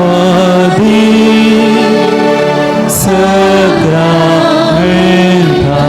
स्वादी सक्रामेंता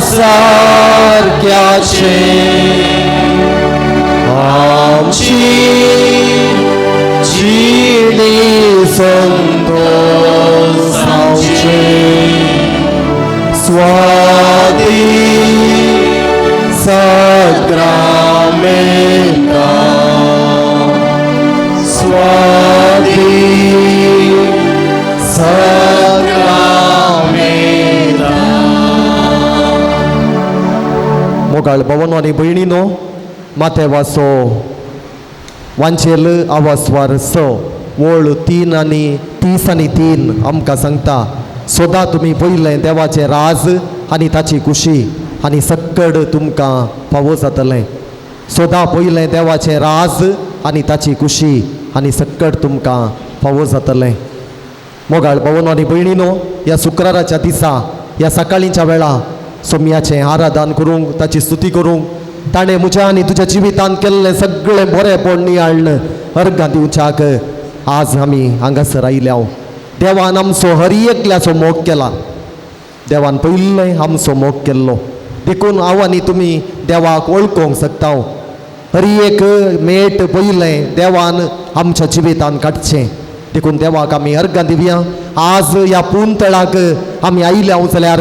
सारक्याचे आमची जिणी संतोष जावचे. स्वाती साक्रामेंता, स्वाती साक्रामेंता. मोगाळ भवनो आनी भयणीनो, माथेवाचो वांचेल आवासवार स वळ 3 आनी 30 आनी 3 आमकां सांगता, सदां तुमी पयलें देवाचें राज आनी ताची खुशी आनी सक्कड तुमकां फावो जातलें. सदां पयलें देवाचें राज आनी ताची खुशी आनी सक्कड तुमकां फावो जातलें. मोगाळ भवनो आनी भयणीनो, ह्या शुक्राराच्या दिसा ह्या सकाळींच्या वेळा सोम्याचें आराधन करूंक, ताची स्तुती करूंक, ताणें म्हज्या आनी तुज्या जिवितांत केल्लें सगळें बरेंपण नियाळ्ण अर्गां दिवच्याक आज आमी हांगासर आयल्या. देवान आमचो हर एकल्याचो मोग केला. देवान पयलें आमचो मोग केल्लो, देखून हांव आनी तुमी देवाक वळखूंक शकता. हर एक मेट पयलें देवान आमच्या जिवितांत काडचें, देखून देवाक आमी अर्गां दिवया. आज ह्या पुंतळाक आमी आयल्या जाल्यार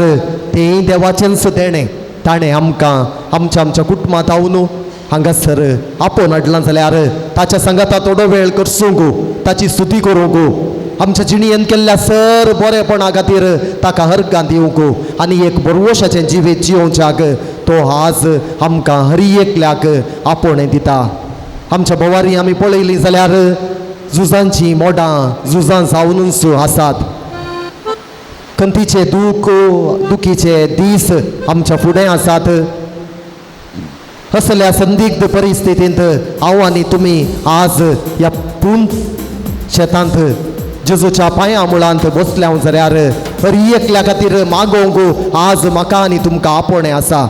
तें देवाचेंच देणें. ताणें आमकां आमच्या आमच्या कुटुंबांत हांव हांगासर आपोवन हाडलां जाल्यार ताच्या सांगाता थोडो वेळ करसूंक, ताची स्तुती करूंक, आमच्या जिणेंत केल्ल्या सर बरेपणा खातीर ताका हरगां दिवंक आनी एक बरवशाचें जिवीत जियोवच्याक तो आज आमकां हर एकल्याक आपोवणें दिता. आमच्या भोवारी आमी पळयली जाल्यार झुजांचीं मोडां झुजां जावनूच आसात. खंतीचे दूख दुखीचे दीस आमच्या फुडें आसात. असल्या संदिग्ध परिस्थितींत हांव आनी तुमी आज ह्या पूण शेतांत जेजूच्या पांया मुळांत बसल्या जाल्यार हर एकल्या खातीर मागोवंक आज म्हाका आनी तुमकां आपोवणें आसा.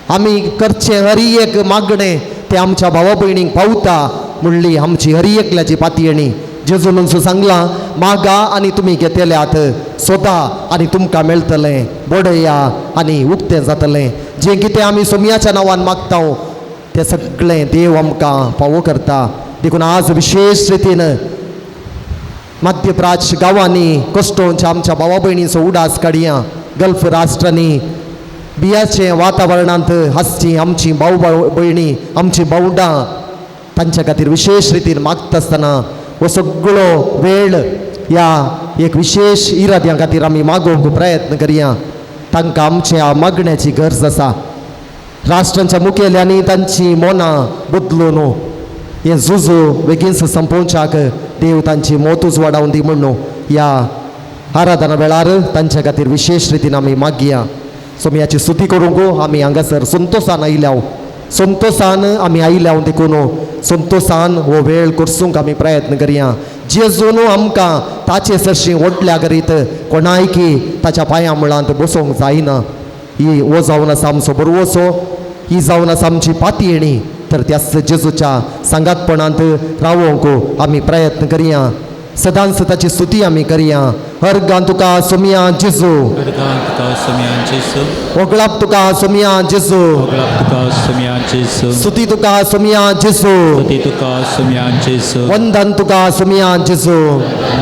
आमी करचें हर एक मागणें तें आमच्या भावा भयणींक पावता म्हणली आमची हर एकल्याची पातयेणी. जेजून सांगलां, मागा आनी तुमी घेतल्यात, सोदा आनी तुमकां मेळटलें, बडया आनी उक्तें जातलें. जें कितें आमी सोमयाच्या नांवान मागता तें सगळें देव आमकां फावो करता. देखून आज विशेश रितीन मध्यप्राच्य गांवांनी कश्टोंच्या आमच्या भावा भयणींचो उडास काडया. गल्फ राष्ट्रांनी बियाचें वातावरणांत आसची आमची भाव भयणी, आमची भावंडां, तांच्या खातीर विशेश रितीन मागता आसतना हो सगळो वेळ ह्या एक विशेश इराद्यां खातीर आमी मागोवंक प्रयत्न करया. तांकां आमच्या मागण्याची गरज आसा. राष्ट्रांच्या मुखेल्यांनी तांची मनां बदलून हें झुजू बेगीनच संपोवच्याक देव तांची मोतूच वाडावन दी म्हणून ह्या आराधना वेळार तांच्या खातीर विशेश रितीन आमी मागया. सोमयाची स्तुती करूंक आमी हांगासर संतोसान आयल्या, संतोसान आमी आयल्या, देखून संतोसान हो वेळ करसूंक आमी प्रयत्न करया. जेजून आमकां ताचे सरशी ओडल्या करीत कोणायकी ताच्या पांया मुळांत बसोवंक जायना. ही हो जावन आसा आमचो बरवसो, ही जावन आसा आमची पातयेणी. तर त्याच जेजूच्या सांगातपणांत रावोवंक आमी प्रयत्न करया. सदांच ताची स्तुती आमी करया. हरगां तुका सोमया जेजू, हरगां तुका सोमया जेजू, होगळाप तुका सोमया जेजू, होगळाप तुका सोमया जेजू, स्तुती तुका सोमया जेजू, स्तुती तुका सोमया जेजू, वंदन तुका सोमया जेजू,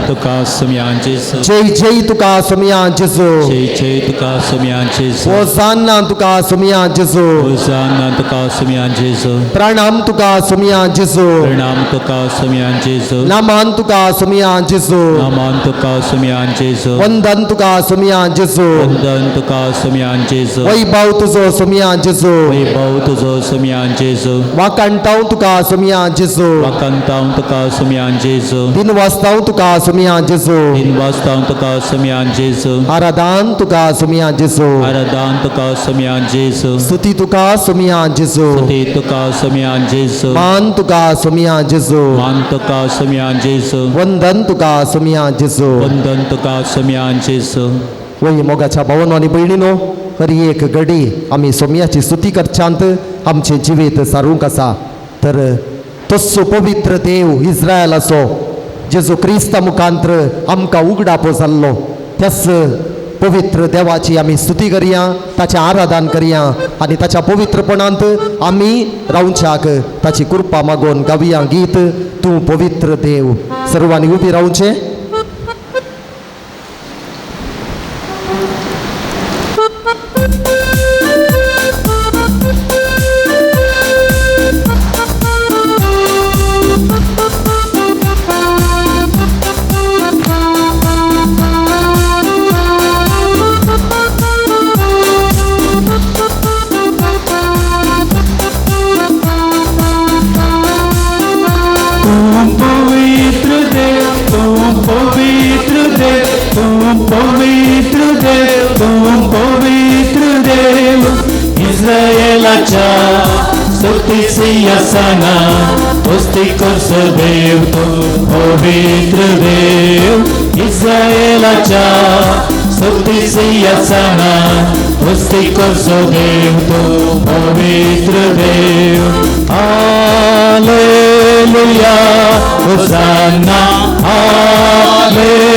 तुका सोमया जेजू, जय जय तुका सोमया जेजू, जय जय तुका सोमया जेजू, होसाना तुका सोमया जेजू, होसाना तुका सोमया जेजू, प्रणाम तुका सोमया जेजू, प्रणाम तुका सोमया जेजू, नामान तुका सोमया जेजू, नामान तुका सोमया जेजू, वंदन तुका सोमया जेजू, वंदन तुका सोमया जेजू, वैभव तुजो सोमया जेजू, वैभव तुजो सोमया जेजू, वाकांताव तुका सोमया जेजू, वाकांताव तुका सोमया जेजू, दिनवास्ताव तुका सोमया जेजू, दिनवास्ताव तुका सोमया जेजू, आराधान तुका सोमया जेजू, आराधान तुका सोमया जेजू, स्तुती तुका सोमया जेजू, स्तुती तुका सोमया जेजू, मान तुका सोमया जेजू, मान तुका सोमया जेजू, वंदन तुका सोमया जेजू, वंदन तुका सोमया जेजू. वय मोगाच्या भावनो आनी भयणीनो, हर एक घडी आमी सोमयाची स्तुती करच्यांत आमचें जिवीत सारूंक आसा. तर तस्सो पवित्र देव इस्रायलाचो जेजू क्रिस्ता मुखांत्र आमकां उगडापो जाल्लो, त्याच पवित्र देवाची आमी स्तुती करया, ताचें आराधन करया आनी ताच्या पवित्रपणांत आमी रावच्याक ताची कृपा मागून गावया गीत तूं पवित्र देव. सर्वांनी उबी रावचें. सिंहासना स्तुती करचो देव तूं पवित्र देव. इस्रायेलाच्या स्तुती सिंहासना स्तुती करचो देव तूं पवित्र देव. हालेलुया होसाना हालेलुया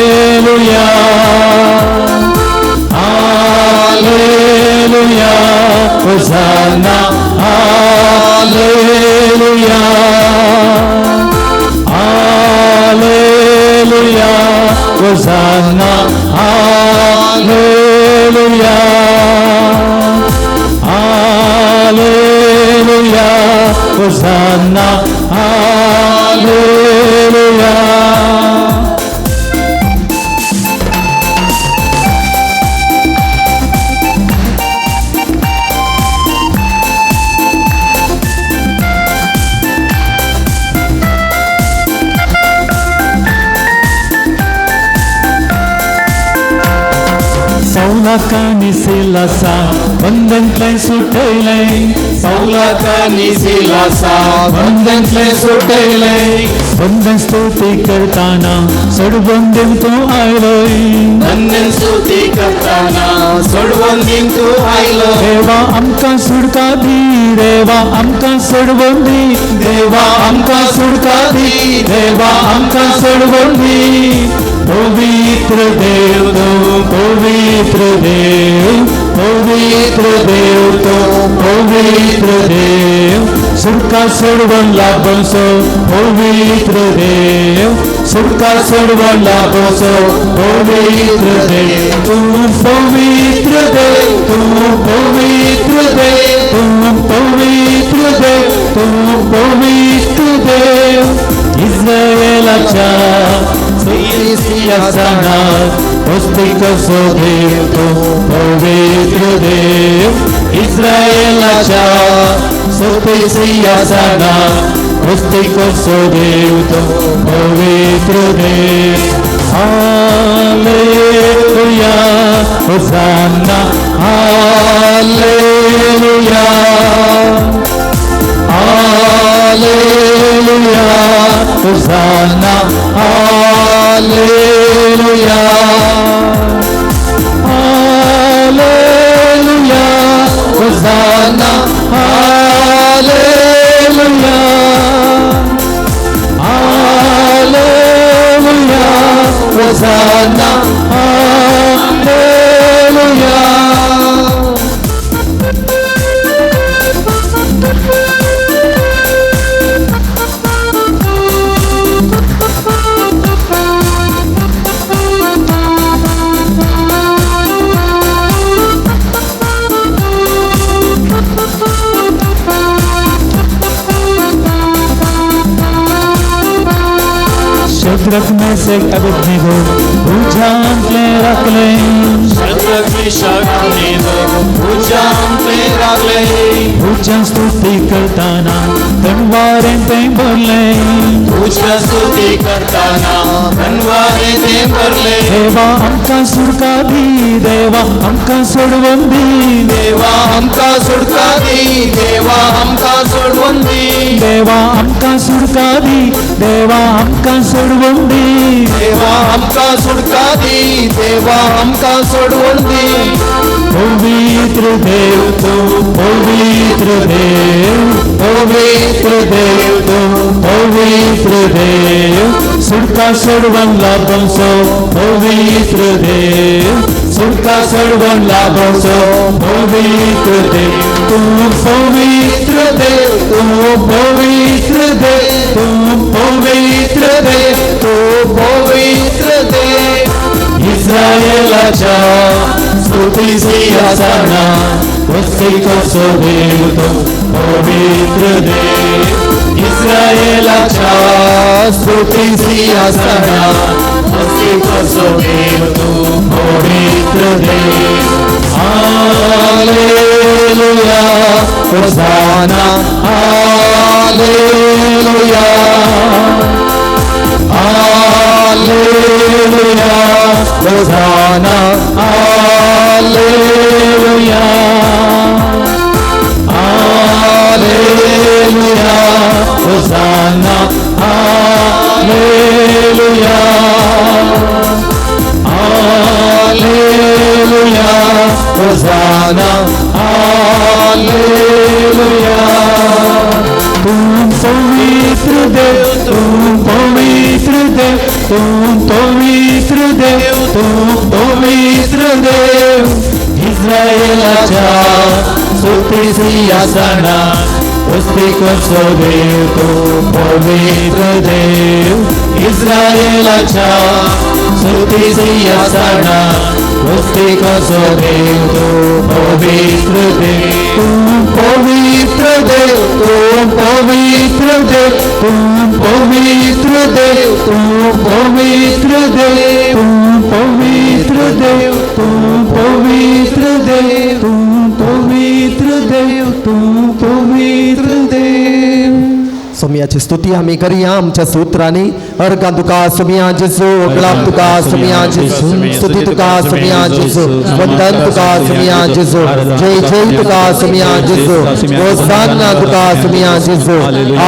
हालेलुया होसाना हालेलुया हालेलुया होसाना हालेलुया हालेलुया होसाना हालेलुया. सौलाकानी सिलासा बंधनतलें सुटयलें. सौलाकानी सिलासा बंधनतलें सुटयलें. बंधन स्तुती करताना सोडवून दिवंक तूं आयलोय. बंधन स्तुती करताना सोडवून दिवंक तूं आयलो. देवा आमकां सुटका दी, देवा आमकां सोडवून दी, देवा आमकां सुटका दी, देवा आमकां सोडवून दी. पवित्र देव तूं पवित्र देव, पवित्र देव तूं पवित्र देव. सुटका सोडवून लाभसो पवित्र देव, सुटका सोडवून लाभसो पवित्र देव. तूं पवित्र देव, तूं पवित्र देव, तूं पवित्र देव, तूं पवित्र देव. इस्रायेलाच्या सिंहासनार स्तुती करचो देव तूं पवित्र देव. इस्रायेलाच्या स्तुती सिंहासनार स्तुती करचो देव तूं पवित्र देव. हालेलुया होसाना हालेलुया हालेलुया होसाना हालेलुया हालेलुया होसाना हालेलुया हालेलुया होसाना हालेलुया. शद्रक मेशक अबेदनेगो उज्यांतले राखले. शद्रक मेशक अबेदनेगो उज्यांतले राखले. उज्यान स्तुती करताना तणवारें तें भरलें. तुज्या स्तुती करताना तणवारें तें भरलें. देवा आमकां सुटका दी, देवा आमकां सोडवून दी, देवा आमकां सुटका दी, देवा आमकां सोडवून दी, देवा आमकां सुटका दी, देवा आमकां सोडवून दी, देवा आमकां सुटका दी, देवा आमकां सोडवून दी. पवित्र देव तूं पवित्र देव, पवित्र देव तूं पवित्र देव. सुटका सोडवून लाभसो पवित्र देव, सुटका सोडवण लाभोचो पवित्र देव तूं पवित्र देव तूं पवित्र देव तूं पवित्र देव तूं पवित्र देव इस्रायलाच्या स्तुती सिंहासना वस्तीकोसो देव तूं पवित्र देव इस्रायलाच्या स्तुती सिंहासना वस्तीकोसो देव तूं पवित्र देव. हालेलुया होसाना हालेलुया हालेलुया होसाना हालेलुया हालेलुया होसाना हालेलुया हालेलुया होसाना हालेलुया. तूं पवित्र देव तूं पवित्र देव तूं पवित्र देव तूं पवित्र देव इस्रायलाच्या स्तुती सिंहासना वस्तीकोसो देव तूं पवित्र देव इस्रायलाच्या स्तुती सिंहासना वस्तीकोसो देव तूं पवित्र देव तूं पवित्र देव तूं पवित्र देव तूं पवित्र देव तूं पवित्र देव तूं पवित्र देव तूं पवित्र देव तूं पवित्र देव तूं पवित्र देव. सोमयाची स्तुती आमी करया आमच्या सूत्रांनी. अर्गां तुका सोमया जेजू, ओगळाप तुका सोमया जेजू, स्तुती तुका सोमया जेजू, वंदन तुका सोमया जेजू, जय जय तुका सोमया जेजू, होसाना तुका सोमया जेजू. Hallelujah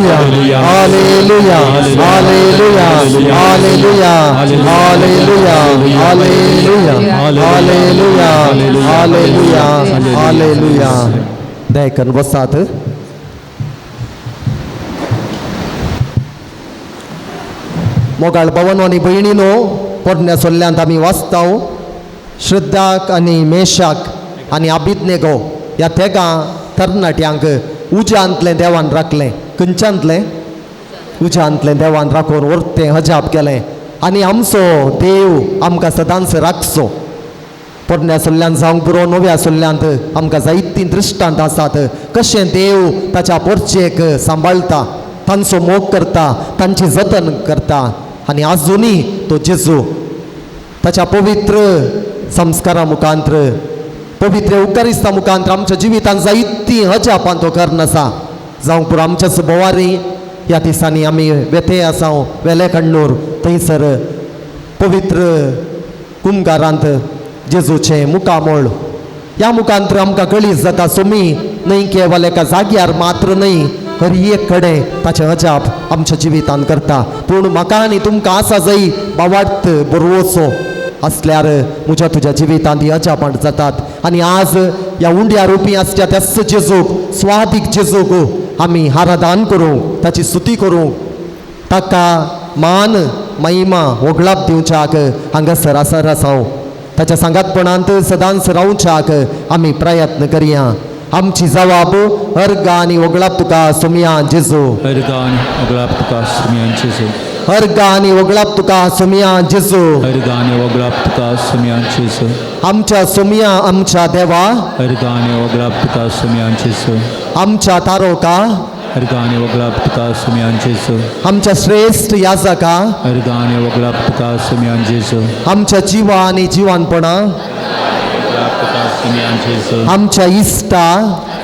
hallelujah hallelujah hallelujah hallelujah hallelujah hallelujah hallelujah hallelujah. दयकन बसात. मोगाळ भवन आनी भयणीनो, पोरण्या सोल्ल्यांत आमी वाचताव श्रद्धाक आनी मेशाक आनी अभिज्ञेगो ह्या तेगां तरणाट्यांक उज्यांतलें देवान राखलें. खंयच्यांतलें? उज्यांतलें देवान राखून व्हरतें हजाप केलें आनी आमचो देव आमकां सदांच राखचो. पोरण्या सोल्ल्यांत जावंक पुरो, नव्या सोल्ल्यांत आमकां जायतीं दृश्टांत आसात कशें देव ताच्या पोरचेक सांबाळटा, तांचो मोग करता, तांची जतन करता. आनी आजुनूय तो जेजू ताच्या पवित्र संस्कारा मुखांत्र, पवित्र उकारिस्ता मुखांत्र आमच्या जिवितांत जायतीं अजापां तो करून आसा. जावंक पुरो आमच्याच बोवारी ह्या दिसांनी आमी वेते आसा वेले कण्णूर थंयसर पवित्र कुमगारांत जेजूचें मुखामळ. ह्या मुखांत्र आमकां कळीत जाता सोमी न्हय केवल एका जाग्यार मात्र न्हय, हर एक कडेन ताचें अजाप आमच्या जिवितांत करता. पूण म्हाका आनी तुमकां आसा जय बावार्थ बरोवचो आसल्यार म्हज्या तुज्या जिवितांत ही अजापां जातात. आनी आज ह्या उंड्या रुपी आसच्या त्याच जेजूक, स्वादीक जेजूक आमी आराधन करूंक, ताची स्तुती करूंक, ताका मान महिमा वगळाप दिवच्याक हांगासर आसर आसा. ताच्या सांगातपणांत सदांच रावच्याक आमी प्रयत्न करया. आमची जवाब अर्गा आनी वगळाप तुका सोमया जेजू. अर्गा आनी वगळाप तुका सोमया जेजू. अर्गा आनी वगळाप तुका सोमया जेजू. अर्गा आनी वगळाप तुका सोमया जेजू. आमच्या सोमया आमच्या देवा. अर्गा आनी वगळाप तुका सोमया जेजू. आमच्या तारोका. अर्गा आनी वगळाप तुका सोमया जेजू. आमच्या श्रेश्ठ याजका. अर्गा आनी वगळाप तुका सोमया जेजू. आमच्या जिवा आनी जिवानपणा. सोमया जेजू. आमच्या इश्टा.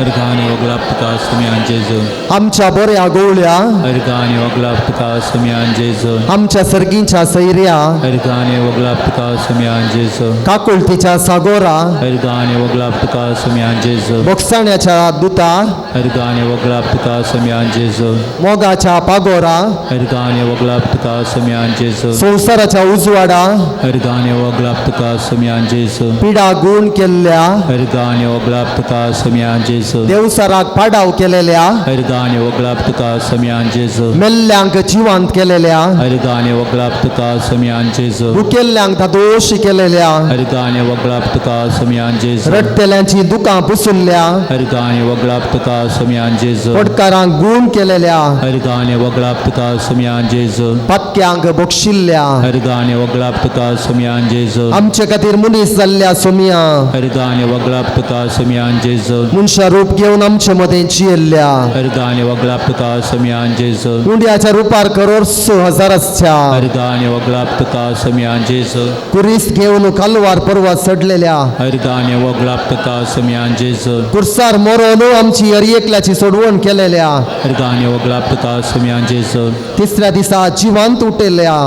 अर्गा आनी वगळाप तुका सोमया जेजू. आमच्या बऱ्या गोवळ्या. अर्गा आनी वगळाप तुका सोमया जेजू. आमच्या सर्गींच्या सैर्या. अर्गा आनी वगळाप तुका सोमया जेजू. काकुळतीच्या सागोरा. अर्गा आनी वगळाप तुका सोमया जेजू. बोगसाण्याच्या दुता. अर्गा आनी वगळाप तुका सोमया जेजू. मोगाच्या पागोरा. अर्गा आनी वगळाप तुका सोमया जेजू. संवसाराच्या उजवाडा. अर्गा आनी वगळाप तुका सोमया जेजू. पिडा गुण केल्ल्या. अर्गा आनी वगळाप तुका सोमया जेजू. जेजू देवसराक पाडाव केलेल्या अर्गां आनी वगळाप तुका सोम्यान जेजू मेल्ल्यांक जिवंत केलेल्या अर्गां आनी वगळाप तुका सोम्यान जेजू भुकेल्ल्यांक धादोशी केलेल्या अर्गां आनी वगळाप तुका सोम्यान जेजू रडटेल्यांची दुकां पुसुल्ल्या अर्गां आनी वगळाप तुका सोम्यान जेजू पटकारांक गूण केलेल्या अर्गां आनी वगळाप तुका सोम्यान जेजू पातक्यांक बक्षिल्ल्या अर्गां आनी वगळाप तुका सोम्यान जेजू आमचे खातीर मनीस जाल्ल्या सोमिया अर्गां आनी वगळाप तुका सोम्यान जेजू मनशा रूप घेवन आमचे मदें जियेल्ल्या अर्गां आनी वगळाप तुका सोम्यान जेजू उंड्याच्या रुपार करोर्स हजार आसच्या अर्गां आनी वगळाप तुका सोम्यान जेजू कुरीस घेवन कालवार पर्वत चडलेल्या अर्गां आनी वगळाप तुका सोम्यान जेजू कुर्सार मोरोन आमची हर एकल्याची सोडवण केलेल्या अर्गां आनी वगळाप तुका सोम्यान जेजू तिसऱ्या दिसा जिवंत उठयल्ल्या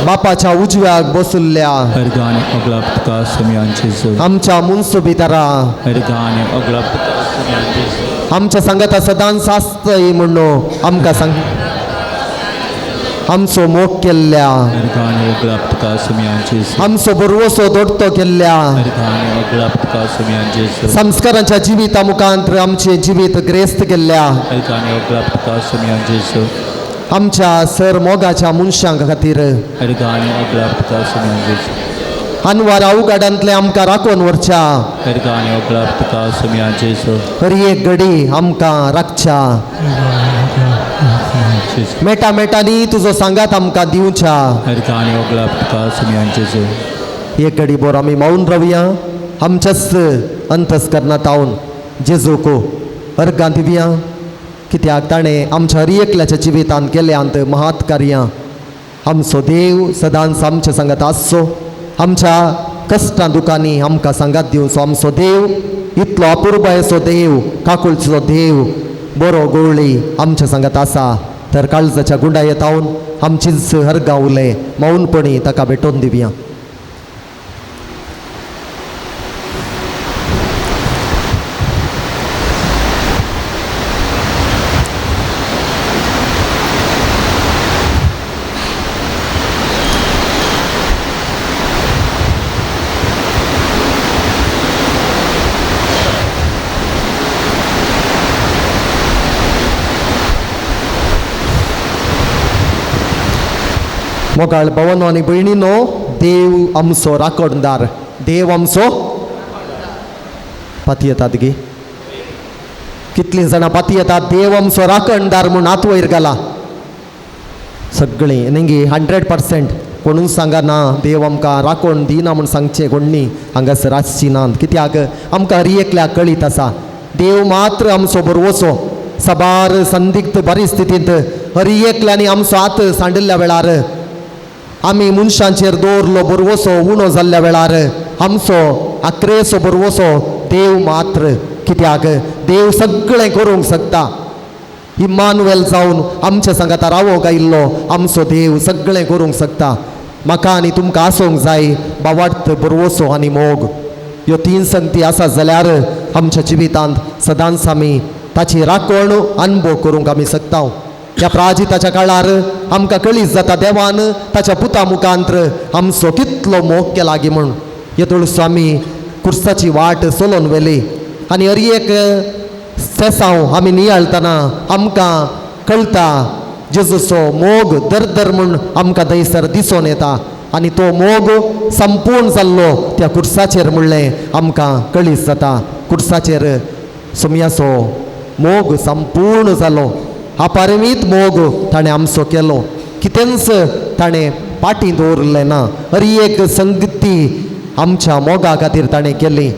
बापाच्या उजव्याक बसुल्ल्या अर्गां आनी वगळाप तुका सोम्यान जेजू आमच्या मुनसुबितारा अर्गां आनी वगळाप तुका सोम्यान जेजू आमच्या सांगाता सदांच आसतय म्हणून आमकां सांग आमचो मोग केल्ल्या अर्गां आनी वगळाप तुका सोम्यान जेजू आमचो बरवसो दोडतो केल्ल्या अर्गां आनी वगळाप तुका सोम्यान जेजू संस्कारांच्या जिविता मुखांत आमचें जिवीत ग्रेस्त केल्ल्या अर्गां आनी वगळाप तुका सोम्यान जेजू आमच्या सर मोगाच्या मनशांक खातीर अर्गां आनी वगळाप तुका सोम्यान जेजू अनवार अवघडांतले आमकां राखून व्हरच्या अर्गां आनी वगळाप तुका सोम्यान जेजू हर एक घडी आमकां राखच्या जेजू मेटा मेटांनी तुजो सांगात आमकां दिवच्या अर्गां आनी वगळाप तुका सोम्यान जेजू एक घडी बोर आमी मौन रावया आमच्याच अंतस्करणात तावन जेजूक अर्गां दिवया कित्याक ताणें आमच्या हर एकल्याच्या जिवितांत केल्यांत महात कार्यां. आमचो देव सदांच आमच्या सांगात आसचो, आमच्या कश्टां दुकांनी आमकां सांगात दिवचो. आमचो देव इतलो अपुरबायेचो देव, काकुळचो देव, बरो गोवळी आमच्या सांगात आसा. तर काळजाच्या गुंडायेत तावन आमचीच हरगां उलय मौनपणी ताका भेटोवन दिवया. मोगाळ भवनो आनी भयणीनो, देव आमचो राखणदार, देव आमचो पाती येतात गी कितलीं जाणां पाती येतात देव आमचो राखणदार म्हूण हात वयर घाला सगळीं न्ही 100% कोणूच सांगा ना देव आमकां राखण दिना म्हूण सांगचें कोण न्ही हांगासर आसची ना. कित्याक आमकां हर एकल्याक कळीत आसा देव मात्र आमचो बरवसो. साबार संदिग्ध परिस्थितींत हर एकल्यांनी आमचो हात सांडिल्ल्या वेळार आमी मनशांचेर दवरलो बरवसो उणो जाल्ल्या वेळार आमचो आक्रेचो बरवसो देव मात्र. कित्याक देव सगळें करूंक शकता. इमानुएल जावन आमच्या सांगाता रावोंक आयिल्लो आमचो देव सगळें करूंक शकता. म्हाका आनी तुमकां आसूंक जाय बावार्थ, बरवसो आनी मोग. ह्यो तीन संगती आसा जाल्यार आमच्या जिवितांत सदांच आमी ताची राखण अनुभव करूंक आमी शकता. ह्या प्राजिताच्या काळार आमकां कळीत जाता देवान ताच्या पुता मुखांत्र आमचो कितलो मोग केला गी म्हूण. येदोळसो आमी कुर्साची वाट चलोवन व्हेली आनी हर एक सेसांव आमी नियाळतना आमकां कळटा जेजूचो मोग दर दर म्हूण आमकां थंयसर दिसून येता आनी तो मोग संपूर्ण जाल्लो त्या कुर्साचेर म्हणलें आमकां कळीत जाता. कुर्साचेर सोमयाचो मोग संपूर्ण जालो, अपरिमीत मोग ताणें आमचो केलो. कितेंच ताणें पाटी दवरलें ना. हर एक संगती आमच्या मोगा खातीर ताणें केली.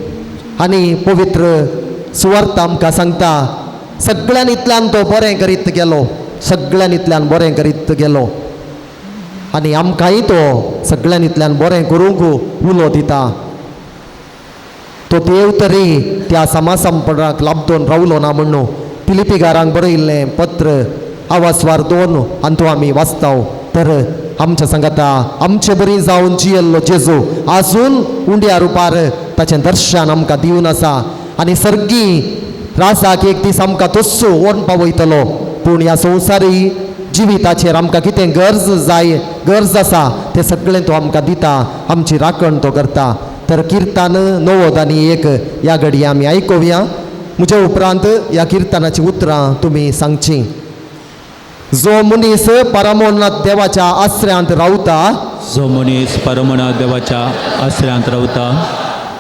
आनी पवित्र सुवार्थ आमकां सांगता सगळ्यान इतल्यान तो बरें करीत गेलो, सगळ्यान इतल्यान बरें करीत गेलो आनी आमकांय तो सगळ्यान इतल्यान बरें करूंक उलो दिता. तो देव तरी त्या समासंपणाक लाबदोन रावलो ना म्हणून पिलिपीगारांक बरयल्लें पत्र आवाजवार 2 आनी तो आमी वाचता. तर आमच्या सांगाता आमचे बरी जावन जियेल्लो जेजू आजून उंड्या रुपार ताचें दर्शन आमकां दिवन आसा आनी सर्गी राजाक एक दीस आमकां तस्सो व्हरून पावयतलो. पूण ह्या संवसारी जिविताचेर आमकां कितें गरज जाय, गरज आसा तें सगळें तो आमकां दिता, आमची राखण तो करता. तर किर्तन 91 ह्या घडये आमी आयकुया. म्हज्या उपरांत ह्या किर्तनाची उतरां तुमी सांगची. जो मनीस परमोन्नत देवाच्या आश्रयांत रावता, जो मनीस परमोन्नत देवाच्या आश्रयांत रावता,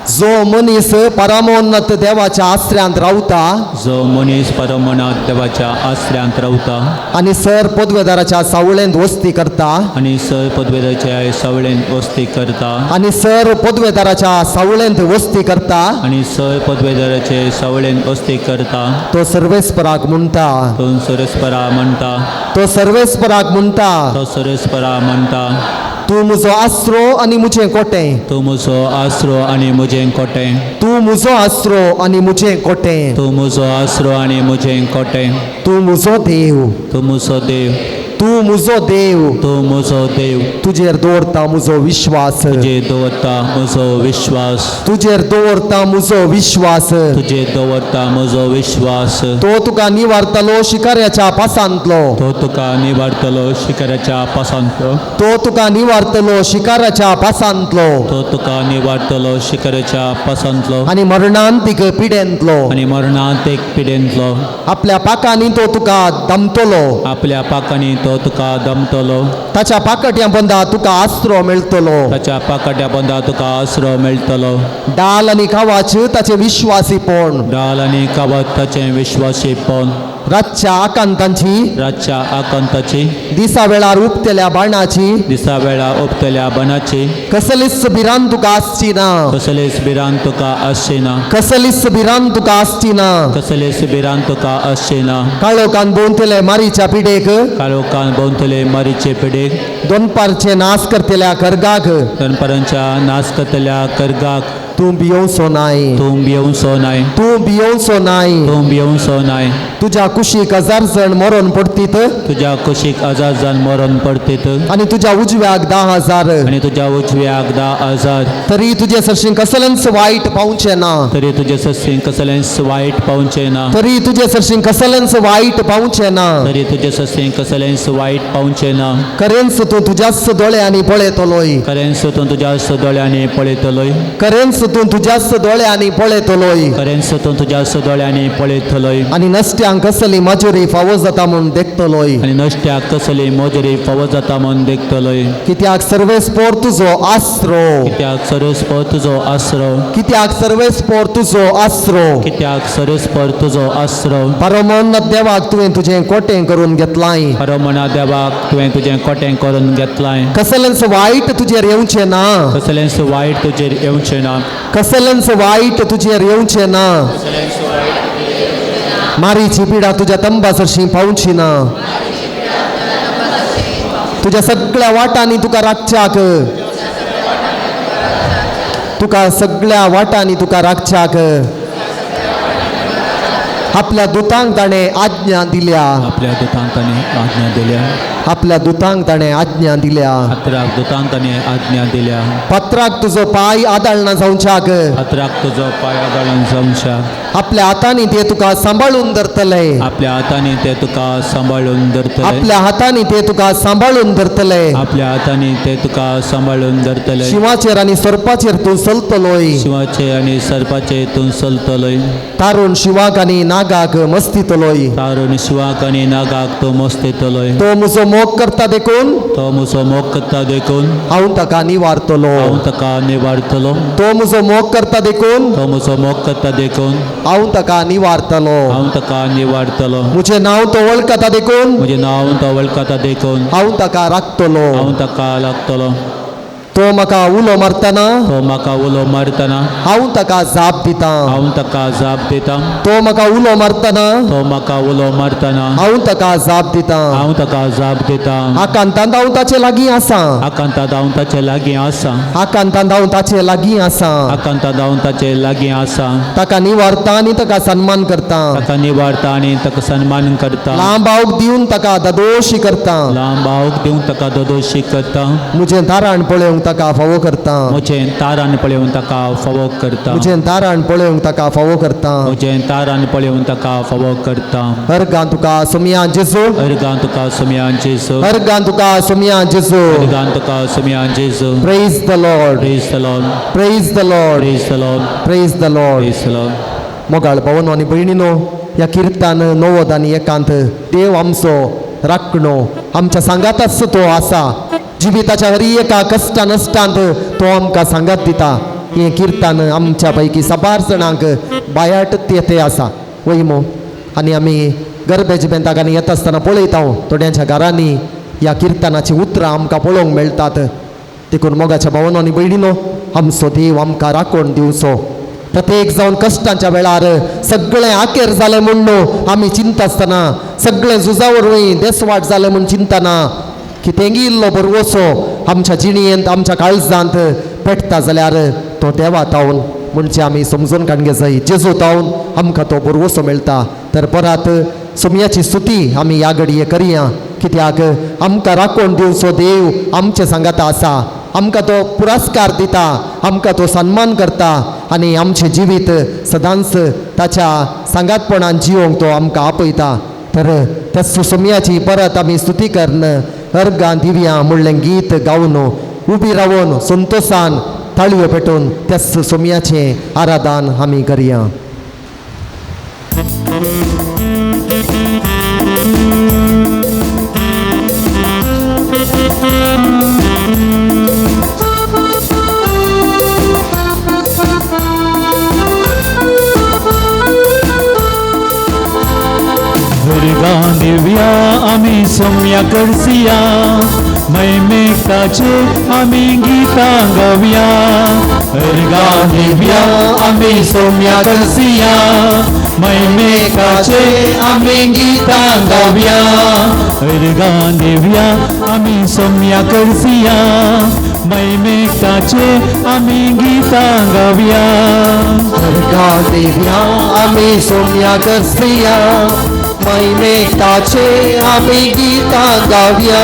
जो मनीस परमोन्नत देवाच्या आश्रयांत रावता जो मनीस परमोन्नत देवाच्या आश्रयांत रावता आनी सर पदवेदाराच्या सावळेंत वस्ती करता, आनी सर पदवेदाच्या सावळेंत वस्ती करता, आनी सर पदवेदाराच्या सावळेंत वस्ती करता, आनी सर पदवेदाराचे सावळेंत वस्ती करता, तो सर्वेस्पराक म्हणटा, तो सर्वेस्परा म्हणटा, तो सर्वेस्पराक म्हणटा, तो सर्वेस्परा म्हणटा, तूं म्हजो आसरो आनी म्हजें कोटें, तूं म्हजो आसरो आनी म्हजें कोटें, तूं म्हजो आसरो आनी म्हजें कोटें, तूं म्हजो आसरो आनी म्हजें कोटें, तूं म्हजो देव, तूं म्हजो देव, तूं म्हजो देव, तूं म्हजो देव, तुजेर दवरता म्हजो विश्वास, तुजेर दवरता म्हजो विश्वास, तुजेर दवरता म्हजो विश्वास, तुजेर दवरता म्हजो विश्वास, तो तुका निवारतलो शिकाऱ्याच्या पासांतलो, तो तुका निवारतलो शिकाऱ्याच्या पासांतलो, तो तुका निवारतलो शिकाऱ्याच्या पासांतलो, तो तुका निवारतलो शिकाऱ्याच्या पासांतलो, आनी मरणांतीक पिडेंतलो, आनी मरणांतीक पिडेंतलो, आपल्या पाकांनी तो तुका दमतलो, आपल्या पाकांनी तो तुका दमतलो, ताच्या पाकट्यां बंदा तुका आसरो मेळटलो, ताच्या पाकट्या बंदा तुका आसरो मेळटलो, डाल आनी खावाच ताचे विश्वासीपण, डाल आनी कावत ताचें विश्वासीपण, रातच्या आकांतांची, रातच्या आकांताची, दिसा वेळार उपतेल्या बाणाची, दिसा वेळार उपतल्या बाणाची, कसलीच भिरांत तुका आसची ना, कसलीच भिरांत तुका आसची ना, कसलीच भिरांत तुका आसची ना, कसलीच भिरांत तुका आसची ना, काळोखान भोंवतले मारीच्या पिडेक, काळोखान भोंवतले मारीचे पिडेक, दोनपारचे नाश करतल्या खर्गाक, दनपारांच्या नाश करतल्या कर्गाक, तूं भियोवचो नाय, तूं भियोवचो नाय, तूं भियोवचो नाय, तूं भियोवचो नाय, तुज्या कुशीक 1000 जण मरण पडतीत, तुज्या कुशीक 1000 जण मरण पडतीत, आनी तुज्या उजव्याक 10,000, आनी तुज्या उजव्याक 10,000, तरी तुजे सरशीं कसलेंच वायट पावचें ना, तरी तुजे सरशीं कसलेंच वायट पावचें ना, तरी तुजे सरशीं कसलेंच वायट पावचें ना, तरी तुजे सरशीं कसलेंच वायट पावचें ना, खरेंच तूं तुज्याच दोळ्यांनी पळयतलोय, खरेंच तूं तुज्याच दोळ्यांनी पळयतलोय, खरेंच तूं तुज्याच दोळ्यांनी पळयतलोय, खरेंच तूं तुज्याच दोळ्यांनी पळयतलोय, आनी नश्ट्यांक कसली मजुरी फावो जाता म्हूण देखतलोय, आनी नश्ट्याक कसली मजुरी फावो जाता म्हूण देखतलोय, कित्याक सर्वेस्पोर तुजो आसरो, कित्याक सर्वेस्पोर तुजो आसरो, कित्याक सर्वेस्पोर तुजो आसरो, कित्याक सर्वेस्पोर तुजो आसरो, परमोन्नत देवाक तुवें तुजें कोटें करून घेतलाय, परमोन्नत देवाक तुवें तुजें कोटें करून घेतलाय, कसलेंच वायट तुजेर येवचें ना, कसलेंच वायट तुजेर येवचें ना, कसलेंच वायट तुजेर येवचें ना, मारीची पिडा तुज्या तंबा सरशीं पावची ना, तुज्या सगळ्या वाटांनी तुका राखच्याक, तुका सगळ्या वाटांनी तुका राखच्याक आपल्या दुतांक ताणें आज्ञा दिल्या, आपल्या दुतांक ताणें आज्ञा दिल्या, आपल्या दुतांक ताणें आज्ञा दिल्या, पत्राक दुतांक ताणें आज्ञा दिल्या, पत्राक तुजो पांय आदाळना जावच्याक, पत्राक तुजो पांय आदाळून जावच्याक, आपल्या हातांनी ते तुका सांबाळून धरतले, आपल्या हातांनी ते तुका सांबाळून धरतले, आपल्या हातांनी ते तुका सांबाळून धरतले, आपल्या हातांनी ते तुका सांबाळून धरतले, शिंवाचेर आनी सर्पाचेर तूं चलतलोय, शिंवाचे आनी सर्पाचे तूं चलतलोय, तारुण शिवाक आनी नागाक मस्तितलोय, तारुण शिवाक आनी नागाक तूं मस्तितलोय, तो म्हजो मोग करता देखून, तो म्हजो मोग करता देखून, हांव ताका निवारतलो, हांव ताका निवारतलो, तो म्हजो मोग करता देखून, तो म्हजो मोग करता देखून, हांव ताका निवारतलो, हांव ताका निवारतलो, म्हजें नांव तो वळखता देखून, म्हजें नांव तो वळखता देखून, हांव ताका राखतलो, हांव ताका लागतलो, तो म्हाका उलो मारतना, तो म्हाका उलो मारतना, हांव ताका जाप दितां, हांव ताका जाप दितां, तो म्हाका उलो मारतना, तो म्हाका उलो मारतना, हांव ताका जाप दितां, हांव ताका जाप दितां, आकांतांत हांव ताचे लागीं आसा, आकांतांत हांव ताचे लागीं आसा, आकांतांत हांव ताचे लागीं आसा, आकांतांत हांव ताचे लागीं आसा, ताका निवारता आनी ताका सन्मान करता, ताका निवारता आनी ताका सन्मान करता, लांब आवक दिवन ताका ददोशी करता, लांब आवक दिवन ताका ददोशी करता, म्हजें दाराण पळोवंक ताका फावो करता. म्हजें तारान पळोवन ताका फावो करता. म्हजें दारान पळोवंक ताका फावो करता. म्हजें तारान पळोवन ताका फावो करता. अर्गां तुका सोमया जेजू. अर्गां तुका सोमया जेजू. अर्गां तुका सोमया जेजू. अर्गां तुका सोमया जेजू. Praise the Lord. Praise the Lord. Praise the Lord. Praise the Lord. Praise the Lord. Praise the Lord. मोगाळ भवन आनी भयणीनो, ह्या किर्तान 90 आनी 1 देव आमचो राखणो, आमच्या सांगाताच तो आसा. जिविताच्या हर एका कश्टा नश्टांत तो आमकां सांगात दिता. हें किर्तान आमच्या पैकी साबार जाणांक बायाट ते आसा वय मो. आनी आमी गरबेज बेंताकांनी येता आसतना पळयता थोड्यांच्या घरांनी ह्या किर्तनाचीं उतरां आमकां पळोवंक मेळटात. देखून मोगाच्या भावानो आनी भयणीनो, आमचो देव आमकां राखण दिवचो. प्रत्येक जावन कश्टांच्या वेळार सगळें आखेर जालें म्हूण न्हू आमी चिंता आसतना, सगळें झुजा वरवीं देसवाट जालें म्हूण चिंतना, कितेंगी इल्लो बरवसो आमच्या जिणेंत आमच्या काळजांत पेटता जाल्यार तो देवा तावन म्हणजे आमी समजून काडगे जाय. जेजू तावन आमकां तो बरवसो मेळटा. तर परत सोमयाची स्तुती आमी ह्या घडये करया, कित्याक आमकां राखण दिवचो देव आमचे सांगाता आसा. आमकां तो पुरस्कार दिता, आमकां तो सन्मान करता आनी आमचें जिवीत सदांच ताच्या सांगातपणान जिवंक तो आमकां आपयता. तर त्या सोमयाची परत आमी स्तुती करून अर्गां दिवया म्हणलें गीत गावन उबी रावन संतोसान ताळयो पेटोवन त्या सोमयाचें आराधन आमी करया. अर्गां दिवया आमी सोमया करसिया, महिमेकाचे आमी गीतां गावया. अर्गां दिवया आमी सोमया करसिया, महिमेकाचे आमी गीतां गावया. अर्गां दिवया आमी सोमया करसिया, महिमेकाचे आमी गीतां गावया. अर्गां दिवया आमी सोमया करसिया, महिमेकाचे आमी गीतां गावया.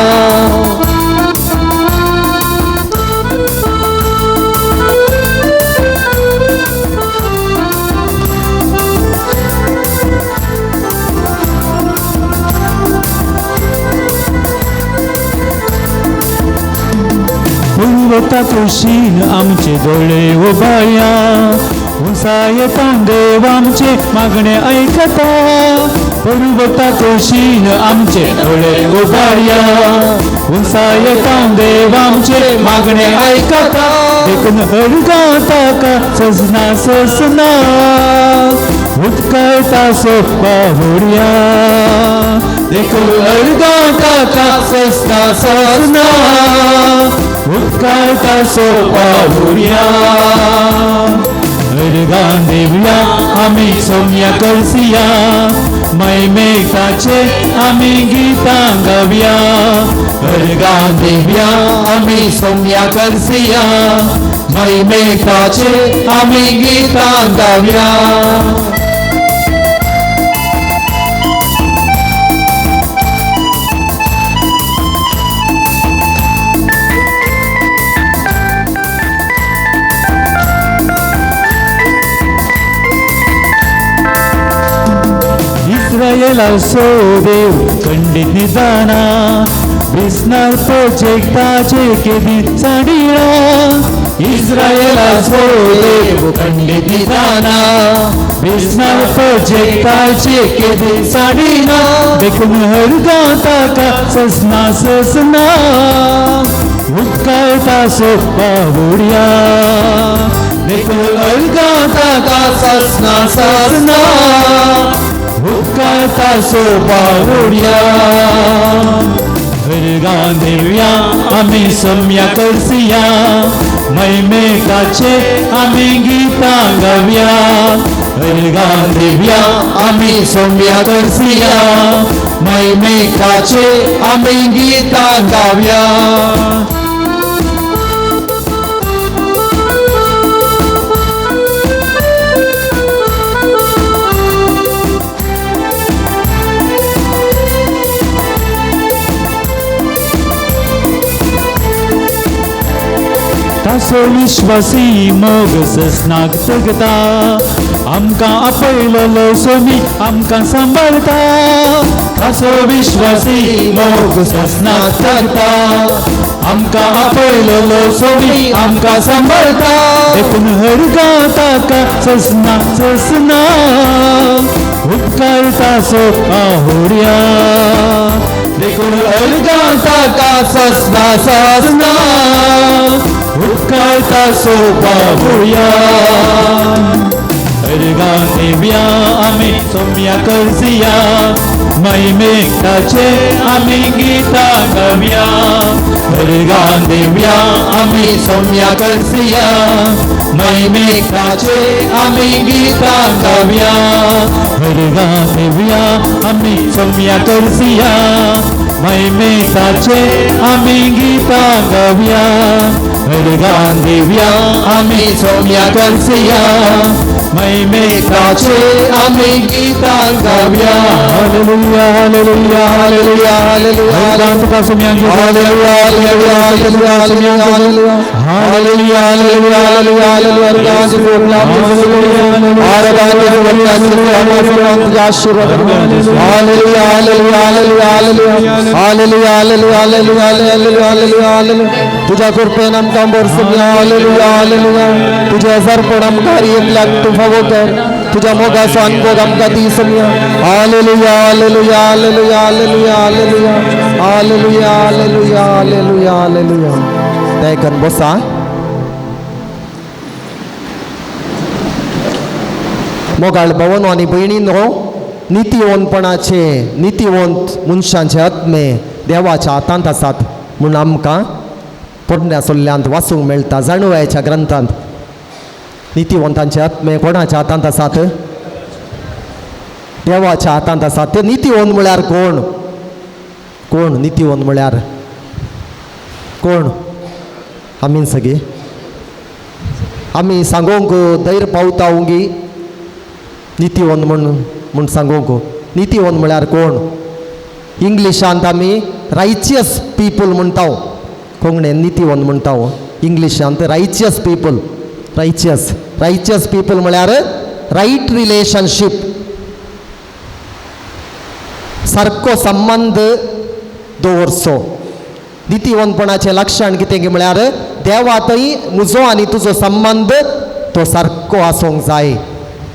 पर्वता कुशीन आमचे दोळे उबाया, उंचायेतान देव आमचे मागणे आयकता. पर्वता कुशीन आमचे दोळे उबाया, उंचायेतान देव आमचे मागणे आयकता. देखून अर्गां ताका सजना सजना, उदकायता सोपा होडया. देखून अर्गां ताका सजना सजना, उदकायता सोपा होडया. अर्गां दिवया आमी सोमया करसिया, महिमेकाचे आमी गीतां गावया. अर्गां दिवया आमी सोमया करसिया, महिमेकाचे आमी गीतां गावया. इस्रायेलाचो देव खंडीत निदाना, विसनार प्रोजेक्टाचे केदी साडिळा. इस्रायेलाचो देव खंडीत निदाना, विसनार प्रोजेक्टाचे केदी साडिळा. देखून अर्गां ताका सजना सजना, उदकायता सोपा होडया. देखून अर्गां ताका सजना सजना, उदकायता सोपा होडया. अर्गां दिवया आमी सोमया करसिया, महिमेकाचे आमी गीतां गावया. अर्गां दिवया आमी सोमया करसिया, महिमेकाचे आमी गीतां गावया. खासो विश्वासी मोग ससनाक जगता, आमकां आपयलेलो सोमी आमकां सांबाळता। खासो विश्वासी मोग ससनाक जगता, आमकां आपयलेलो सोमी आमकां सांबाळता। देखून हरगा ताका ससना ससना, उपकारता सो आहुड्या। देखून हरगा ताका ससना ससना, उपकारता सो बाबुया। हरगा दिव्या आमी सोम्या करसिया, महिमेक ताचे आमी गीतां गावया। हरगा दिव्या आमी सोम्या करसिया, महिमेक ताचे आमी गीतां गावया। हरगा दिव्या आमी सोम्या करसिया, महिमेक ताचे आमी गीतां गावया। हरगा दिव्या आमी सोम्या करसिया, महिमेक ताचे आमी गीतां गावया। Hallelujah hallelujah hallelujah hallelujah. Hallelujah hallelujah hallelujah hallelujah hallelujah hallelujah. तुझ्या कृपेन आमकां भरसुया। Hallelujah hallelujah. तुझ्या अर्पण आमकां एकल्याक तूं फावो कर, तुझ्या मोगाचो अनुभव आमकां दी Saumya. Hallelujah hallelujah hallelujah hallelujah hallelujah hallelujah hallelujah hallelujah hallelujah. दयाकन बसा। मोगाळ भवन आनी भयणीनो, नितीवंतपणाचे नितीवंत मनशांचे आत्मे देवाच्या हातांत आसात म्हूण आमकां पोरण्या सल्ल्यांत वाचूंक मेळटा। जाणवायच्या ग्रंथांत नितीवंतांचे आत्मे कोणाच्या हातांत आसात? देवाच्या हातांत आसात। ते नितीवंत म्हळ्यार कोण? कोण नितीवंत म्हळ्यार कोण? आमी सगळीं आमी सांगूंक धैर्य पावता उगी नितीवंत म्हूण म्हूण सांगूंक। नितीवंत म्हळ्यार कोण? इंग्लिशांत आमी रायचियस पीपल म्हणटा, कोंकणीन नितीवंत म्हणटा, इंग्लिशांत righteous people. Righteous righteous people म्हळ्यार रायट रिलेशनशीप, सारको संबंद दवरचो। नितीवंतपणाचें लक्षण कितें की म्हळ्यार देवा थंय म्हजो आनी तुजो संबंद तो सारको आसूंक जाय।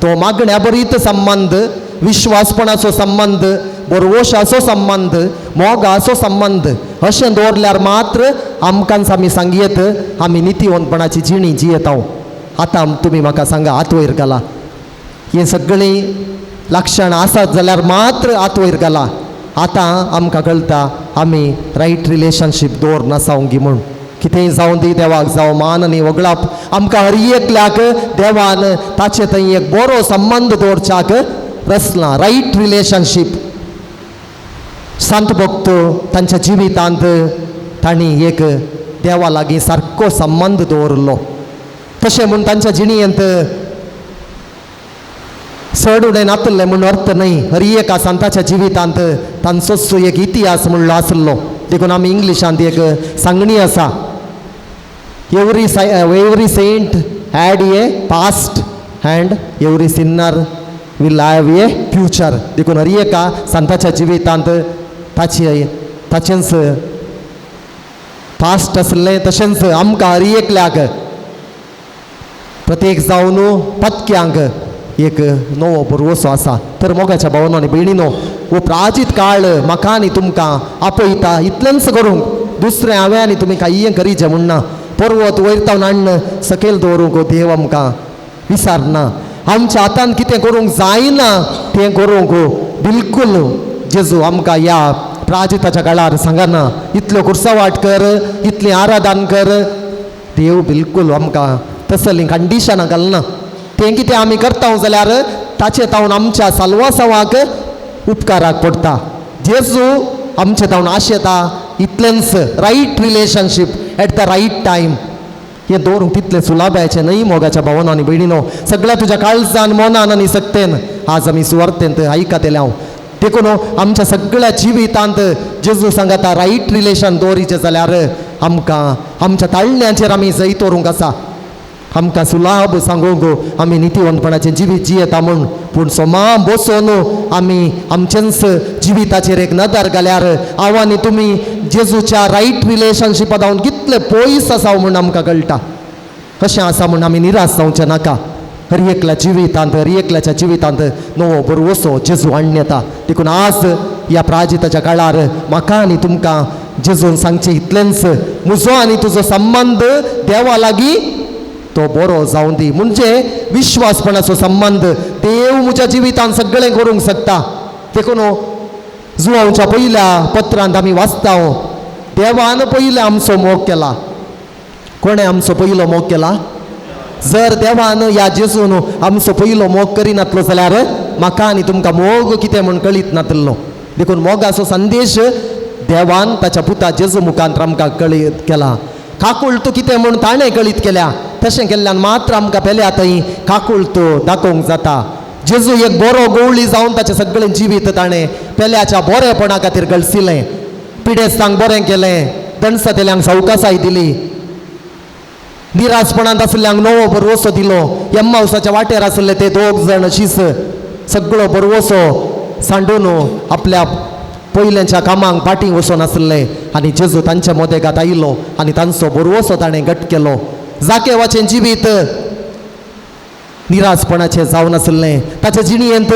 तो मागण्या बरीत संबंद, विश्वासपणाचो संबंद, बरवशाचो संबंद, मोगाचो संबंद अशें दवरल्यार मात्र आमकांच आमी सांगयेत आमी नितीवंतपणाची जिणी जियेता। आतां तुमी म्हाका सांगा, हात वयर घाला, हें सगळीं लक्षणां आसात जाल्यार मात्र हात वयर घाला। आतां आमकां कळटा आमी रायट रिलेशनशीप दवरनासावंगी म्हूण। कितेंय जावं दी, देवाक जावं मान आनी वगळाप, आमकां हर एकल्याक देवान ताचे थंय एक बरो संबंद दवरच्याक रचला, रायट रिलेशनशीप। संत भक्त तांच्या जिवितांत तांणी एक देवा लागीं सारको संबंद दवरलो। तशें म्हूण तांच्या जिणेंत चड उणें नातलें म्हूण अर्थ न्हय। हर एका संताच्या जिवितांत तांचोच एक इतिहास म्हणलो आसलो। देखून आमी इंग्लिशांत एक सांगणी आसा, every saint had a past and every sinner will have a future. देखून हर एका संताच्या जिवितांत ताचे ताचेंच पास्ट आसलें, तशेंच आमकां हर एकल्याक प्रत्येक जावन पत्क्यांक एक नवो भरवसो आसा। तर मोगाच्या भावनो आनी भयणीनो, हो प्राजीत काळ म्हाका आनी तुमकां आपयता इतलेंच करूंक, दुसरें हांवें आनी तुमी कांय करीचें म्हूण ना। पर्वत वयर तावन हाडून सकयल दवरूंक देव आमकां विसारना। आमच्या हातान कितें करूंक जायना तें करूंक बिलकूल जेजू आमकां ह्या प्राजिताच्या काळार सांगना। इतल्यो कुर्सावाट कर, इतलें आराधन कर, देव बिलकूल आमकां तसलीं कंडिशनां घालना। तें कितें आमी करता जाल्यार ताचे तावन आमच्या साल्वासांवाक उपकाराक पडटा। जेजू आमचे तावन आशेता इतलेंच right relationship at the right time हें दवरूंक तितलें सुलाभायचें न्हय। मोगाच्या भावानो आनी भयणीनो, सगळ्या तुज्या काळजान मनान आनी सक्तेन आज आमी सुवार्थेंत आयकतले हांव। देखून आमच्या सगळ्या जिवितांत जेजू सांगता रायट रिलेशन दवरीचें जाल्यार आमकां आमच्या ताळण्यांचेर आमी जैत व्हरूंक आसा. आमकां सुलाभ सांगूंक आमी नितीवंतपणाचें जिवीत जियेता म्हूण, पूण सोमा बसून आमी आमचेंच जिविताचेर एक नदर घाल्यार हांव आनी तुमी जेजूच्या रायट रिलेशनशिपा जावन कितले पयस आसा म्हूण आमकां कळटा. कशें आसा म्हूण आमी निराश जावचें नाका. हर एकल्या जिवितांत, हर एकल्याच्या जिवितांत नवो बरवसो जेजू हाडून येता. देखून आज ह्या प्राजिताच्या काळार म्हाका आनी तुमकां जेजून सांगचें इतलेंच, म्हजो आनी तुजो संबंद देवा लागीं तो बरो जावं दी. म्हणजे विश्वासपणाचो संबंद देव म्हज्या जिवितांत सगळें करूंक शकता. देखून जुवांवच्या पयल्या पत्रांत आमी वाचता, देवान पयलें आमचो मोग केला. कोणें आमचो पयलो मोग केला? जर देवान ह्या जेजून आमचो पयलो मोग करिनातलो जाल्यार म्हाका आनी तुमकां मोग कितें म्हूण कळीत नातलो. देखून मोगाचो संदेश देवान ताच्या पुता जेजू मुखांत आमकां कळीत केला. काकुळटो कितें म्हूण ताणें कळीत केल्या. तशें केल्ल्यान मात्र आमकां पेल्या थंय काकुळटो दाखोवंक जाता. जेजू एक बरो गवळी जावन ताचें सगळें जिवीत ताणें पेल्याच्या बरेपणा खातीर गळसिलें. पिडेस्तांक बरें केलें, दणसतेल्यांक सवकासाय दिली, निराशपणांत आशिल्ल्यांक नवो बरवसो दिलो. एम्मावसाच्या वाटेर आशिल्ले ते दोग जाण शीस सगळो बरवसो सांडून आपल्या पयल्यांच्या कामांक फाटीं वचून आशिल्ले आनी जेजू तांच्या मदेगात आयलो आनी तांचो बरवसो ताणें घट केलो. जाकेवाचें जिवीत निराशपणाचें जावन आशिल्लें. ताच्या जिणयेंत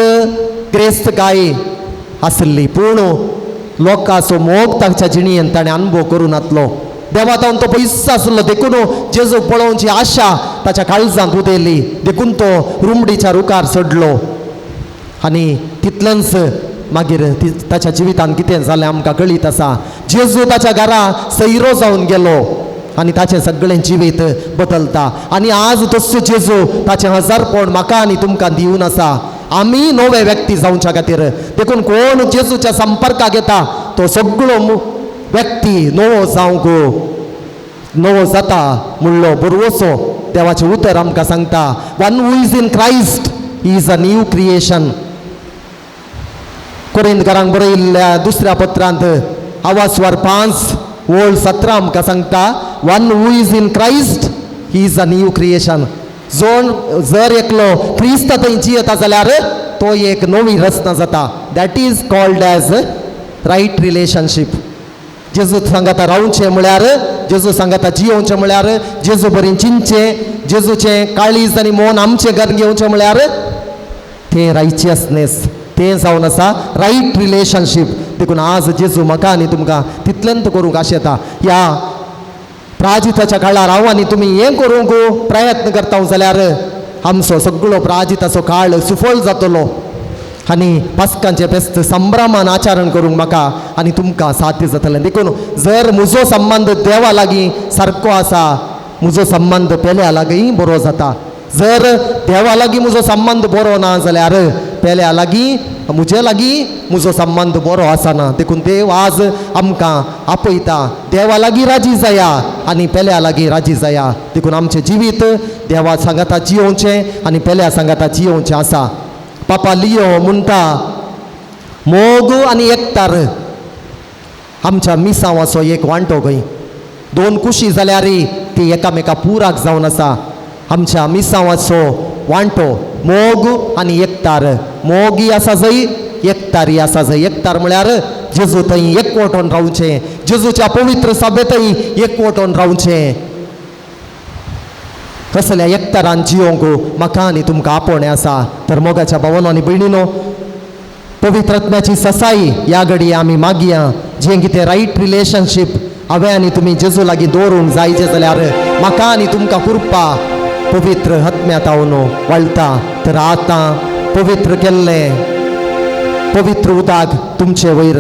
ग्रेस्तकाय आशिल्ली, पूण लोकांचो मोग ताच्या जिणयेंत ताणें अनुभव करूं नातलो. देवा तावन तो पयस आसलो, देखून जेजू पळोवची आशा ताच्या काळजांत उदेली. देखून तो रुमडीच्या रुखार चडलो आनी तितलेंच मागीर ताच्या जिवितांत कितें जालें आमकां कळीत आसा. जेजू ताच्या घरा सैरो जावन गेलो आनी ताचें सगळें जिवीत बदलता. आनी आज तस्सो जेजू ताचें हजारपण म्हाका आनी तुमकां दिवन आसा, आमी नवे व्यक्ती जावच्या खातीर. देखून कोण जेजूच्या संपर्काक येता तो सगळो व्यक्ती नवो जावंक नवो जाता म्हणलो बरवसो देवाचें उतर आमकां सांगता. One who is in Christ is a new creation. कोरिंदकारांक बरयल्ल्या दुसऱ्या पत्रांत आवासवार 5:17 आमकां सांगता, one who is in Christ is a new creation. जोण जर एकलो क्रिस्त थंय जियेता जाल्यार तो एक नवी रचना जाता. That is called as right relationship. जेजू सांगाता रावचें म्हळ्यार, जेजू सांगाता जियोवचें म्हळ्यार, जेजू बरी चिंतचें, जेजूचें काळीज आनी मन आमचें घर घेवचें म्हळ्यार तें रायचियसनेस, तें जावन आसा रायट रिलेशनशीप. देखून आज जेजू म्हाका आनी तुमकां तितलेंत करूंक आशेता. ह्या प्राजिताच्या काळार हांव आनी तुमी हें करूंक प्रयत्न करता जाल्यार आमचो सगळो प्राजिताचो काळ सुफळ जातलो आनी पास्कांचें फेस्त संभ्रमान आचरण करूंक म्हाका आनी तुमकां साध्य जातलें. देखून जर म्हजो संबंद देवा लागीं सारको आसा, म्हजो संबंद पेल्या लागीं बरो जाता. जर देवा लागीं म्हजो संबंद बरो ना जाल्यार पेल्या लागीं म्हजे लागीं म्हजो संबंद बरो आसना. देखून देव आज आमकां आपयता, देवा लागीं राजी जाया आनी पेल्या लागीं राजी जाया. देखून आमचें जिवीत देवा सांगाता जियोवचें आनी पेल्या सांगाता जियोवचें आसा. पापा लियो म्हणटा, मोग आनी एकतार आमच्या मिसांवाचो एक वांटो खंय. दोन कुशी जाल्यार ती एकामेका पुराक जावन आसा. आमच्या मिसांवाचो वांटो मोग आनी एकतार. मोगी आसा जंय, एकतारी आसा जंय. एकतार म्हळ्यार जेजू थंय एकवटोन रावचें, जेजूच्या पवित्र सभेंतय एकवटोन रावचें. कसल्या एकतारान जियोंक म्हाका आनी तुमकां आपोवणें आसा. तर मोगाच्या भावानो आनी भयणीनो, पवित्र आत्म्याची ससाई ह्या घडये आमी मागया, जें कितें रायट रिलेशनशीप हांवें आनी तुमी जेजू लागीं दवरूंक जायचें जाल्यार म्हाका आनी तुमकां कृपा पवित्र आत्म्या तावन वळटा. तर आतां पवित्र केल्लें पवित्र उदक तुमचे वयर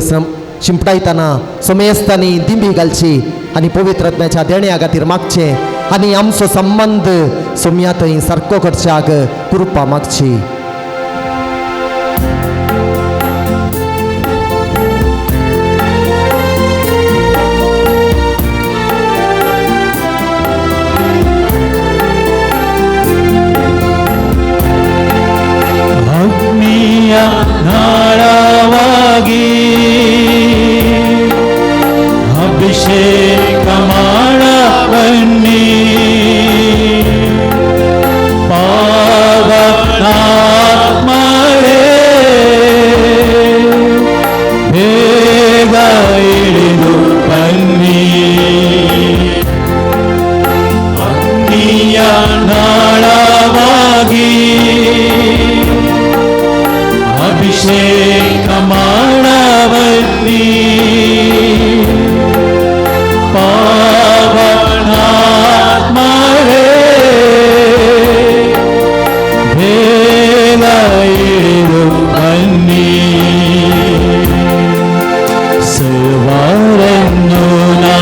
शिंपडायतना समेस्तांनी दिंबी घालची आनी पवित्र आत्म्याच्या देण्या खातीर मागचें आनी आमचो संबंद सोम्या थंय सारको करच्याक कृपा मागची. ಅಗ್ನಿಯ ನಾಳವಾಗಿ ಅಭಿಷೇಕ ಅಭಿಷೇಕ ಮಾಡಬನ್ನಿ ಪಾವನಾತ್ಮರೇ ಬೇಗ ಇಳಿದು ಬನ್ನಿ. ಸರ್ವರನ್ನು ನಾ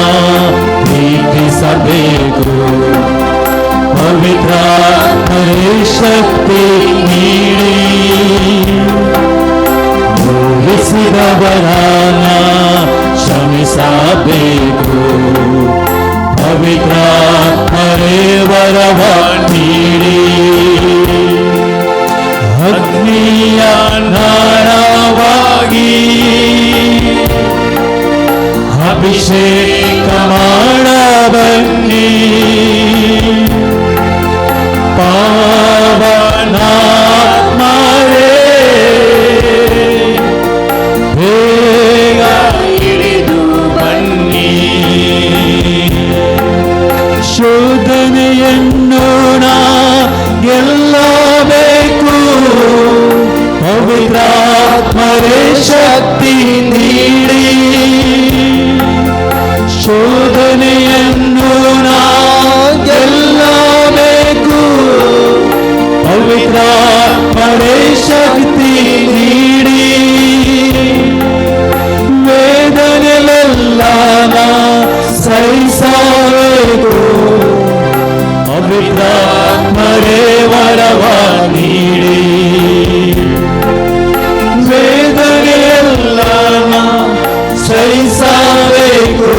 ಪ್ರೀತಿಸಬೇಕು, ಪವಿತ್ರ ಶಕ್ತಿ ನೀಡಿ. ನೋಯಿಸಿದವರನ್ನ ಕ್ಷಮಿಸಬೇಕು, ಪವಿತ್ರ ವರವ ನೀಡಿ. ಅಗ್ನಿಯ ನಾಳವಾಗಿ ಅಭಿಷೇಕ ಮಾಡಬನ್ನಿ ಪಾವನಾತ್ಮರೇ ಬೇಗ ಇಳಿದು ಬನ್ನಿ. ಶೋಧನೆಯನ್ನು ನಾ ಗೆಲ್ಲಬೇಕು, ಪವಿತ್ರಾತ್ಮರೇ ಶಕ್ತಿ ನೀಡಿ. ಶೋಧನೆಯನ್ನು ನಾ ಗೆಲ್ಲಬೇಕು, ಪವಿತ್ರಾತ್ಮರೇ ಶಕ್ತಿ ನೀಡಿ. ವೇದನೆಲೆಲ್ಲ ನಾ ಸಹಿಸಬೇಕು, ಪವಿತ್ರಾತ್ಮರೇ ವರವ ನೀಡಿ. ವೇದನೆಯೆಲ್ಲ ನಾ ಸಹಿಸಬೇಕು,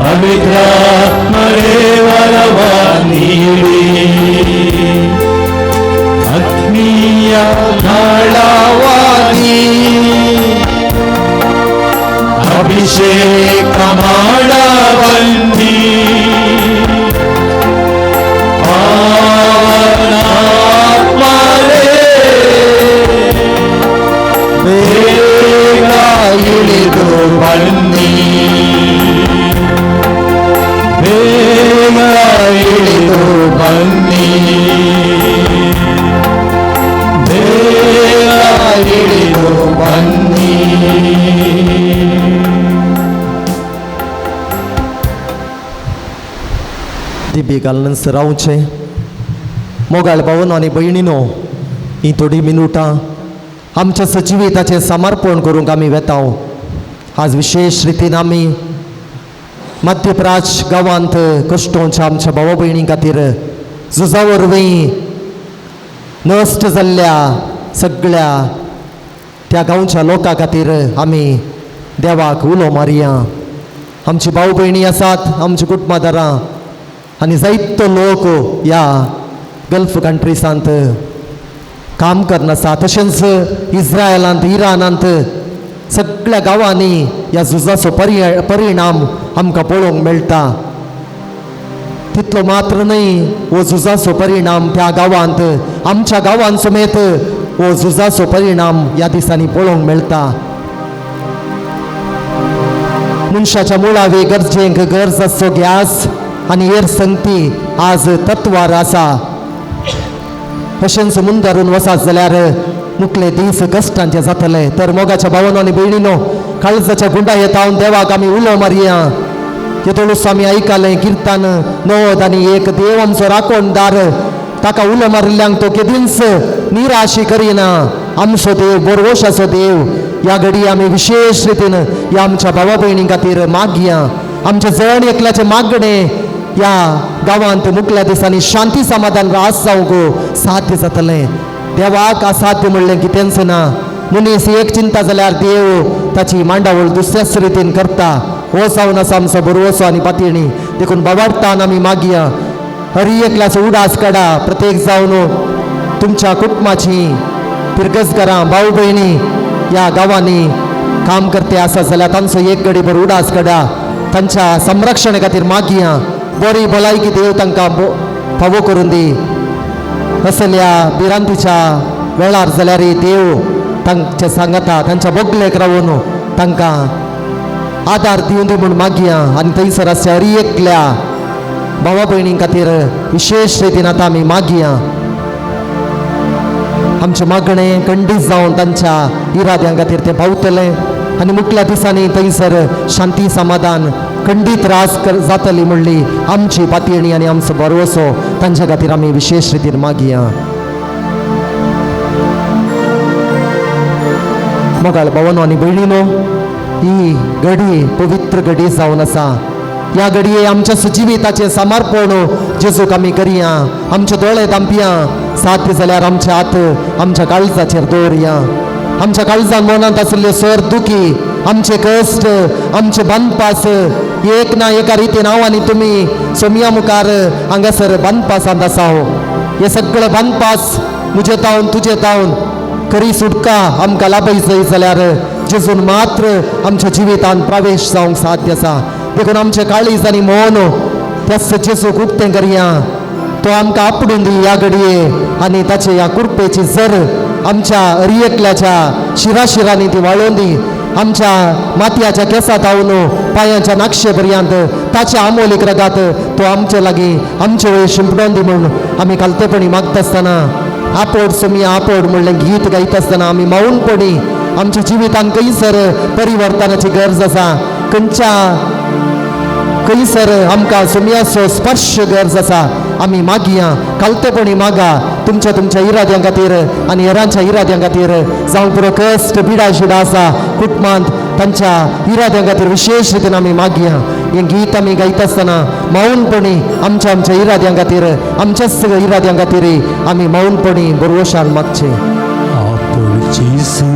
ಪವಿತ್ರಾತ್ಮರೇ ವರವ ನೀಡಿ. ಅಗ್ನಿಯ ನಾಳವಾಗಿ ಅಭಿಷೇಕ ಮಾಡಬನ್ನಿ ಪಾವನಾತ್ಮರೇ ಬೇಗ ಇಳಿದು ಬನ್ನಿ, ಬೇಗ ಇಳಿದು ಬನ್ನಿ, ಬೇಗ ಇಳಿದು ಬನ್ನಿ. दिबी घालून रावचें. मोगाळ भावनो आनी भयणीनो, ही थोडीं मिनुटां आमच्या सजिविताचें समर्पण करूंक आमी वेता. आज विशेश रितीन आमी मध्यप्राच गांवांत कश्टोंच्या आमच्या भावा भयणीं खातीर झुजा वरवीं नश्ट जाल्ल्या सगळ्या त्या गांवच्या लोकां खातीर आमी देवाक उलो मारया. आमची भाव भयणी आसात, आमची कुटुंबादारां आनी जायतो लोक ह्या गल्फ कंट्रीसांत काम करना आसा, तशेंच इस्रायलांत, इराणांत, सगळ्या गांवांनी ह्या झुजाचो परिणाम आमकां पळोवंक मेळटा. तितलो मात्र न्हय, हो झुजाचो परिणाम त्या गांवांत, आमच्या गांवांत समेत हो झुजाचो परिणाम ह्या दिसांनी पळोवंक मेळटा. मनशाच्या मुळावे गरजेक गरज आसचो गॅस आनी हेर संगती आज तत्वार आसा. तशेंच मुंदारून वसात जाल्यार मुखले दीस कश्टांचे जातले. तर मोगाच्या भावानो आनी भयणीनो, काळजाच्या गुंडा येता देवाक आमी उलो मारया. येतोळूस आमी आयकलें किर्तन 91, देव आमचो राखणदार, ताका उलो मारिल्ल्यांक तो केदींच निराशी करिना. आमचो देव बोरवोशाचो देव. ह्या घडी आमी विशेश रितीन ह्या आमच्या भावा भयणीं खातीर मागया. आमच्या जण एकल्याचें मागणें ह्या गांवांत मुखल्या दिसांनी शांती समाधान रास जावंक साध्य जातलें. देवाक असाध्य म्हणलें कितेंच ना. मनीस एक चिंता जाल्यार देव ताची मांडावळ दुसऱ्याच रितीन करता. हो जावन आसा आमचो बरोवचो आनी पातयणी. देखून बाबाडतान आमी मागया, हरी एकल्याचो उडास काडा. प्रत्येक जावन तुमच्या कुटुंबाची पिरगजगारां भाव भयणी ह्या गांवांनी काम करते आसा जाल्यार तांचो एक घडीभर उडास काडा. तांच्या संरक्षणे खातीर मागया. बरी भलायकी देव तांकां फावो करून दी. असल्या भिरांतीच्या वेळार जाल्यार देव तांचे सांगता, तांच्या बगलेक रावन तांकां आदार दिवन दी म्हूण मागया. आनी थंयसर आसच्या हरी एकल्या भावा भयणीं खातीर विशेश रितीन आतां आमी मागया. आमचें मागणें खंडीत जावन तांच्या इराद्यां खातीर तें पावतलें आनी मुखल्या दिसांनी थंयसर शांती समाधान खंडीत रास जातली म्हणली आमची पातयेणी आनी आमचो भरवसो तांच्या खातीर आमी विशेश रितीन मागया. मोगाळ भावानो आनी भयणीनो, ही घडी पवित्र घडी जावन आसा. ह्या घडये आमच्या सुजिविताचें समर्पण जेजूक आमी करया. आमचे दोळे धांपया, साध्य जाल्यार आमचे हात आमच्या काळजाचेर दवरया. आमच्या काळजान मनांत आशिल्ले सर दुखी, आमचे कश्ट, आमचे बांदपास एक ना एका रितीन हांव आनी तुमी सोमया मुखार हांगासर बांदपासांत आसा. हो हे सगळे बांदपास म्हजे तावन तुजे तावन खरी सुटका आमकां लाभय जाल्यार जेजून मात्र आमच्या जिवितांत प्रवेश जावंक साध्य आसा. देखून आमचें काळीज आनी मन त्याच जेजूक उक्तें करया. तो आमकां आपडून दी ह्या घडये आनी ताचे ह्या कुरपेची जर आमच्या अरियकल्याच्या शिराशिरांनी ती वाळोवन दी. आमच्या मातयाच्या केसात हावन पांयांच्या नाक्षे पर्यंत ताच्या आमोलीक रगात तो आमचे लागीं आमचे वयर शिंपडोवन दी म्हूण आमी कालतेपणी मागता आसतना आपोड सोमया आपोड म्हणलें गीत गायता आसतना आमी मौनपणी आमच्या जिवितांत खंयसर परिवर्तनाची गरज आसा, खंयच्या खंयसर आमकां सोमयाचो स्पर्श गरज आसा, आमी मागया, कालतेपणी मागा तुमच्या तुमच्या इराद्यां खातीर आनी हेरांच्या इराद्यां खातीर. जावं पुरो कश्ट बिडा शिडा आसा कुटुंबांत तांच्या इराद्यां खातीर विशेश रितीन आमी मागया. हें गीत आमी गायता आसतना मौनपणी आमच्या आमच्या इराद्यां खातीर, आमच्याच इराद्यां खातीर आमी मौनपणी बरवशान मागचें. आपोड जेजू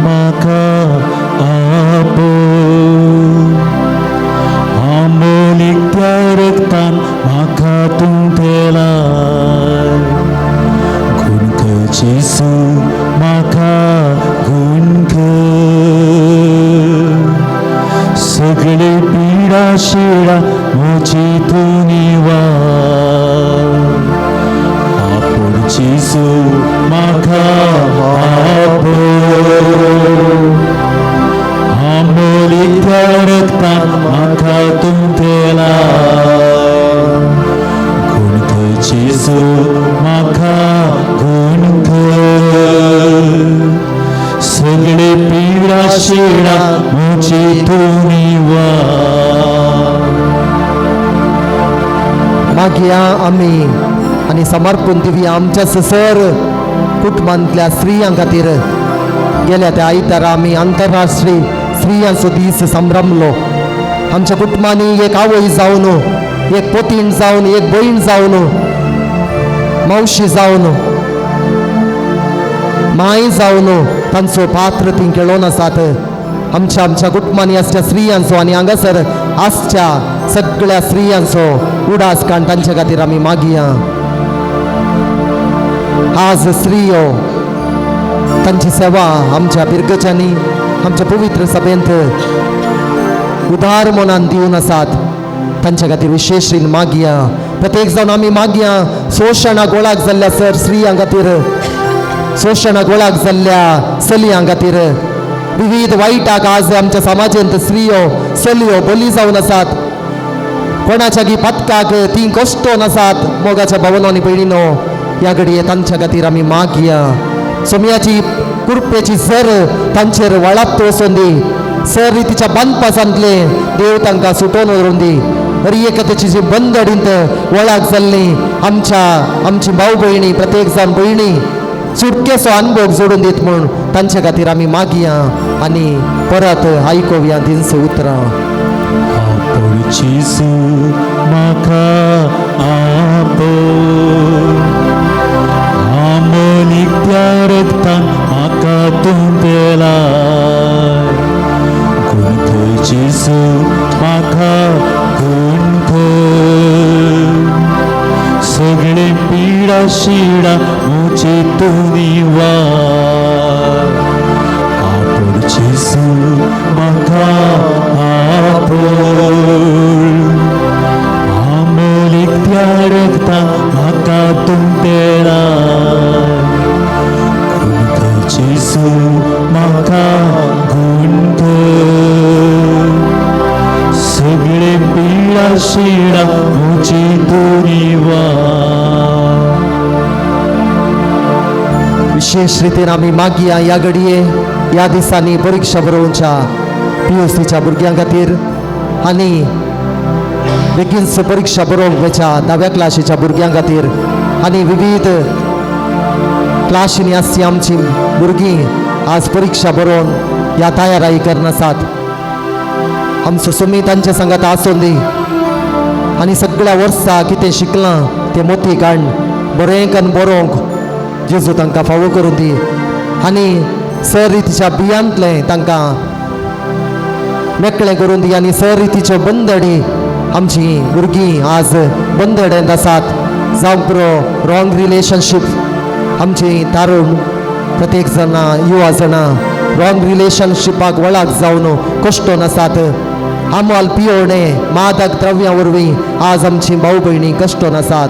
म्हाका आपोड, आमोलीक त्या रगतान म्हाका तूं पेलाय. गुणक जेजू म्हाका गुणक, सगळे पिडा शिडा म्हजी तूं निवार. आपोड जेजू म्हाका आपोड, आमोलीक त्या रगतान म्हाका तूं पेलाय. गुणक जेजू म्हाका गुणक, सगळे पिडा शिडा म्हजी तूं निवार. मागया आमी आनी समर्पण दिवया आमच्या सर कुटुंबांतल्या स्त्रियां खातीर. गेल्या त्या आयतारा आमी आंतरराष्ट्रीय स्त्रियांचो दीस संभ्रमलो. आमच्या कुटुंबांनी एक आवय जावन, एक पोतीण जावन, एक भयण जावन, मावशी जावन, माय जावन तांचो पात्र ती खेळोवन आसात. आमच्या आमच्या कुटुंबांनी आसच्या स्त्रियांचो आनी हांगासर आसच्या सगळ्या स्त्रियांचो उडास काण तांच्या खातीर आमी मागया. आज स्त्रियो तांची सेवा आमच्या पिरगच्यांनी आमच्या पवित्र सभेंत उदार मनान दिवन आसात. तांच्या खातीर विशेश रीन मागया. प्रत्येक जावन आमी मागया शोशणाक गोळाक जाल्ल्या सर स्त्रियां खातीर, शोशणाक गोळाक जाल्ल्या चलयां खातीर, विविध वायटाक आज आमच्या समाजांत स्त्रियो चलयो बली जावन आसात. कोणाच्या गी पथकाक ती कश्टोन आसात. मोगाच्या भावनो आनी भयणीनो, ह्या घडये तांच्या खातीर आमी मागया. सोमयाची कुरपेची सर तांचेर वळात वचोन दी. सर रितीच्या बांदपासांतले देव तांकां सुटोवन व्हरून दी. हर एक तेची जी बंदडींत वळाक जाल्ली आमच्या आमची भाव भयणी, प्रत्येक जाण भयणी सुटकेचो अनुभव जोडून दीत म्हूण तांच्या खातीर आमी मागया आनी परत आयकुया दिनस उतरां. आपोड जेजू म्हाका आपोड, आमोलीक त्या रगतान म्हाका तूं पेलाय. गुणक जेजू म्हाका गुणक, सगळे पिडा शिडा म्हजी तूं निवार. आपोड जेजू म्हाका आपोड, आमोलीक त्या रगतान म्हाका तूं पेलाय. गुणक जेजू म्हाका गुणक, सगळे पिडा शिडा म्हजी तूं निवार. विशेष विशेश रितीन आमी मागया ह्या घडये ह्या दिसांनी परिक्षा बरोवच्या पीयूसीच्या भुरग्यां खातीर आनी बेगीनच परिक्षा बरोवंक वयच्या धाव्या क्लासीच्या भुरग्यां खातीर आनी विविध क्लाशींनी आसची आमची भुरगीं आज परिक्षा बरोवन ह्या तयाराई करनासात. आमचो सुमी तांच्या सांगात आसून दी आनी सगळ्या वर्सा कितें शिकलां तें मोती काण बरें कन्न बरोवंक जेजू तांकां फावो करून दी आनी सर रितीच्या बियांतलें तांकां मेकळें करून दी आनी सर रितीच्यो बंदडी आमची भुरगीं आज बंदडेंत आसात जावंक पुरो रॉंग रिलेशनशीप आमची तारुण प्रत्येक जाणां युवा जाणां रॉंग रिलेशनशिपाक वळख जावन कश्टोन आसात. आमोल पियोणे मादक द्रव्यां वरवीं आज आमची भाव भयणी कश्टोन आसात.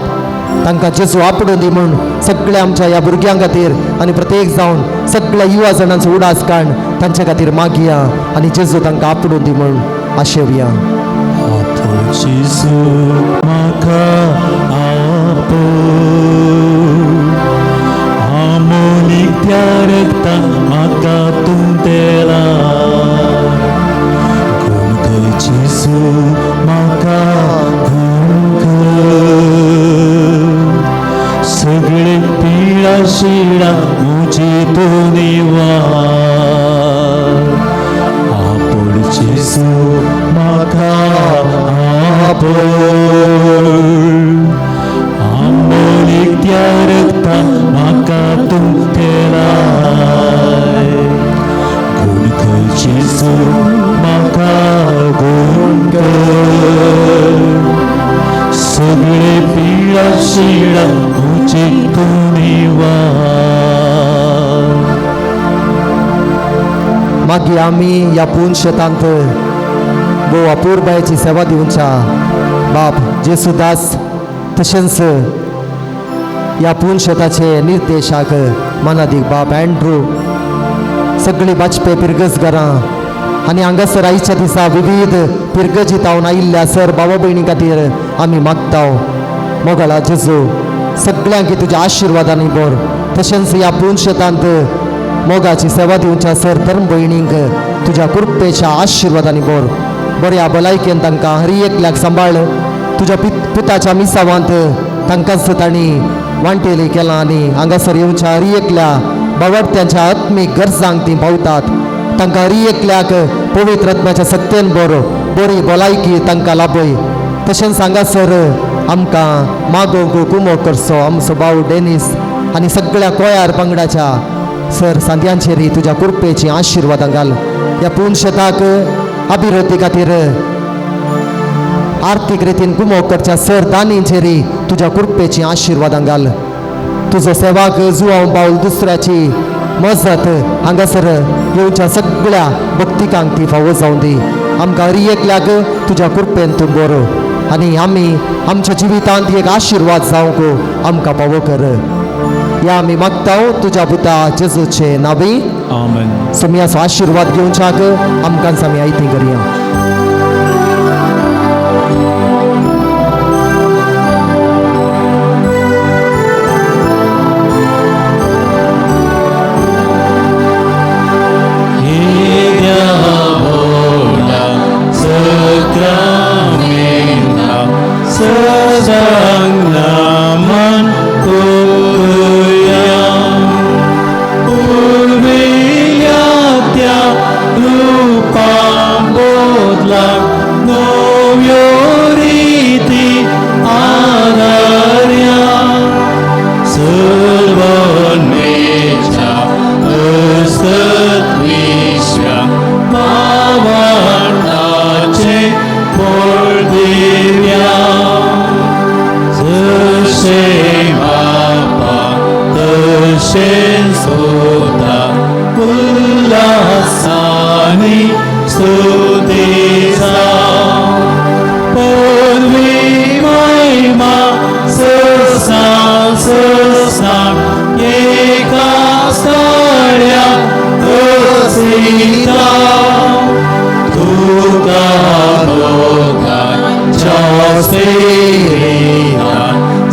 तांकां जेजू आपडून दी म्हूण सगळ्या आमच्या ह्या भुरग्यां खातीर आनी प्रत्येक जावन सगळ्या युवा जाणांचो उडास काण तांच्या खातीर मागया आनी जेजू तांकां आपडून दी म्हूण आशेवया. जेजू म्हाका आपय आमोनीक त्या रगतान म्हाका तुमतेला कोण खंय जेजू म्हाका कोण खंय सगळे पिळा शिळा म्हजे तूं निवार आपूण जेजू म्हाका आपय आमोनीक त्या रगतान म्हाका तुमतेलाय कोण खंय जेजू म्हाका कोण खंय सगळे पिळा शिळा म्हजे तूं निवार. मागीर आमी ह्या पूर्ण शेतांत भोव अपुरबायेची सेवा दिवच्या बाप जेसुदास तशेंच ह्या पूर्ण शेताचे निर्देशाक मानादीक बाप अँड्रू सगळीं वाजपे पिरगजगारां आनी हांगासर आयच्या दिसा विविध पिरगजी तावन आयिल्ल्या सर बाबा भयणी खातीर आमी मागता. मोगाळा जेजू सगळ्यांक तुज्या आशिर्वादांनी भर तशेंच ह्या पूर्ण शेतांत मोगाची सेवा दिवच्या सर धर्म भयणींक तुज्या कृपेच्या आशिर्वादांनी भर बऱ्या भलायकेन तांकां हरी एकल्याक सांबाळ तुज्या पुताच्या मिसावांत तांकांच तांणी वांटेली केलां आनी हांगासर येवच्या हरी एकल्या बावडत्यांच्या आत्मीक गरजांक ती पावतात. तांकां हरी एकल्याक पवित्र आत्म्याच्या सत्तेन बरो बरी भलायकी तांकां लाभय. तशेंच हांगासर आमकां मागोवंक कुमोक करचो आमचो भाव डेनीस आनी सगळ्या कोयार पंगडाच्या सर सांद्यांचेर तुज्या कृपेची आशिर्वादां घाल. ह्या पूर्ण शेताक अभिवृद्धी खातीर आर्थीक रितीन कुमोक करच्या सर दानींचेर तुज्या कृपेची आशिर्वादां घाल. तुजो सेवाक जुवांव पावल दुसऱ्याची मजत हांगासर येवच्या सगळ्या भक्तिकांक ती फावो जावं दी. आमकां हरी एकल्याक तुज्या कृपेन तूं बरो आनी आमी आमच्या जिवितांत एक आशिर्वाद जावंक आमकां पावो कर. ह्या आमी मागता तुज्या पुता जेजूचे नावी. आमेन. सोमयाचो आशिर्वाद घेवच्याक आमकां आमी आयती करया.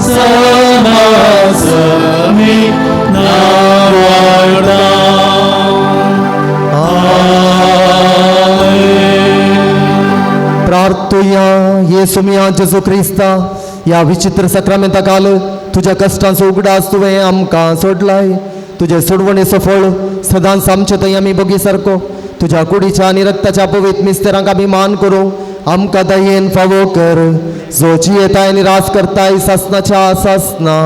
Sama हे सुमिया जेजू क्रिस्ता, ह्या विचित्र साक्रामेंता काल तुज्या कश्टांचो उगडास तुवें आमकां सोडलाय. तुजे सोडवणेचो फळ सदांच आमचे थंय आमी बगी सारको तुज्या कुडीच्या आनी रक्ताच्या पवित्र मिस्तेरांक आमी मान करूं. आमकां दयेन फावो कर, जो जियेताय आनी राज करताय सासनाच्या सासना.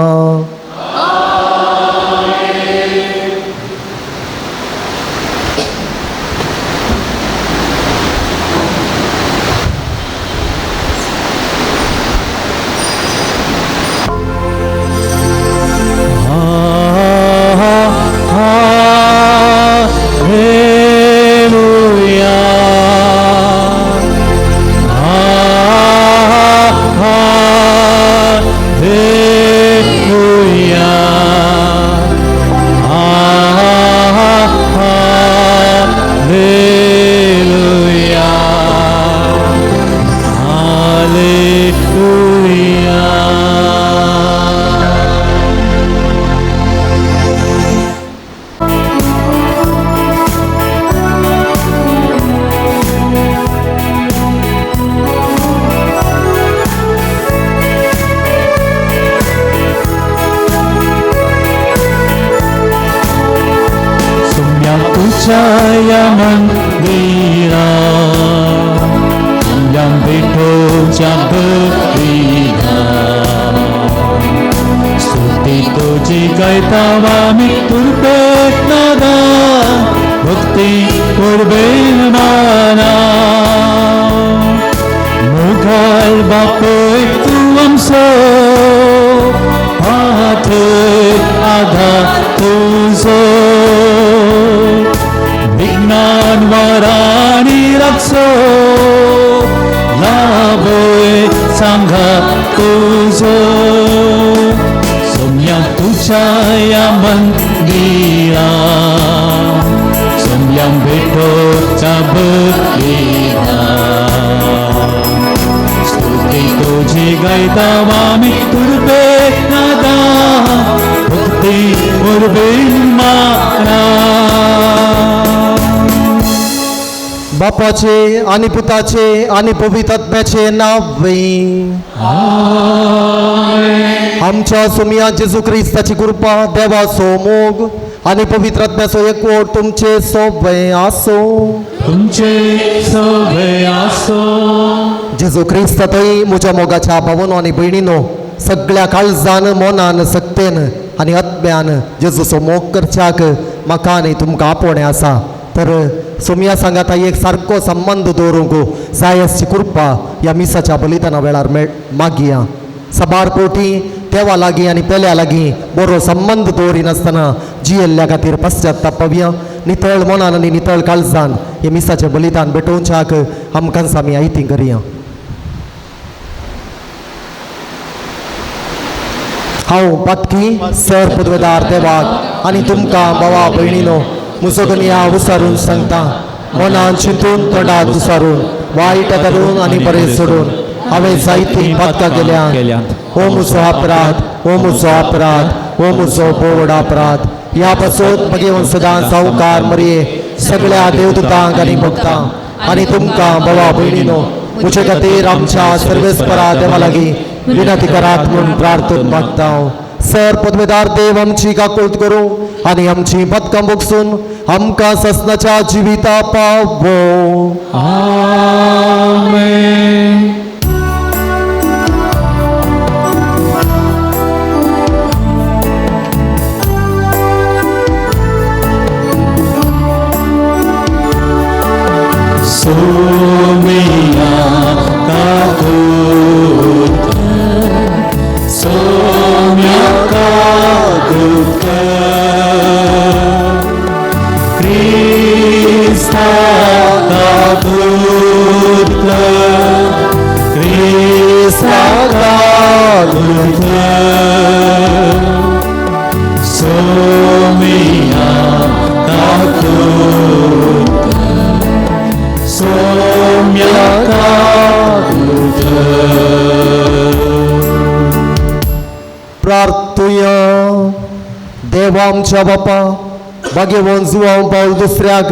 तुझ्या मंदिरा विठोच्या भक्तीला स्तुती तुझी गायता आमी तुर्बेत नादा भक्ती कुर्बेन माना मुखार बापय तूं आमचो हात आधार तुजो विज्ञान वराणी राखचो लाभय सांगा तुजो सोम्या तुझ्या या मंदिरा सोम्या भेटोच्या भक्तीला स्तुती तुझी गायता आमी तुर्बेत नादा भक्ती उर्बेन माना. बापाचे आनी पुताचे आनी पवित्र आत्म्याचे नांव. आमच्या सुमिया जेजू क्रिस्ताची कृपा, देवाचो मोग आनी पवित्र आत्म्याचो एकवट तुमचे सोबे आसो. तुमचे सोबे आसो. जेजू क्रिस्त थंय म्हज्या मोगाच्या भावनो आनी भयणीनो, सगळ्या काळजान, मनान, सक्तेन आनी आत्म्यान जेजूचो मोग करच्याक म्हाका आनी तुमकां आपोवणें आसा. तर सोमिया सांगाता एक सारको संबंद दवरूंक जाय आसची कृपा ह्या मिसाच्या बलिदाना वेळार मागया. सबार पोटी देवा लागीं आनी पेल्या लागीं बरो संबंद दवरिनासतना जियेल्ल्या खातीर पश्चाताप पावया. नितळ मनान आनी नितळ काळजान हे मिसाचें बलिदान भेटोवच्याक आमकां आमी आयती करया. हांव पातकी सर पदवेदार देवाक आनी तुमकां भावा भयणीनो मुजोगनिया उसारून सांगता, मनान चिंतून तोंडात उसारून वायट धरून आनी बरें सोडून हांवें जायतीं पातकां केल्या. हो म्हजो अपराध, हो म्हजो अपराध, हो म्हजो बोवड अपराध. ह्या पासून म्हगे सदां सावकार मरये सगळ्या देवदूतांक आनी भक्तांक आनी तुमकां भावा भयणीनो म्हजे खातीर आमच्या सर्वेस्परा देवा लागीं विनंती करात म्हूण प्रार्थना मागता. सर पदवेदार देव आमची काकुळट करूं आनी आमची पदकां भोगसून आमकां ससनाच्या जिविता पावो. आमेन. सोमिया काकुत सोम्या काकुत क्रिस्ता काकुत क्रिस्ता काकुत सोमिया काकुत सोम्या काकुत. प्रार्थुया. देवा आमच्या बापा, भाग्यवान जुवांव पावल दुसऱ्याक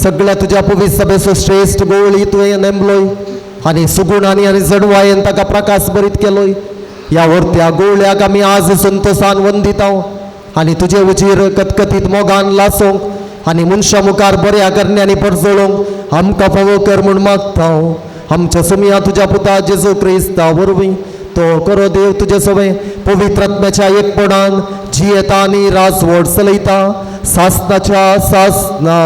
सगळ्या तुज्या पवित्र सभेचो श्रेश्ठ गोळी तुवें नेमलोय. आनी सुगुणांनी आनी जडवायेन ताका प्रकाश बरीत केलोय. ह्या वरत्या गोळ्याक आमी आज संतोसान वंदिता आनी तुजे उजीर कतकतीत मोगान लासोवंक आनी मनशां मुखार बऱ्या करण्यांनी परजळोवंक आमकां फावो कर म्हूण मागता. आमच्या सुमया तुज्या पुता जेजू क्रिस्ता वरवीं तो करो देव तुजे सवे पवित्र आत्म्याच्या एकपणान जियेता आनी राजवट चलयता सासनाच्या सासना.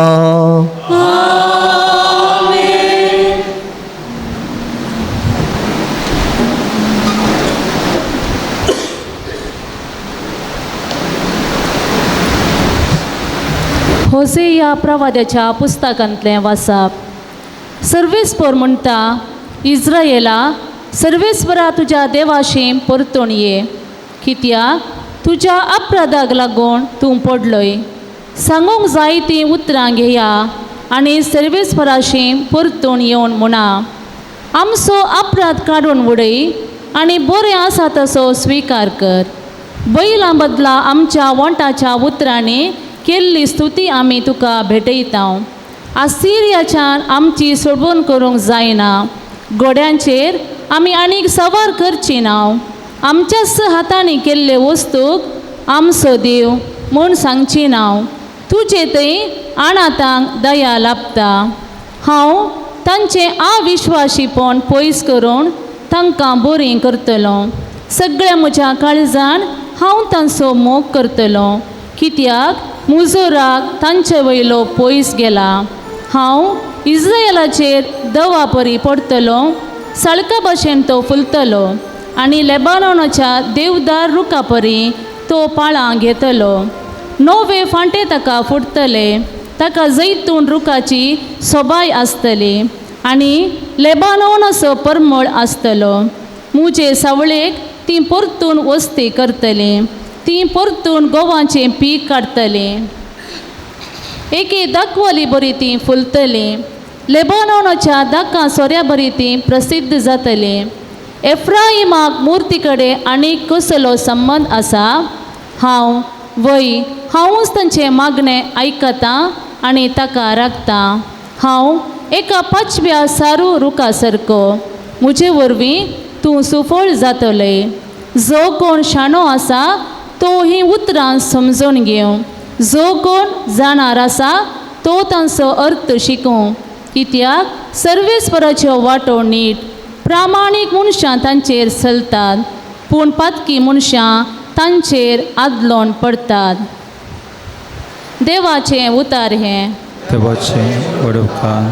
होसे ह्या प्रवाद्याच्या पुस्तकांतलें वाचप. सर्वेस्पर म्हणटा, इज्रायेला सर्वेस्परा तुज्या देवाशी परतून ये, कित्याक तुज्या अपराधाक लागून तूं पडलोय. सांगूंक जाय तीं उतरां घेया आनी सर्वेस्पराशी परतून येवन म्हणा, आमचो अपराध काडून उडय आनी बरें आसा तसो स्विकार कर. बैलां बदला आमच्या वोंटाच्या उतरांनी केल्ली स्तुती आमी तुका भेटयता. आसिरियाच्यान आमची सोडवण करूंक जायना, गोड्यांचेर आमी आनीक सवार करची ना. आमच्याच हातांनी केल्ले वस्तूक आमचो देव म्हूण सांगची ना. तुजे थंय अनाथांक दया लाभता. हांव तांचें अविश्वासीपण पयस करून तांकां बरीं करतलो. सगळ्या म्हज्या काळजान हांव तांचो मोग करतलो, कित्याक म्हजो राग तांचे वयलो पयस गेला. हांव इज्रायलाचेर दवा परी पडटलो, सळका भशेन तो फुलतलो आनी लेबानोनाच्या देवदार रुखा परी तो पाळां घेतलो. नवे फांटे ताका फुटतले, ताका जैतून रुखाची सोबाय आसतली आनी लेबानोन असो परमळ आसतलो. मुजे सावळेक तीं परतून वस्ती करतलीं, तीं परतून गोवाचें पीक काडटलीं. एके दाखवाली बरी तीं फुलतलीं, लेबानोनाच्या दाकां सोऱ्या बरी तीं प्रसिद्ध जातलीं. एफ्राइमाक मुर्ती कडेन आनीक कसलो संबंद आसा? हांव वय हांवूच तांचें मागणें आयकतां आनी ताका राखतां. हांव एका पाचव्या सारू रुखा सारको, म्हजे वरवीं तूं सुफळ जातलें. जो कोण शाणो आसा तो हीं उतरां समजून घेवं, जो कोण जाणार आसा तो तांचो अर्थ शिकूं. कित्याक सर्वेस्पराच्यो वाटो नीट, प्रामाणीक मनशां तांचेर चलतात, पूण पातकी मनशां तांचेर आदलोन पडटात. देवाचें उतार हें. देवाचें वडोवकार.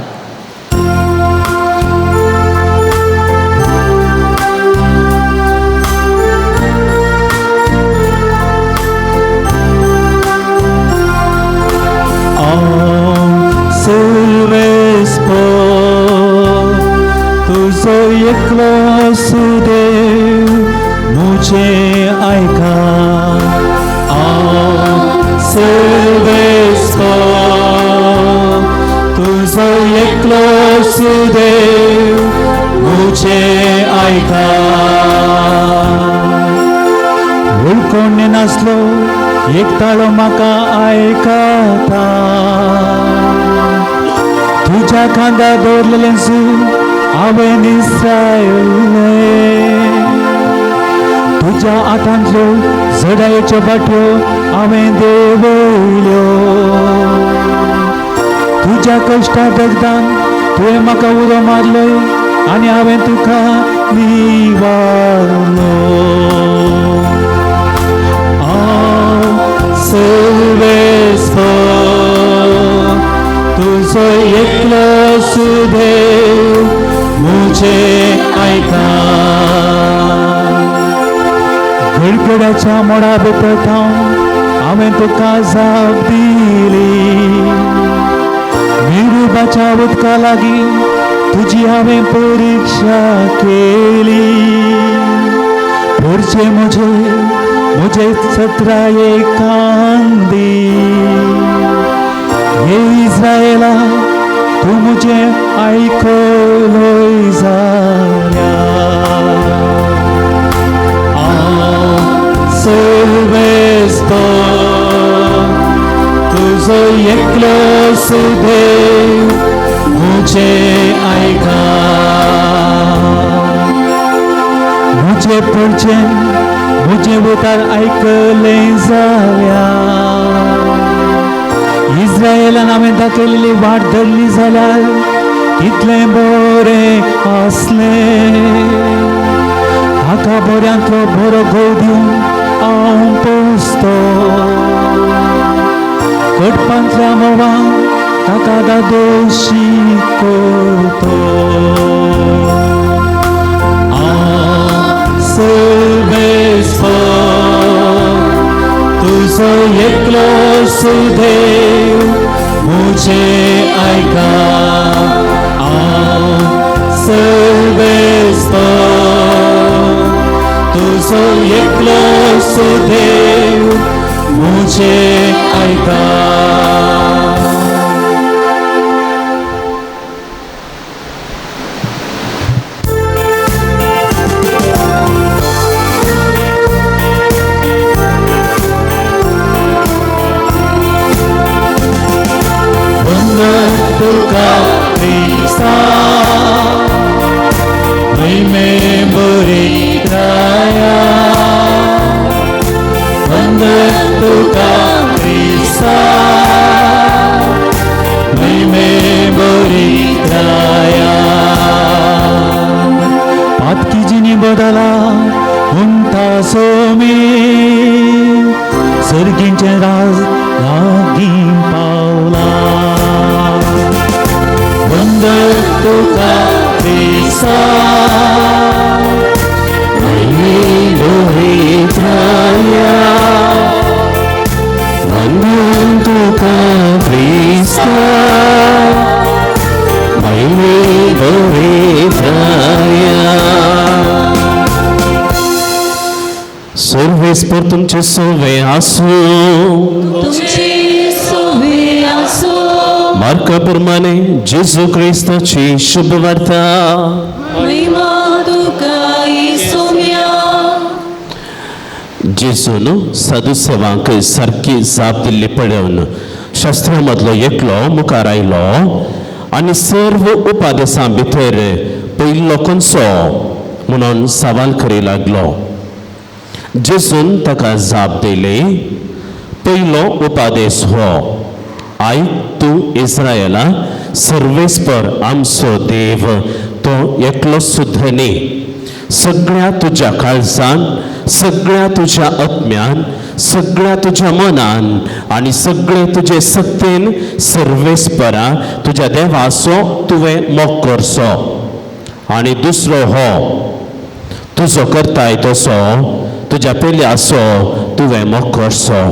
तुजो एकलो सुदेव मुझे आयका. हांव सर्वेस्पर तुजो एकलो सुदेव मुझे आयका. वळखून नासलो एक ताळो म्हाका आयकता. तुज्या खांद्यार दवरलेलें सूर हांवें निसरायलें. तुज्या हातांतल्यो जडायेच्यो बाटयो हांवें देंवयल्यो. तुज्या कश्टा दगदान तुवें म्हाका उलो मारलोय आनी हांवें तुका निवारलो. हांव सर्वेस्पर तुजो एकलो सुदेव मुझे आयका. गडगडाच्या मोडा भितर थावन हांवें तुका जाप दिली. मिरुबाच्या उदका लागीं तुजी हांवें परिक्षा केली. पुरचे म्हजे म्हजे सत्राये कांदी. हे इस्रायला तूं म्हजें आयकलोय जाल्यार. हांव सर्वेस्पर तुजो एकलो सुदेव मुझे आयका. तुजे परचेन म्हजें उतार आयकलें जाल्यार, इस्रायलान हांवें दाखयलेली वाट धरली जाल्यार कितलें बरें आसलें। हाका बऱ्यांतलो बरो घोव दिवन हांव पोसतो, कोटपांतल्या मोवान ताका दादोशी करतो। सर्वेस्पर तुजो एकलो सुदेव म्हजें आयका, हांव सर्वेस्पर तुजो एकलो सुदेव म्हजें आयका। तुका क्रिस्ता महिमे बरी राया, वंदन तुका क्रिस्ता महिमे बरी राया। पातकी जिणी बदला म्हणटा सोमी, सर्गींचें राज लागीं पावला। वंदन तुका क्रिस्ता महिमे बरी राया, वंदन तुका क्रिस्ता महिमे बरी राया। सर्वेस्पर तुमचे सोवे आसूं। तुमचे सोवे आसूं। मार्का प्रमाणे जेजू क्रिस्ताची शुभवार्ता। महिमा तुका सोम्या। जेजून साधुसेवांक सारकी जाप दिल्ली पळोवन शास्त्रा मदलो एकलो मुखार आयलो आनी सर्व उपादेसां भितर पयलो खंयचो म्हणून सवाल करी लागलो। जेजून ताका जाप दिली, पयलो उपादेस हो, आयक तूं इस्रायला, सर्वेस्पर आमचो देव तो एकलो सुद्दां न्ही। सगळ्या तुज्या काळजान, सगळ्या तुज्या आत्म्यान, सगळ्या तुज्या मनान आनी सगळे तुजे सक्तेन सर्वेस्परा तुज्या देवाचो तुवें मोग करचो। आनी दुसरो हो, तुजो करताय तसो तुज्या पेल्याचो तुवें मोग करचो।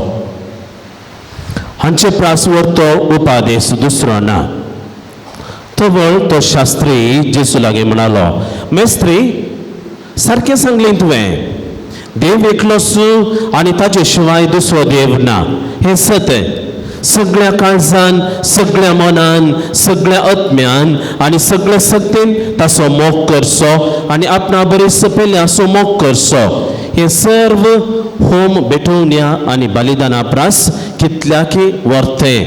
हांचे प्रासवर तो उपादेस दुसरो ना। तवळ तो शास्त्री जेजू लागीं म्हणालो, मेस्त्री सारकें सांगलें तुवें, देव एकलोच आनी ताजे शिवाय दुसरो देव ना, हें सत। सगळ्या काळजान, सगळ्या मनान, सगळ्या आत्म्यान आनी सगळ्या सक्तेन ताचो मोग करचो आनी आपणा बरें पेल्याचो मोग करचो। हें सर्व होम भेटोवण्या आनी बलिदाना प्रास कितल्याकी व्हरतें।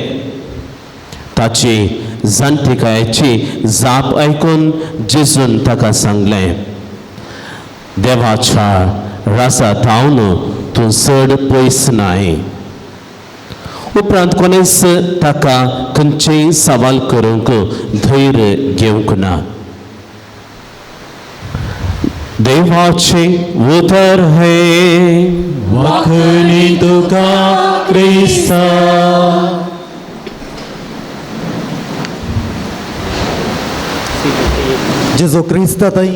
ताची जाणटिकायेची जाप आयकून जेजून ताका सांगलें, देवाच्या राजा थावन तूं चड पयस नाय। उपरांत कोणेच ताका खंयचेय सवाल करूंक धैर्य घेवंक ना। देवाचे उतर हे वाखणी तुका क्रिस्ता। जेजू क्रिस्त थंय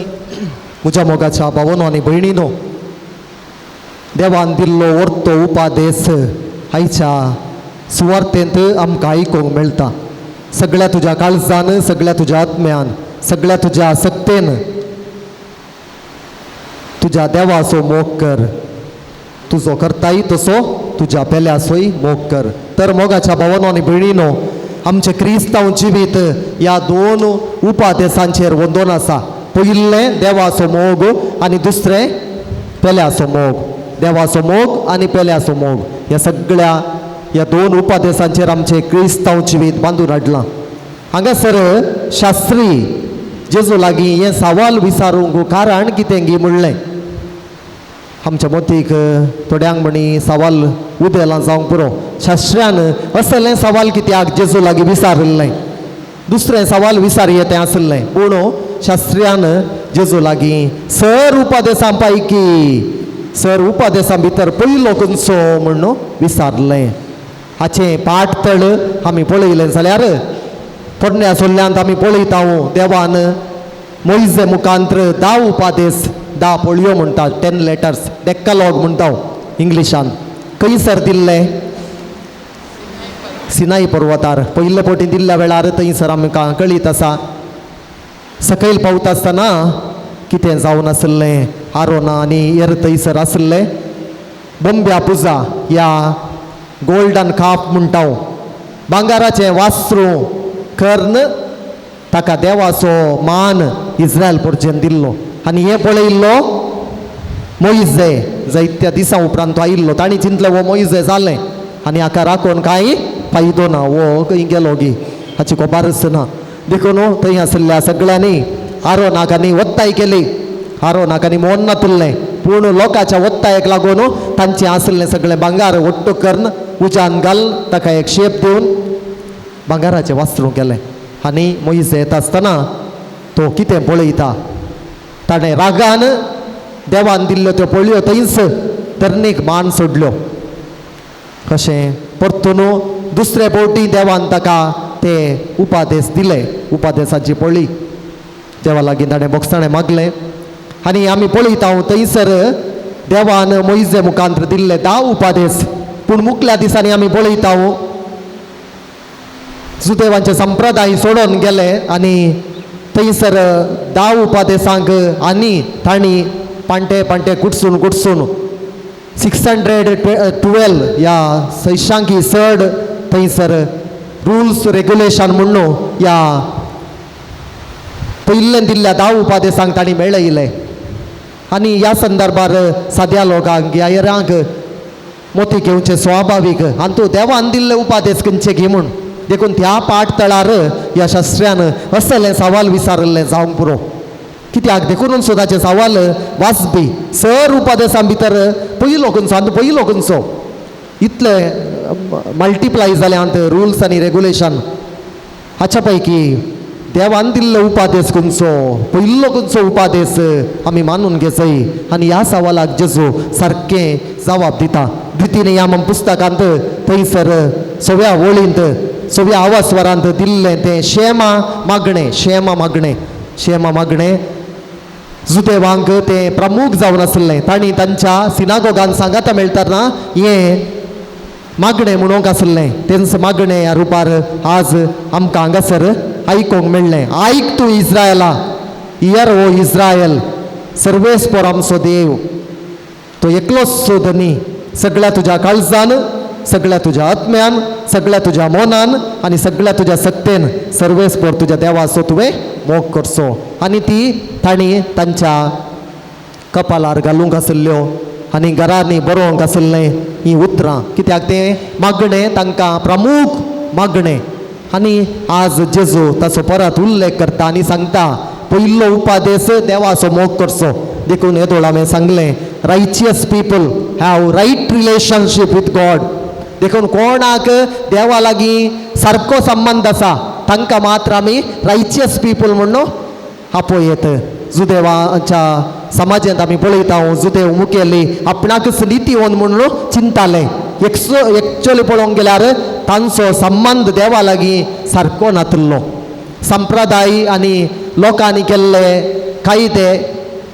म्हज्या मोगाच्या भावनो आनी भयणीनो, देवान दिल्लो वर्तो उपादेस आयच्या सुवार्तेंत आमकां आयकूंक मेळटा। सगळ्या तुज्या काळजान, सगळ्या तुज्या आत्म्यान, सगळ्या तुज्या सक्तेन तुज्या देवाचो मोग कर, तुजो करताय तसो तुज्या पेल्याचोय मोग कर। तर मोगाच्या भावनो आनी भयणीनो, आमचें क्रिस्तांव जिवीत ह्या दोन उपादेसांचेर वंदोन आसा। पयलें देवाचो मोग आनी दुसरें पेल्याचो मोग। देवाचो मोग आनी पेल्याचो मोग ह्या सगळ्या ह्या दोन उपादेसांचेर आमचें क्रिस्तांव जिवीत बांदून हाडलां। हांगासर शास्त्री जेजू लागीं हें सवाल विचारूंक कारण कितें गी म्हणलें। आमच्या मोतीक थोड्यांक म्हणी सवाल उदेलां जावंक पुरो. शास्त्र्यान असलें सवाल कित्याक जेजू लागीं विचारिल्लें, दुसरें सवाल विचार येतें आसलें, पूण शास्त्र्यान जेजू लागीं सर उपदेसां पैकी सर उपदेसां भितर पयलो खंयचो म्हूण विचारलें. हाचें पाटतळ आमी पळयलें जाल्यार पोरण्या सोल्ल्यांत आमी पळयता देवान मोयजे मुखांत्र 10 उपादेस 10 पोळयो म्हणटा, 10 लेटर्स डेक्कालॉग म्हणटा इंग्लिशान. खंयसर दिल्लें? सिनाई पर्वतार पयले पटी दिल्ल्या वेळार थंयसर आमकां कळीत आसा. सकयल पावता आसतना कितें जावन आसलें, आरोना आनी एर थंयसर आसले. बोंब्या पुजा ह्या गोल्डन काप म्हणटा, भांगाराचें वास्त्रू कर्ण ताका देवाचो मान इस्रायल पोरचेन दिल्लो. आनी हें पळयल्लो मोइजे जायत्या दिसां उपरांत तो आयिल्लो. तांणी चिंतलें हो मोइजे जालें आनी हाका राखून कांय फायदो ना, हो खंय गेलो गी हाची खबरच ना. देखून थंय आशिल्ल्या सगळ्यांनी आरोनाक आनी वत्ताय केली, आरोनाक आनी मोन नातिल्लें, पूण लोकांच्या वत्तायेक लागून तांचें आशिल्लें सगळें भांगार ಒಟ್ಟು करून उज्यान घाल ताका एक शेप दिवन भांगाराचें वास्त्रूं केलें. आनी मोइजे येता आसतना तो कितें पळयता, ताणें रागान देवान दिल्ल्यो त्यो पळयो थंयच तरणीक मान सोडल्यो. कशें परतून दुसरे फावटी देवान ताका ते उपादेस दिले, उपादेसाची पळी देवा लागीं ताणें बोगसाणें मागलें. आनी आमी पळयता थंयसर देवान मोइजे मुखांत्र दिल्ले 10 उपादेस, पूण मुखल्या दिसांनी आमी पळयता जुदेवांचे संप्रदाय सोडून गेले आनी थंयसर 10 उपादेसांक आनी तांणी पांटे पांटे कुटसून कुटसून 612 ह्या सैशांकी चड थंयसर रुल्स रेगुलेशन म्हणून ह्या पयल्लें दिल्ल्या 10 उपादेसांक तांणी मेळयले. आनी ह्या संदर्भार साद्या लोकांक ह्या हेरांक मोती घेवचें स्वाभावीक, आनी तूं देवान दिल्ले उपादेस खंयचे घे म्हूण. देखून त्या पाट तळार ह्या शास्त्र्यान असलें सवाल विचारिल्लें जावंक पुरो. कित्याक देखून सुद्दाचें सवाल वाजपी सर उपादेसां भितर पयलो खंयचो आनी पयलो खंयचो इतले मल्टिप्लाय जाले आंत रुल्स आनी रेगुलेशन. हाच्या पैकी देवान दिल्लो उपादेस खंयचो, पयलो खंयचो उपादेस आमी मानून घेचय. आनी ह्या सवालाक जेजू सारकें जवाब दिता. द्वितीय यामम पुस्तकांत थंयसर सव्या वळींत सव्या आवासवरांत दिल्लें तें शेमा मागणें, शेमा मागणें, शेमा मागणें जुदेवांक तें प्रमुख जावन आसलें. तांणी तांच्या सिनागोगान सांगाता मेळटना हें मागणें म्हणूंक आसलें. तेंच मागणें ह्या रुपार आज आमकां हांगासर आयकूंक मेळ्ळें. आयक तूं इस्रायला, इयर ओ इस्रायल, सर्वेस्पोर आमचो देव तो एकलोच धनी, सगळ्या तुज्या काळजान, सगळ्या तुज्या आत्म्यान, सगळ्या तुज्या मनान आनी सगळ्या तुज्या सक्तेन सर्वेस्पोर तुज्या देवाचो तुवें मोग करचो. आनी ती तांणी तांच्या कपालार घालूंक आसल्ल्यो आनी घरांनी बरोवंक आसलें हीं उतरां. कित्याक तें मागणें तांकां प्रमुख मागणें. आनी आज जेजू ताचो परत उल्लेख करता आनी सांगता पयलो उपादेस देवाचो मोग करचो. देखून येदोळ हांवें सांगलें, righteous people have right relationship with God. देखून कोणाक देवा लागीं सारको संबंद आसा तांकां मात्र आमी रायचियस पीपल म्हणून आपोयत. जुदेवाच्या समाजांत आमी पळयता जुदेव मुखेली आपणाकच नितीवन म्हणून चिंताले. एक्चुअली पळोवंक गेल्यार तांचो संबंद देवा लागीं सारको नातिल्लो. संप्रदाय आनी लोकांनी केल्ले कायदे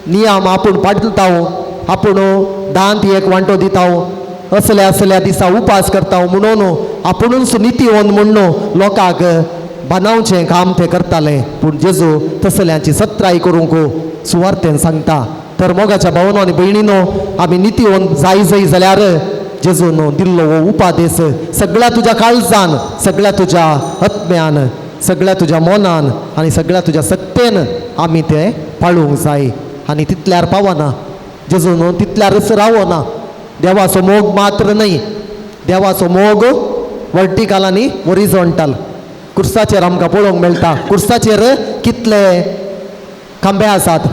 नियम आपूण पाळटा, आपूण दांत एक वांटो दिता, असल्या असल्या दिसा उपास करता म्हणून आपुणूच नितीवन म्हणून लोकांक बांदावचें काम ते करताले. पूण जेजू तसल्यांची सत्राय करूंक सुवार्थेन सांगता. तर मोगाच्या भावनो आनी भयणीनो आमी नितीवन जाय जाय जाल्यार जेजून दिल्लो हो उपादेस सगळ्या तुज्या काळजान, सगळ्या तुज्या आत्म्यान, सगळ्या तुज्या मनान आनी सगळ्या तुज्या सक्तेन आमी ते पाळूंक जाय. आनी तितल्यार पावना जेजून, तितल्यारच रावना. देवाचो मोग मात्र न्हय, देवाचो मोग वर्टिकल आनी ओरिजोंटल. कुर्साचेर आमकां पळोवंक मेळटा, कुर्साचेर कितले खांबे आसात?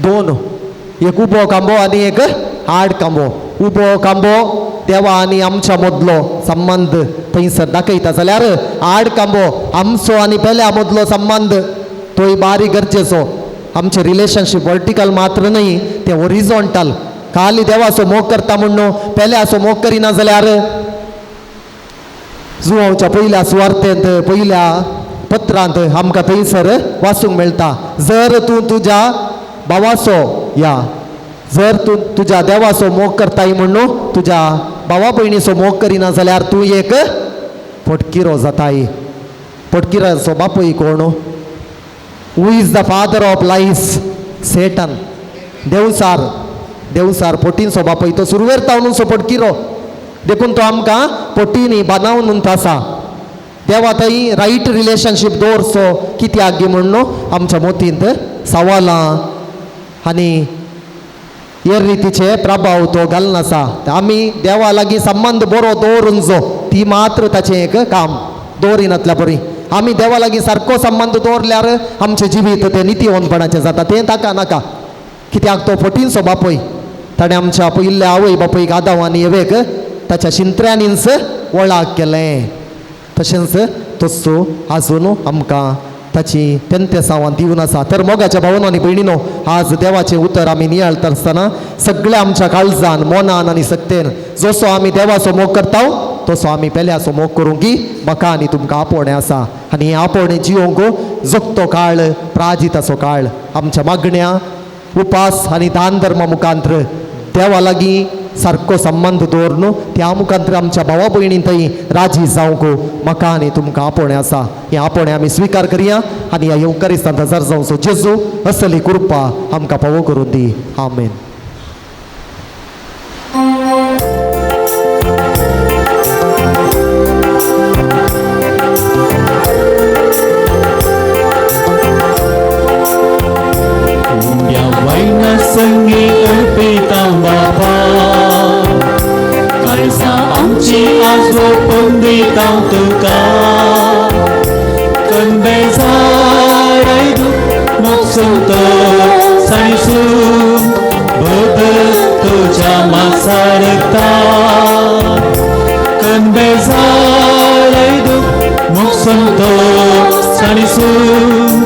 2. एक उबो खांबो आनी एक आड खांबो. उबो खांबो देवा आनी आमच्या मदलो संबंद थंयसर दाखयता जाल्यार आड खांबो आमचो आनी पेल्या मदलो संबंद तोय बारीक गरजेचो. आमचें रिलेशनशीप वर्टिकल मात्र न्हय, तें ओरिजोंटल. खाली देवाचो मोग करता म्हूण पेल्याचो मोग करिना जाल्यार जुवांच्या पयल्या सुवार्तेंत पयल्या पत्रांत आमकां थंयसर वाचूंक मेळटा, जर तूं तुज्या भावाचो या जर तूं तुज्या देवाचो मोग करताय म्हूण तुज्या भावा भयणीचो मोग करिना जाल्यार तूं एक पोटकिरो जाताय. पोटकिराचो बापूय कोण? Who is the father of lies? Satan. Devsar, Devsar पोटींचो बापूय तो सुरवेर तावनूचो पोटकिरो, देखून तो आमकां पोटींनी बांदावन आसा. देवा थंय रायट रिलेशनशीप दवरचो कित्याक गी म्हूण आमच्या मोतींत सवालां आनी हे रितीचे प्रभाव तो घालून आसा. आमी देवा लागीं संबंद बरो दवरून जो ती मात्र ताचें एक काम दवरिनातल्या बरी. आमी देवा लागीं सारको संबंद दवरल्यार आमचें जिवीत तें नितीवंतपणाचें जाता, तें ताका नाका. कित्याक तो फटींचो बापूय. ताणें आमच्या पयल्या आवय बापूयक आदाव आनी एवेक ताच्या शिंत्र्यांनीच वळाक केलें. तशेंच तसो आजून आमकां ताची तेंतेसांवां दिवन आसा. तर मोगाच्या भावनो आनी भयणीनो, आज देवाचें उतर आमी नियाळता आसतना सगळ्या आमच्या काळजान, मनान आनी सक्तेन जसो आमी देवाचो मोग करता तसो आमी पेल्याचो मोग करूंक की म्हाका आनी तुमकां आपोवणें आसा. आनी हें आपोवणें जिवंक जगतो काळ प्राजिताचो काळ आमच्या मागण्या उपास आनी दान धर्मा मुखांत्र देवा लागीं सारको संबंद दवर त्या मुखांत्र आमच्या भावा भयणीन थंय राजी जावंक म्हाका आनी तुमकां आपोवणें आसा. हें आपोवणें आमी स्विकार करया आनी ह्या येवकारिस्तांत हजर जावचो जेजू असली कृपा आमकां पावो करून दी. आमेन. संगी अर्पिता बाबा काळजा आमची आज ओपन दिता तुका कनबेजार मोगसंतो साणसून बदल तुझ्या मासारता कनबेजार मोगसंतो साणसून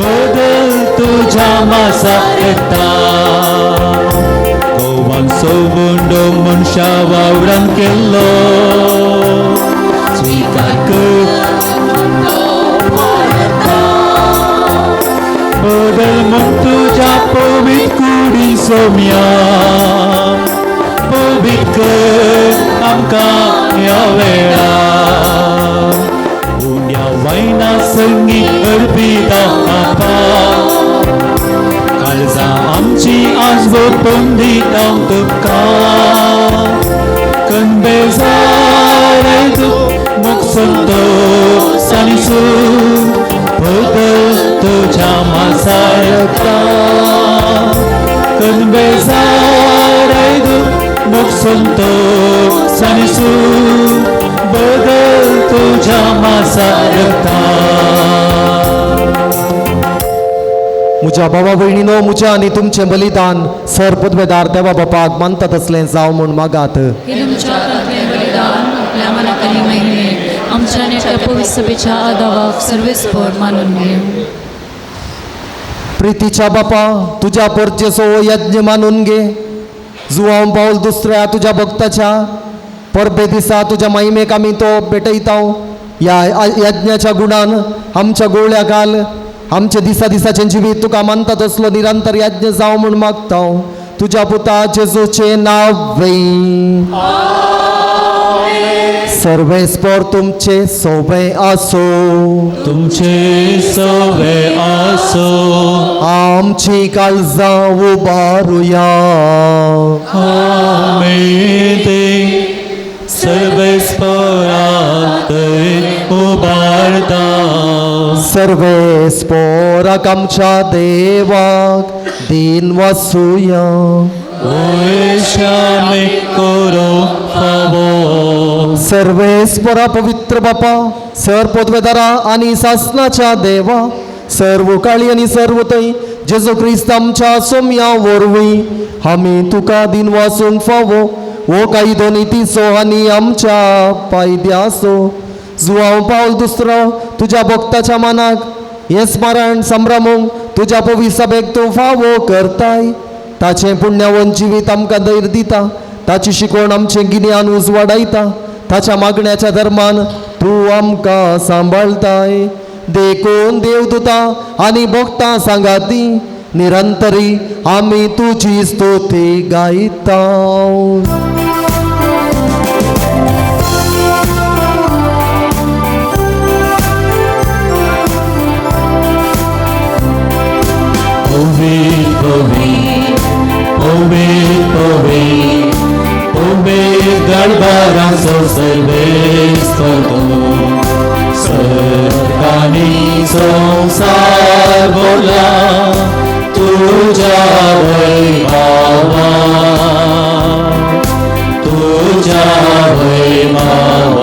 बदल तुझ्या मासारता. गोवान सोबुंडो मनशा वावरान केल्लो स्विकार कर बदल म्हूण तुज्या पवित्र कुडी सोम्या पवित्र कर आमकां ह्या वेळा उण्या वायना संगी अर्पिता आपा काळजा आमची आज ओपन दिता तुका कनबेजार मोगसंतो साणसून बदल तुझ्या मासारता कनबेजार मोगसंतो साणसून बदल तुझ्या मासारता. म्हज्या भावा भयणीनो, म्हज्या आनी तुमचें बलिदान सर पदवेदार देवा बापाक मानता तसलें जावं म्हूण मागात. बलिदान आपल्या मनाक आनी महिमेक आमच्या आनी त्या पवित्र सभेच्या आदावाक सर्वेस्पर मानून घेवं. प्रितीच्या बापा, तुज्या परचेचो यज्ञ मानून घे. जुवांव पावल दुसऱ्या तुज्या भक्ताच्या परबे दिसा तुज्या महिमेक आमी तो भेटयता. ह्या यज्ञाच्या गुणान आमच्या गोळ्या घाल आमच्या दिसा दिसाचें जिवीत तुका मानता तसलो निरंतर यज्ञ जावं म्हूण मागता. तुज्या पुता जेजूचें नांव. सर्वेस्पर तुमचे सोवे आसो. तुमचे सोवे आसो. आमची काळजां उबारुया. आमी ते सर्वेस्पराक उबारता. सर्वेस्पराक आमच्या देवाक दीन वसुया. वयशामे करो फावो. सर्वेस्परा पवित्र बापा, सर पदवेदारा आनी सासनाच्या देवा, सर्व काळी आनी सर्व थंय जेजू क्रिस्त आमच्या सोम्या वरवीं आमी तुका दिनवासूंक फावो. हो कायदो नितीचो आनी आमच्या पायद्याचो. जुवांव पावल दुसरो तुज्या भक्ताच्या मनाक हें स्मरण संभ्रमूंक तुज्या पवित्र सभेक तूं फावो करताय. ताचें पुण्यावन जिवीत आमकां धैर्य दिता, ताची शिकवण आमचें गिन्यान उजवाडायता, ताच्या मागण्याच्या धर्मान तूं आमकां सांबाळताय. देखून देवदूता आनी भक्तां सांगाती निरंतरी आमी तुजी स्तुती गायता. दरबाराचो सर्वेस्पर तूं, सर्गांनी संवसार भरला तुज्या वैभवान, तुज्या वैभवान.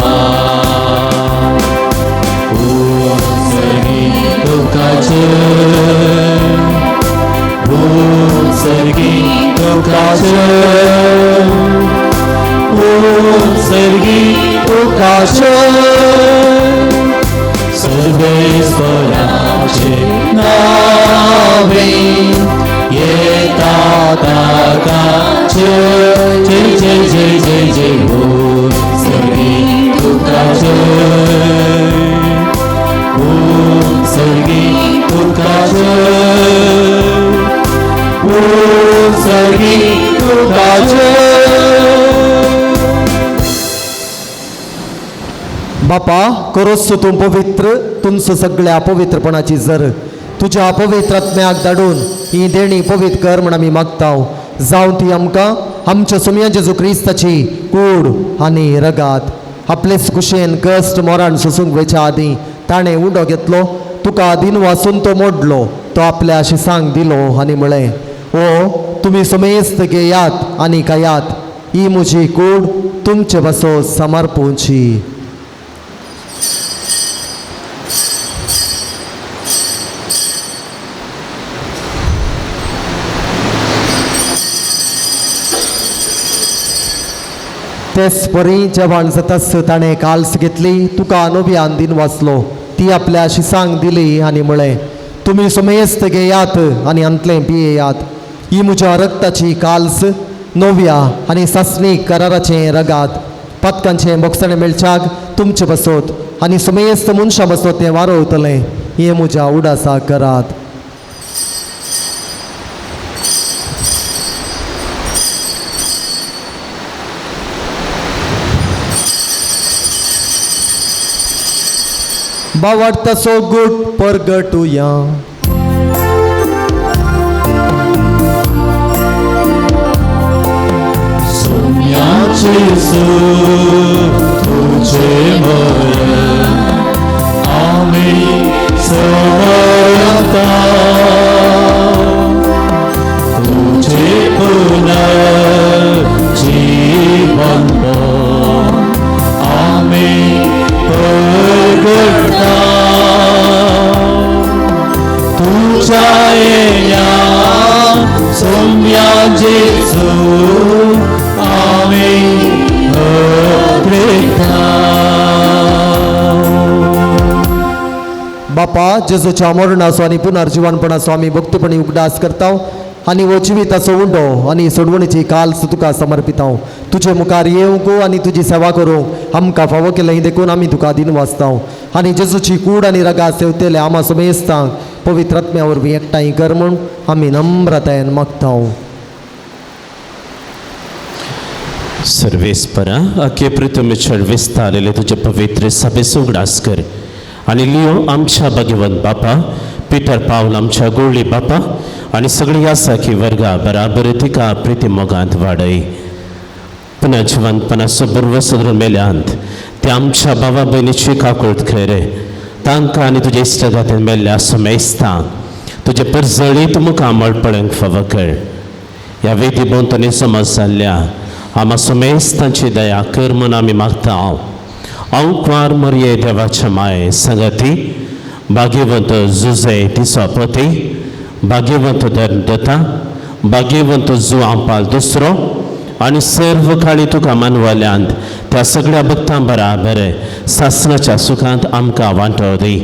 भूसर्गी तुका जय, भूसर्गी तुका जय, सर्गी तुका जय. सर्वेस्पराचे नावे येता ताका जय जय जय जय जय जय हो. सर्गी तुका जय, हो सर्गी तुका जय, हो सर्गी तुका जय. बापा करोस तूं पवित्र तुमचो सगळ्या पवित्रपणाची जर तुज्या पवित्र आत्म्याक धाडून ही देणी पवित्र कर म्हण आमी मागता. जावं ती आमकां आमच्या सोमया जेजू क्रिस्ताची कूड आनी रगात. आपलेच कुशेन कश्ट मोरान सोसूंक वयच्या आदीं ताणें उंडो घेतलो, तुका दिनवासून तो मोडलो, तो आपल्या शिसांक दिलो आनी म्हळें, ओ तुमी समेस्त घेयात आनी खायात, ही म्हजी कूड तुमचे बसो समर्पूची. तेच परी जेवण जाताच ताणें काल्स घेतली, तुका नव्यान दिन वाचलो, ती आपल्या शिसांक दिली आनी म्हळें, तुमी समेस्त घेयात आनी हांतलें पियेयात, ही म्हज्या रक्ताची काल्स नव्या आनी सासणीक कराराचें रगात. पातकांचें बोगसणें मेळच्याक तुमचें बसोत आनी समेस्त मनशां बसोत तें वारोवतलें, हें म्हज्या उडासाक करात. बावडताचो गुट परगटुया. सोम्याचे तुझे मरण आम्ही समर्पता, तुझे पुनर्जीवन आम्ही परगटता. तुझ्या येण्या सोम्या जेजू आम्ही प्रेता. बापा जेजूच्या मरणाचो आनी पुनर्जिवनपणाचो आमी भक्तीपणी उगडास करता आनी हो जिविताचो उंडो आनी सोडवणीची काल्स तुका समर्पिता. तुजे मुखार येवंक आनी तुजी सेवा करूंक आमकां फावो केलें देखून आमी तुका दिनवासता. आनी जेजूची कूड आनी रगात सेवतेले आमा समेस्तांक पवित्र आत्म्या वरवीं एकठांय कर म्हूण आमी नम्रतायेन मागता. सर्वेस्परा अखे पृथ्वीचेर विस्तारलेले तुजे पवित्र सभेचो उगडास कर आनी लियो आमच्या भाग्यवंत बापा पिटर पावल आमच्या गोळी बापा आनी सगळी आसा की वर्गा बराबर तिका प्रिती मोगांत वाडय. पुन्हा जिवंतपणाचो बुर्व सदरून मेल्यांत ते आमच्या बाबा भयणीची काकूळत खरे तांकां आनी तुजे इश्टगातीन मेल्ल्या समेस्तांक तुजे परजळीत मुखार मळपळ्यांक फावो कर. ह्या वेदी भोंवतणी समज जाल्ल्या आमा समेस्तांची दया कर म्हूण आमी मागता. हांव कुंवार मरये देवाच्या माये संगती भाग्यवंत जुजे तिचो पती भाग्यवंत धर्मदता, भाग्यवंत जुआं पाल दुसरो आनी सर्व काळी तुका मानवल्यांत त्या सगळ्या भक्तां बराबर सासणाच्या सुखांत आमकां वांटो दी.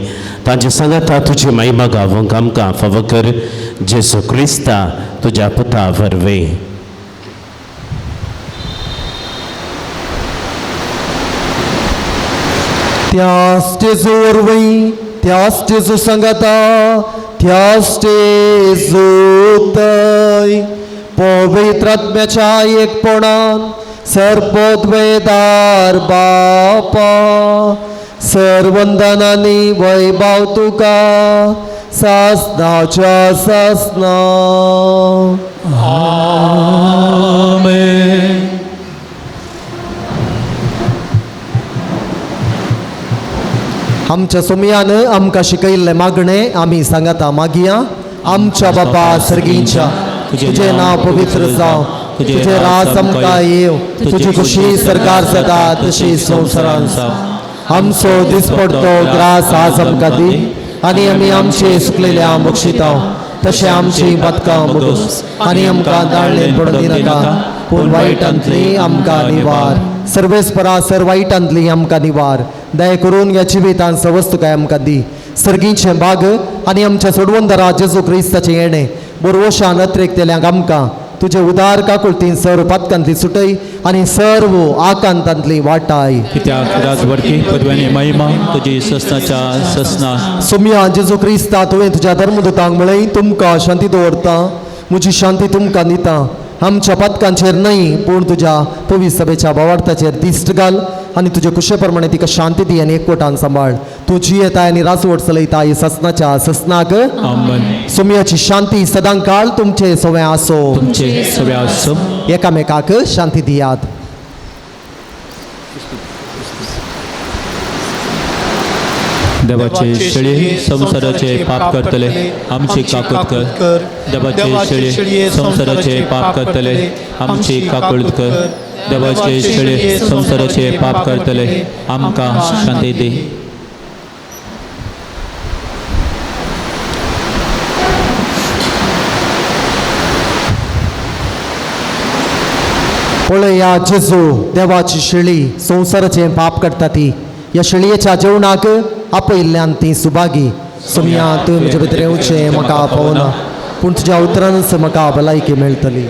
तांचे सांगाता तुजी महिमा गावूंक आमकां फावो कर, जेजू क्रिस्ता तुज्या पुता वरवीं. त्यास जेजू वरवीं, त्यास जेजू सांगाता, त्यास जेजू थंय पवित्र आत्म्याच्या एकपणान सर्पोद्वेदार बापा सर्वंदनानी वैभव तुका सासनाच्या सासना. आमेन. आमच्या सोमयान आमकां शिकयल्लें मागणें आमी सांगाता मागया. आमच्या बापा सर्गींच्या, तुजें नांव पवित्र जावं, तुजें राज आमकां येवं, तुजी खुशी सरकार जाता तशी संवसारांत जावं. आमचो दिसपडतो ग्रास आज आमकां दी आनी आमी आमचे सुकलेल्या बक्षिता तशें आमची बदकां मुगोस आनी आमकां दाळणेन पडून दिनाका, पूण वायटांतली आमकां निवार. सर्वेस्परा सर वायटांतली आमकां निवार. दया करून ह्या जिवितान सवस्तुकाय आमकां दी. सर्गीचें बाग आनी आमच्या सोडवंदरा जेजू क्रिस्ताचें येणें बोरवशान अत्रेकतेल्यांक आमकां तुजे उदार काकुळतीन सर्व पातकांतली सुटय आनी सर्व आकांतांतली वाटाय. कित्याक राजवडकी पदव्यानी महिमा तुजी ससनाच्या ससना. सोम्या जेजू क्रिस्ता, तुवें तुज्या धर्मदूतांक म्हळें, तुमकां शांती दवरता, म्हजी शांती तुमकां दिता. आमच्या पातकांचेर न्हय पूण तुज्या पवित्र सभेच्या भावार्थाचेर दिश्ट घाल आनी तुजे कुशे प्रमाणे तिका शांती दी आनी एकवटान सांबाळ. तूं जियेताय आनी राजवट चलयता ससनाच्या ससनाक. आमेन. सोम्याची शांती सदां काळ तुमचे सवे आसो. तुमचे सगळे आसो. एकामेकाक शांती दियात. देवाचे शेळये संवसाराचे पाप करतले आमची काकूत कर. देवाचे शेळये संवसाराचे पाप करतले आमची काकूत कर. देवाचे शेळये संवसाराचे पाप करतले आमकां शांती दी. पळया जेजू देवाची शेळी संवसाराचें पाप करता ती. ह्या शेळयेच्या जेवणाक आपयल्ल्यान ती सुभागी. सोम्या, तूं म्हजे भितर येवचें म्हाका पावना, पूण तुज्या उतरानच म्हाका भलायकी मेळटली.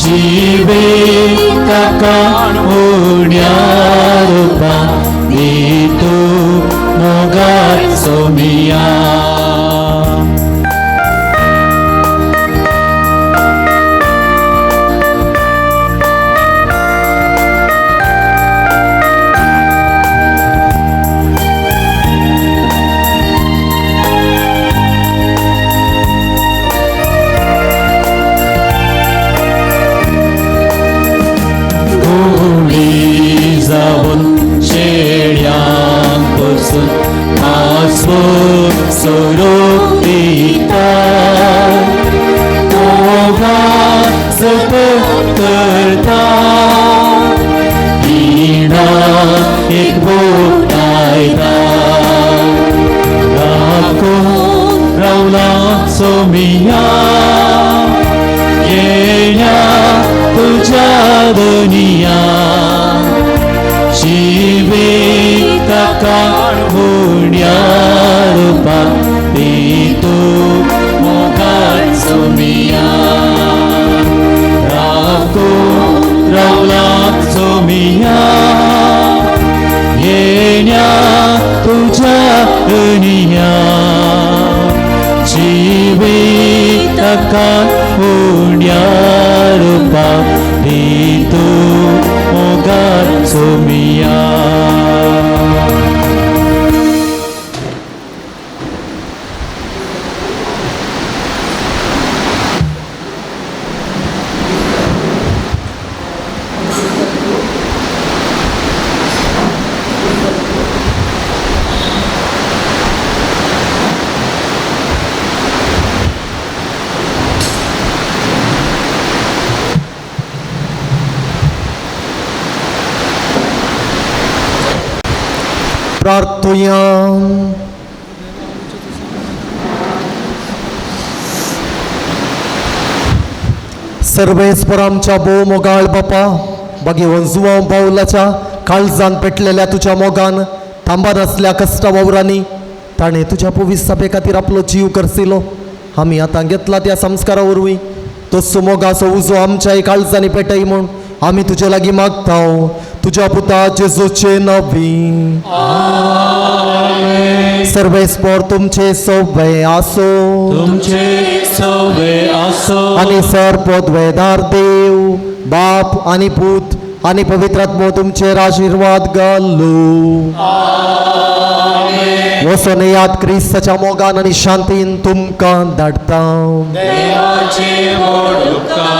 जिवे ताका उण्या रुपा दी. सोमिया. जावन शेळ्यांक बसून आसो सोरो पिता, मोगा जपत करता, पिणा एक बोटायता, राखून रावला सोमिया, येण्या तुज्या दुनिया, जिविता काडमुण्या रुपा तू मोगान सोमिया, राखून रावला सोमिया, येण्या तुज्या दुनिया, जिविता काडमुण्या रुपा तू मोगान सोमिया. प्रार्थुया. सर्वेस्पर आमच्या भोव मोगाळ बापा, बागेवन जुवांव बावलाच्या काळजान पेटलेल्या तुज्या मोगान थांबा नासल्या कश्टा वावरांनी ताणें तुज्या पवित्र सभे खातीर आपलो जीव करसिलो. आमी आतां घेतला त्या संस्कारा वरवीं तसो मोगाचो उजो आमच्याय काळजांनी पेटय म्हूण आमी तुजे लागीं मागता, तुज्या पुता जेजूचे नांवी. सर्वेस्पर तुमचे सोवे आसो, तुमचे सोवे आसो, आनी सर पदवेदार देव बाप आनी पूत आनी पवित्र आत्मो तुमचेर आशिर्वाद घालू. वचोन याद क्रिस्ताच्या मोगान आनी शांतीन तुमकां धाडटा. देवाचे व्हड उपकार.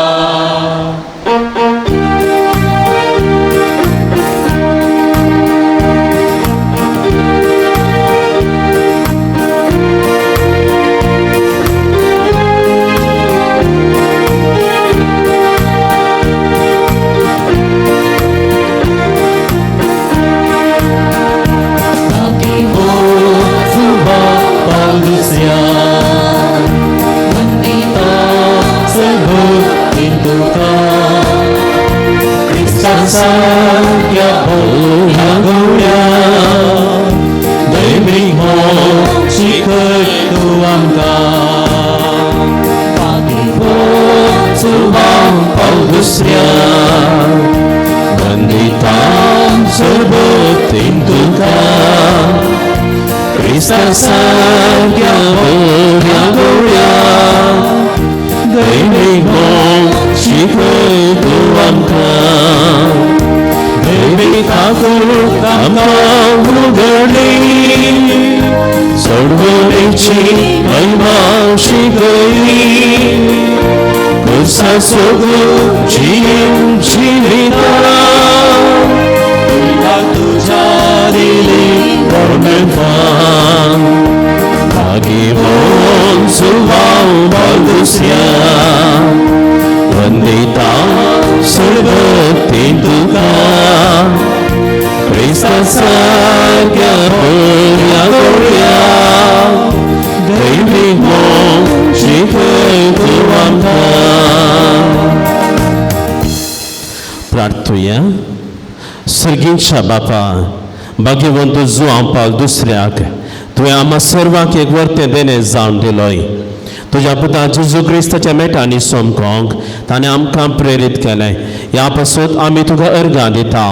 सारक्या भोवया गवळ्या दैवीक मोग शिकय तूं आमकां, सुबाव पाव दुसऱ्या बंदितां सरबतीन तुका, क्रिस्ता सारक्या भोवया गवळ्या दैवीक मोग शिकय तूं आमकां, दैवीक काकूट आमकां उगडली, सोडवणेची महिमा शिकयली, खुर्सा सोदून जीव जिविता, तुझ्या दिली परमेश्वर, भाग्यवान सुवाव दुसऱ्या वंदिता सरबतीन तुका, क्रिस्ता सारक्या बऱ्या गवळ्या दैवीक मोग शिकय तूं आमकां. प्रार्थुया. सर्गींच्या बापा, भाग्यवंत जुवांव पावल दुसऱ्याक तुवें आम्हा सर्वांक एक वर्तें देणें जावन दिलोय. तुज्या पुता जेजू क्रिस्ताच्या मेटांनी सोमकोंक ताणें आमकां प्रेरीत केलें. ह्या पासत आमी तुका अर्गां दिता.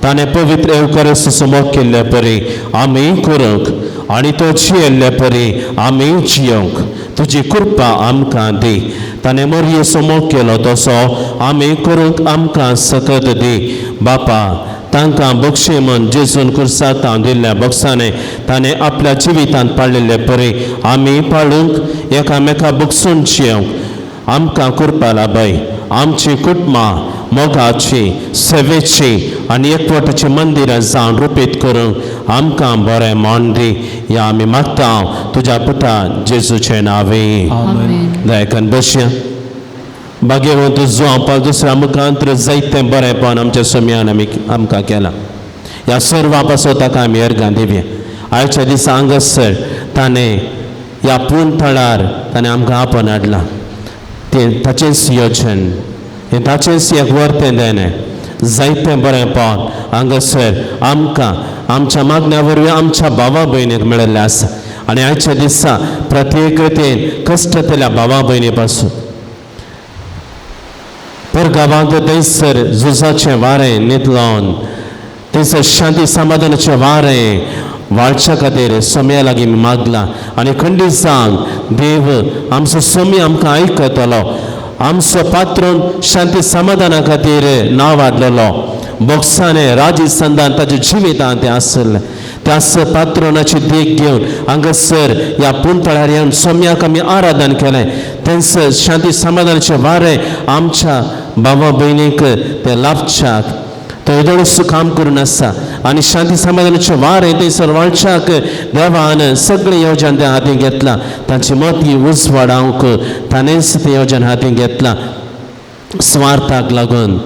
ताणें पवित्र एवकरस समोग केल्ले परी आमी करूंक आनी तो जियेल्ले परी आमी जियोंक तुजी कृपा आमकां दी. ताणें मरयेचो मोग केलो तसो आमी करूंक आमकां सकत दी. बापा तांकां बक्षी म्हूण जेजून कुर्साक तांव दिल्ल्या बक्षांनी ताणें आपल्या जिवितांत पाळिल्ले परी आमी पाळूंक एकामेका बक्षून जियोंक आमकां कृपा लाभय. आमची कुटुंबां मोगाची सेवेची आनी एकवटाची मंदिरां जावन रुपीत करूंक आमकां बरें मान दी. ह्या आमी मागता तुज्या पुता जेजूचें नांवे. दयाकन बसया. भाग्यवंत जुवांपाल दुसऱ्या मुखांत जायतें बरेंपण आमच्या सोम्यान आमी आमकां केलां. ह्या सर्वा पासून ताका आमी अर्गां दिवया. आयच्या दिसा हांगासर ताणें ह्या पूर्ण थळार ताणें आमकां आपोवन हाडलां. तें ताचेंच योजन, हें ताचेंच एक वर्तें देणें. जायतें बरेंपण हांगासर आमकां आमच्या मागण्या वरवीं आमच्या भावा भयणीक मेळिल्लें आसा. आनी आयच्या दिसा प्रत्येक रितीन कश्टतल्या भावा भयणी पासून परगांवांत थंयसर झुजाचें वारें नितलावन थंयसर शांती समाधानाचें वारें वाळच्या खातीर सोम्या लागीं मागलां. आनी खंडीत जावन देव आमचो सोमी आमकां आयकतलो. आमचो पात्रोन शांती समाधाना खातीर नांव वाडलेलो बोक्साने राजस्थान ताच्या जिवितांत तें आसलें. त्याच पात्रोनाची देख घेवन हांगासर ह्या पुंतळार येवन सोम्याक आमी आराधन केलें. तेंच शांती समाधानाचें वारें आमच्या भावा भयणीक तें लाभच्याक तो येदोळसो काम करून आसा. आनी शांती समाधानाचें वारें थंयसर वाळच्याक देवान सगळें योजन तें हातीं घेतलां. तांची मती उजवाडावंक ताणेंच तें योजन हातीं घेतलां. स्वार्थाक लागून,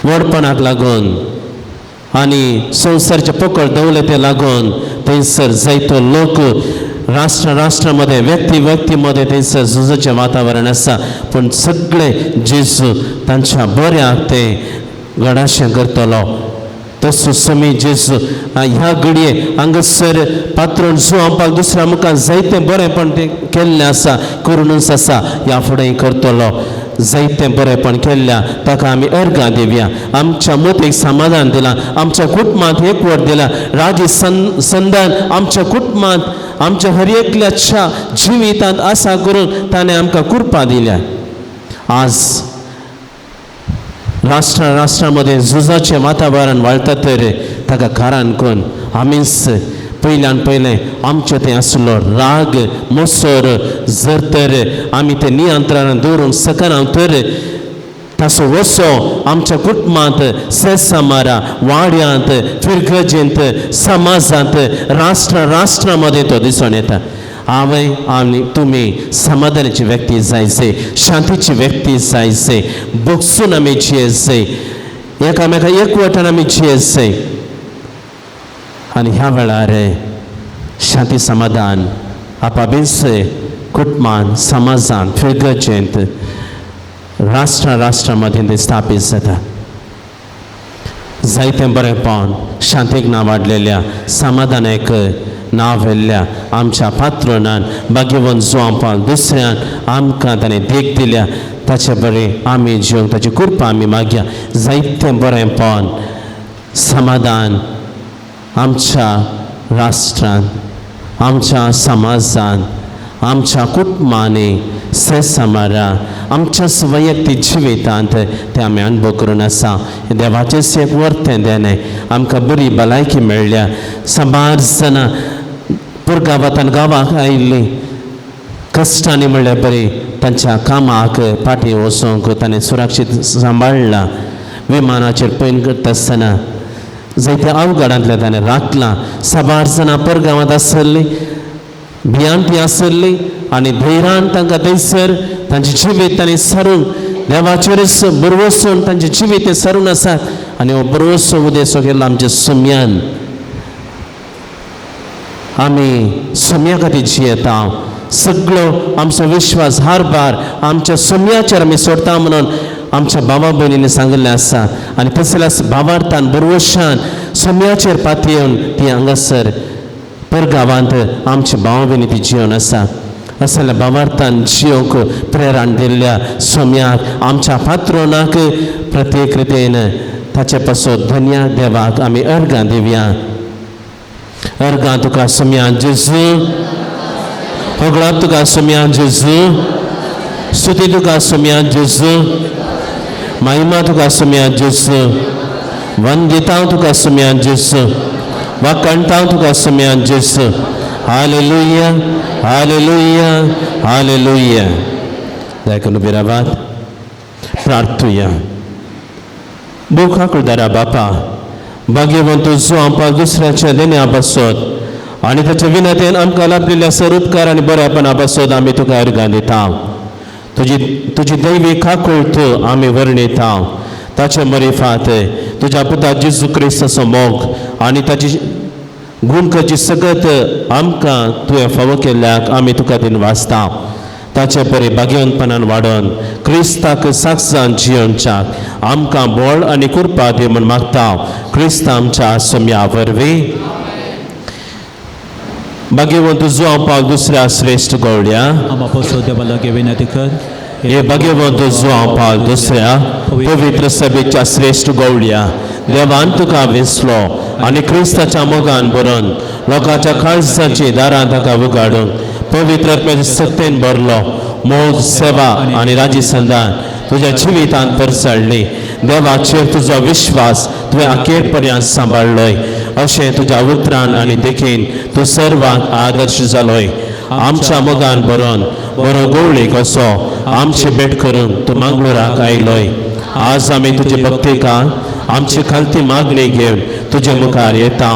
व्हडपणाक लागून आनी संवसारचे पकड दवलते लागून थंयसर जायतो लोक राष्ट्र राष्ट्रा मदें व्यक्ती व्यक्ती मदें थंयसर झुजाचें वातावरण आसा. पूण सगळे जेजू तांच्या बऱ्याक ते घडाशें करतलो. तसो समी जेजू ह्या घडये हांगासर पात्रोन जुवांपाक दुसऱ्या मुखार जायतें बरेंपण तें केल्लें आसा, करुनूच आसा, ह्या फुडें करतलो. जायतें बरेंपण केल्ल्या ताका आमी अर्गां दिवया. आमच्या मतीक समाधान दिलां, आमच्या कुटुंबांत एकवट दिला, राजी संदान आमच्या कुटुंबांत आमच्या हर एकल्याच्या जिवितांत आसा करून ताणें आमकां कृपा दिल्या. आज राष्ट्रा राष्ट्रा मदें झुजाचें वातावरण वाळटा तर ताका कारण कोण? आमीच पयल्यान पयलें आमचें तें आसलो राग मोसर जर तर आमी तें नियंत्रणान दवरूंक शकना तर ताचो वसो आमच्या कुटुंबांत, सेसामारा वाड्यांत, फिरगजेंत, समाजांत, राष्ट्रा राष्ट्रा मदें तो दिसून येता. हांवें आनी तुमी समाधानाची व्यक्ती जायचे, शांतीची व्यक्ती जायचे, बगसून आमी जियेचे, एकामेका एकवटान आमी जियेचे. आनी ह्या वेळार शांती समाधान आपाबीस कुटुंबान, समाजान, फिरगजेंत, राष्ट्रा राष्ट्रा मदें तें स्थापीत जाता. जायतें बरेंपण शांतीक नांव वाडलेल्या, समाधानाक नांव व्हेल्ल्या आमच्या पात्रोनान भाग्यवंत जुवांपान दुसऱ्यान आमकां ताणें देख दिल्या. ताचे बरें आमी जिवंक ताची कृपा आमी मागया. जायतें बरेंपण समाधान आमच्या राष्ट्रान, आमच्या समाजान, आमच्या कुटुंबांनी, सेसामारा आमच्याच वैयक्तीक जिवितांत तें आमी अणभव करून आसा. देवाचेंच एक वर्तें देणें आमकां बरी भलायकी मेळ्ळ्या. साबार जाणां पुरगांवांत गांवाक आयिल्लीं कश्टांनी म्हणल्यार बरी तांच्या कामाक फाटीं वचूंक ताणें सुरक्षीत सांबाळ्ळां. विमानाचेर पयण करता आसतना जायत्या अवघडांतल्यान ताणें राखलां. साबार जाणां परगांवांत आसल्लीं, भियांती आसल्ली आनी धैर्यान तांकां थंयसर तांचें जिवीत तांणी सारून देवाचेरच बरवसून तांचें जिवीत तें सारून आसात. आनी हो बरवसो उदेसो केल्लो आमच्या सोम्यान. आमी सोम्या खातीर जियेता. सगळो आमचो विश्वास हारभार आमच्या सोम्याचेर आमी सोडटा म्हणून आमच्या भावा भयणींनी सांगिल्लें आसा. आनी तसल्याच भावार्थान बरवशान सोम्याचेर पातयेवन ती हांगासर परगांवांत आमच्या भावा भयणी ती जिवन आसा. असल्या भावार्थान जियोंक प्रेरण दिल्ल्या सोम्याक आमच्या पात्रोनाक प्रत्येक रितीन ताचे पासून धन्या देवाक आमी अर्गां दिवया. अर्गां तुका सोम्या जेजू, होगळाप तुका सोम्या जेजू, स्तुती तुका सोम्या जेजू, महिमा तुका सोम्या जेजू, वंदितां तुका सोम्या जेजू, वाकणतां तुका सोम्या जेजू. Hallelujah, hallelujah, hallelujah. दायकून उबी रावात, प्रार्थुया. भोव काकुळदारा बापा, भाग्यवंत जुआं पावल दुसऱ्याच्या देण्या पासत आनी ताच्या विनंतेन आमकां लाभलेल्या सर उपकार आनी बऱ्यापणा पासत आमी तुका अर्गां दिता. तुजी तुजी दैवी काकुळट आमी वर्णिता. ताचे मरिफात तुज्या पुता जेजू क्रिस्ताचो मोग आनी ताची गुणकाची सगत आमकां तुवें फावो केल्ल्याक आमी तुका दिन वाचता. ताचे परी भाग्यवंतपणान वाडोवन क्रिस्ताक साक्षान जियोवच्याक आमकां बळ आनी कृपा दी म्हूण मागता, क्रिस्त आमच्या सोम्या वरवीं. भाग्यवंत जुआं पावल दुसऱ्या श्रेश्ठ गवळ्या, आमा पोसो देवा लागीं विनंती कर. हे भाग्यवंत जुआं पावल दुसऱ्या पवित्र सभेच्या श्रेश्ठ गवळ्या, देवान तुका वेंचलो आनी क्रिस्ताच्या मोगान भरून लोकांच्या काळजाची दारां ताका उगाडून पवित्र आत्म्याच्या सत्तेन भरलो. मोग, सेवा आनी राजी संदान तुज्या जिवितांत परसळ्ळी. देवाचेर तुजो विश्वास तुवें अखेर पर्यंत सांबाळ्ळोय. अशें तुज्या उतरान आनी देखीन तूं सर्वांक आदर्श जालोय. आमच्या मोगान भरून बरो गवळी कसो आमची भेट करून तूं मंगळुराक आयलोय. आज आमी तुजे भक्तिका आमची खालती मागणी घेवन तुजे मुखार येता.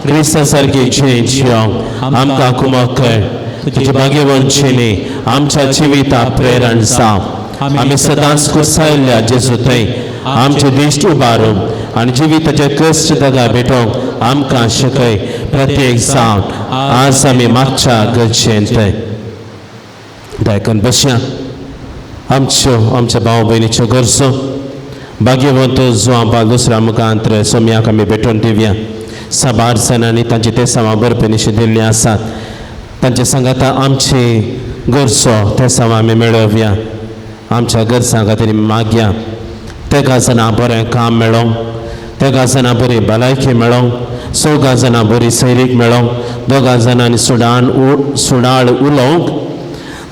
क्रिस्ता सारकी जिणें जियोंक आमकां कुमक कर. तुजी भाग्यवंत जिणी आमच्या जिविता प्रेरण जावं. आमी सदांच कुसायल्ल्या जेजू थंय आमचे दिश्ट उबारून आनी जिविताचे कश्ट दगा भेटोवंक आमकां शिकय. प्रत्येक जावन आज आमी मागच्या गरजेन थंय दायकन बसया. आमच्यो आमच्या भाव भयणीच्यो गरजो भाग्यवंत जुआं पावल दुसऱ्या मुखांत सोम्याक आमी भेटोवन दिवया. साबार जाणांनी तांची तेसांवां बरपणीशी दिल्लीं आसात. तांचे सांगाता आमची गरजो तेसांवां आमी मेळोवया. आमच्या गरजां खातीर मागया. तेगा जाणां बरें काम मेळोंक, तेगा जाणां बरी भलायकी मेळोंक, चौगां जाणां बरी सैरीक मेळोंक, दोगां जाणांनी सुडान सुडाळ उलोवंक,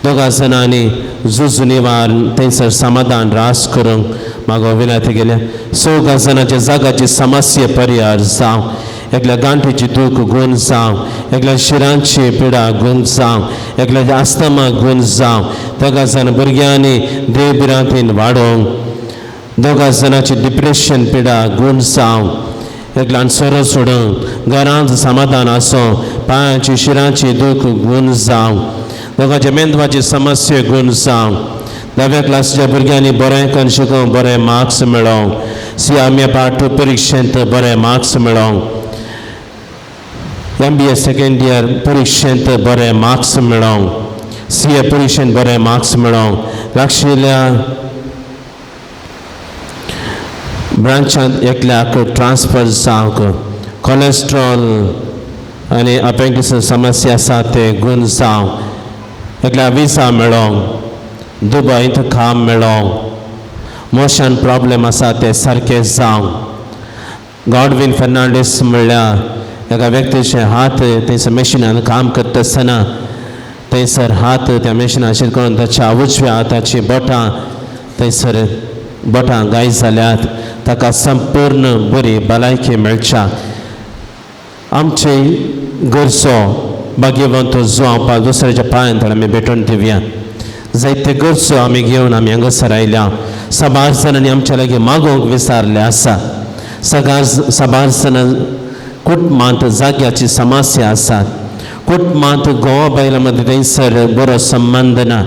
दोगां जाणांनी झुजू निवार थंयसर समाधान रास करूंक मागो विनंती केल्या. चौगां जाणांच्या जागाची समस्या परिहार जावं, एकल्या गांठीची दूख गुण जावं, एकल्या शिरांची पिडा गुण जावं, एकल्याच्या आस्तमा गुण जावं, तेगा जाण भुरग्यांनी देव भिरांतीन वाडोवंक, दोगां जाणांची डिप्रेशन पिडा गुण जावं, एकल्यान सोरो सोडूंक, घरांत समाधान आसूं, पांयांची शिरांची दूख गुण जावं, दोगांच्या मेंदवाची समस्या गुण जावं, धाव्या क्लासीच्या भुरग्यांनी बरें करून शिकूंक बरे मार्क्स मेळोवंक, सी आमी पार्ट परिक्षेंत बरे मार्क्स मेळोवंक, MBA second year परिक्षेंत बरे मार्क्स मेळोवंक, CA परिक्षेंत बरे मार्क्स मेळोवंक, लागशिल्ल्या ब्रांचांत एकल्याक ट्रान्सफर जावंक, कोलेस्ट्रॉल आनी अपेंडिक्स समस्या आसा ते गुण जावंक, एकल्या विसा मेळोवंक, दुबयंत काम मेळोवंक, मोशन प्रॉब्लेम आसा ते सारके जावंक. गॉडवीन फर्नांडीस म्हणल्यार एका व्यक्तीचे हात थंयसर मशिनान काम करता आसतना थंयसर हात त्या मशिनाचेर करून ताच्या उजव्या हाताची बोटां थंयसर बोटां गाय जाल्यात. ताका संपूर्ण बरी भलायकी मेळच्या. आमचे गरजो भाग्यवंत जुआं पावल दुसऱ्याच्या पांयांत आमी भेटोवन दिवया. जायते गरजो आमी घेवन आमी हांगासर आयल्या. साबार जाणांनी आमच्या लागीं मागोवंक विसारले आसा. साबार जाणां कुटुंबांत जाग्याची समस्या आसात. कुटुंबांत घोवा बायलां मदीं थंयसर बरो संबंद ना.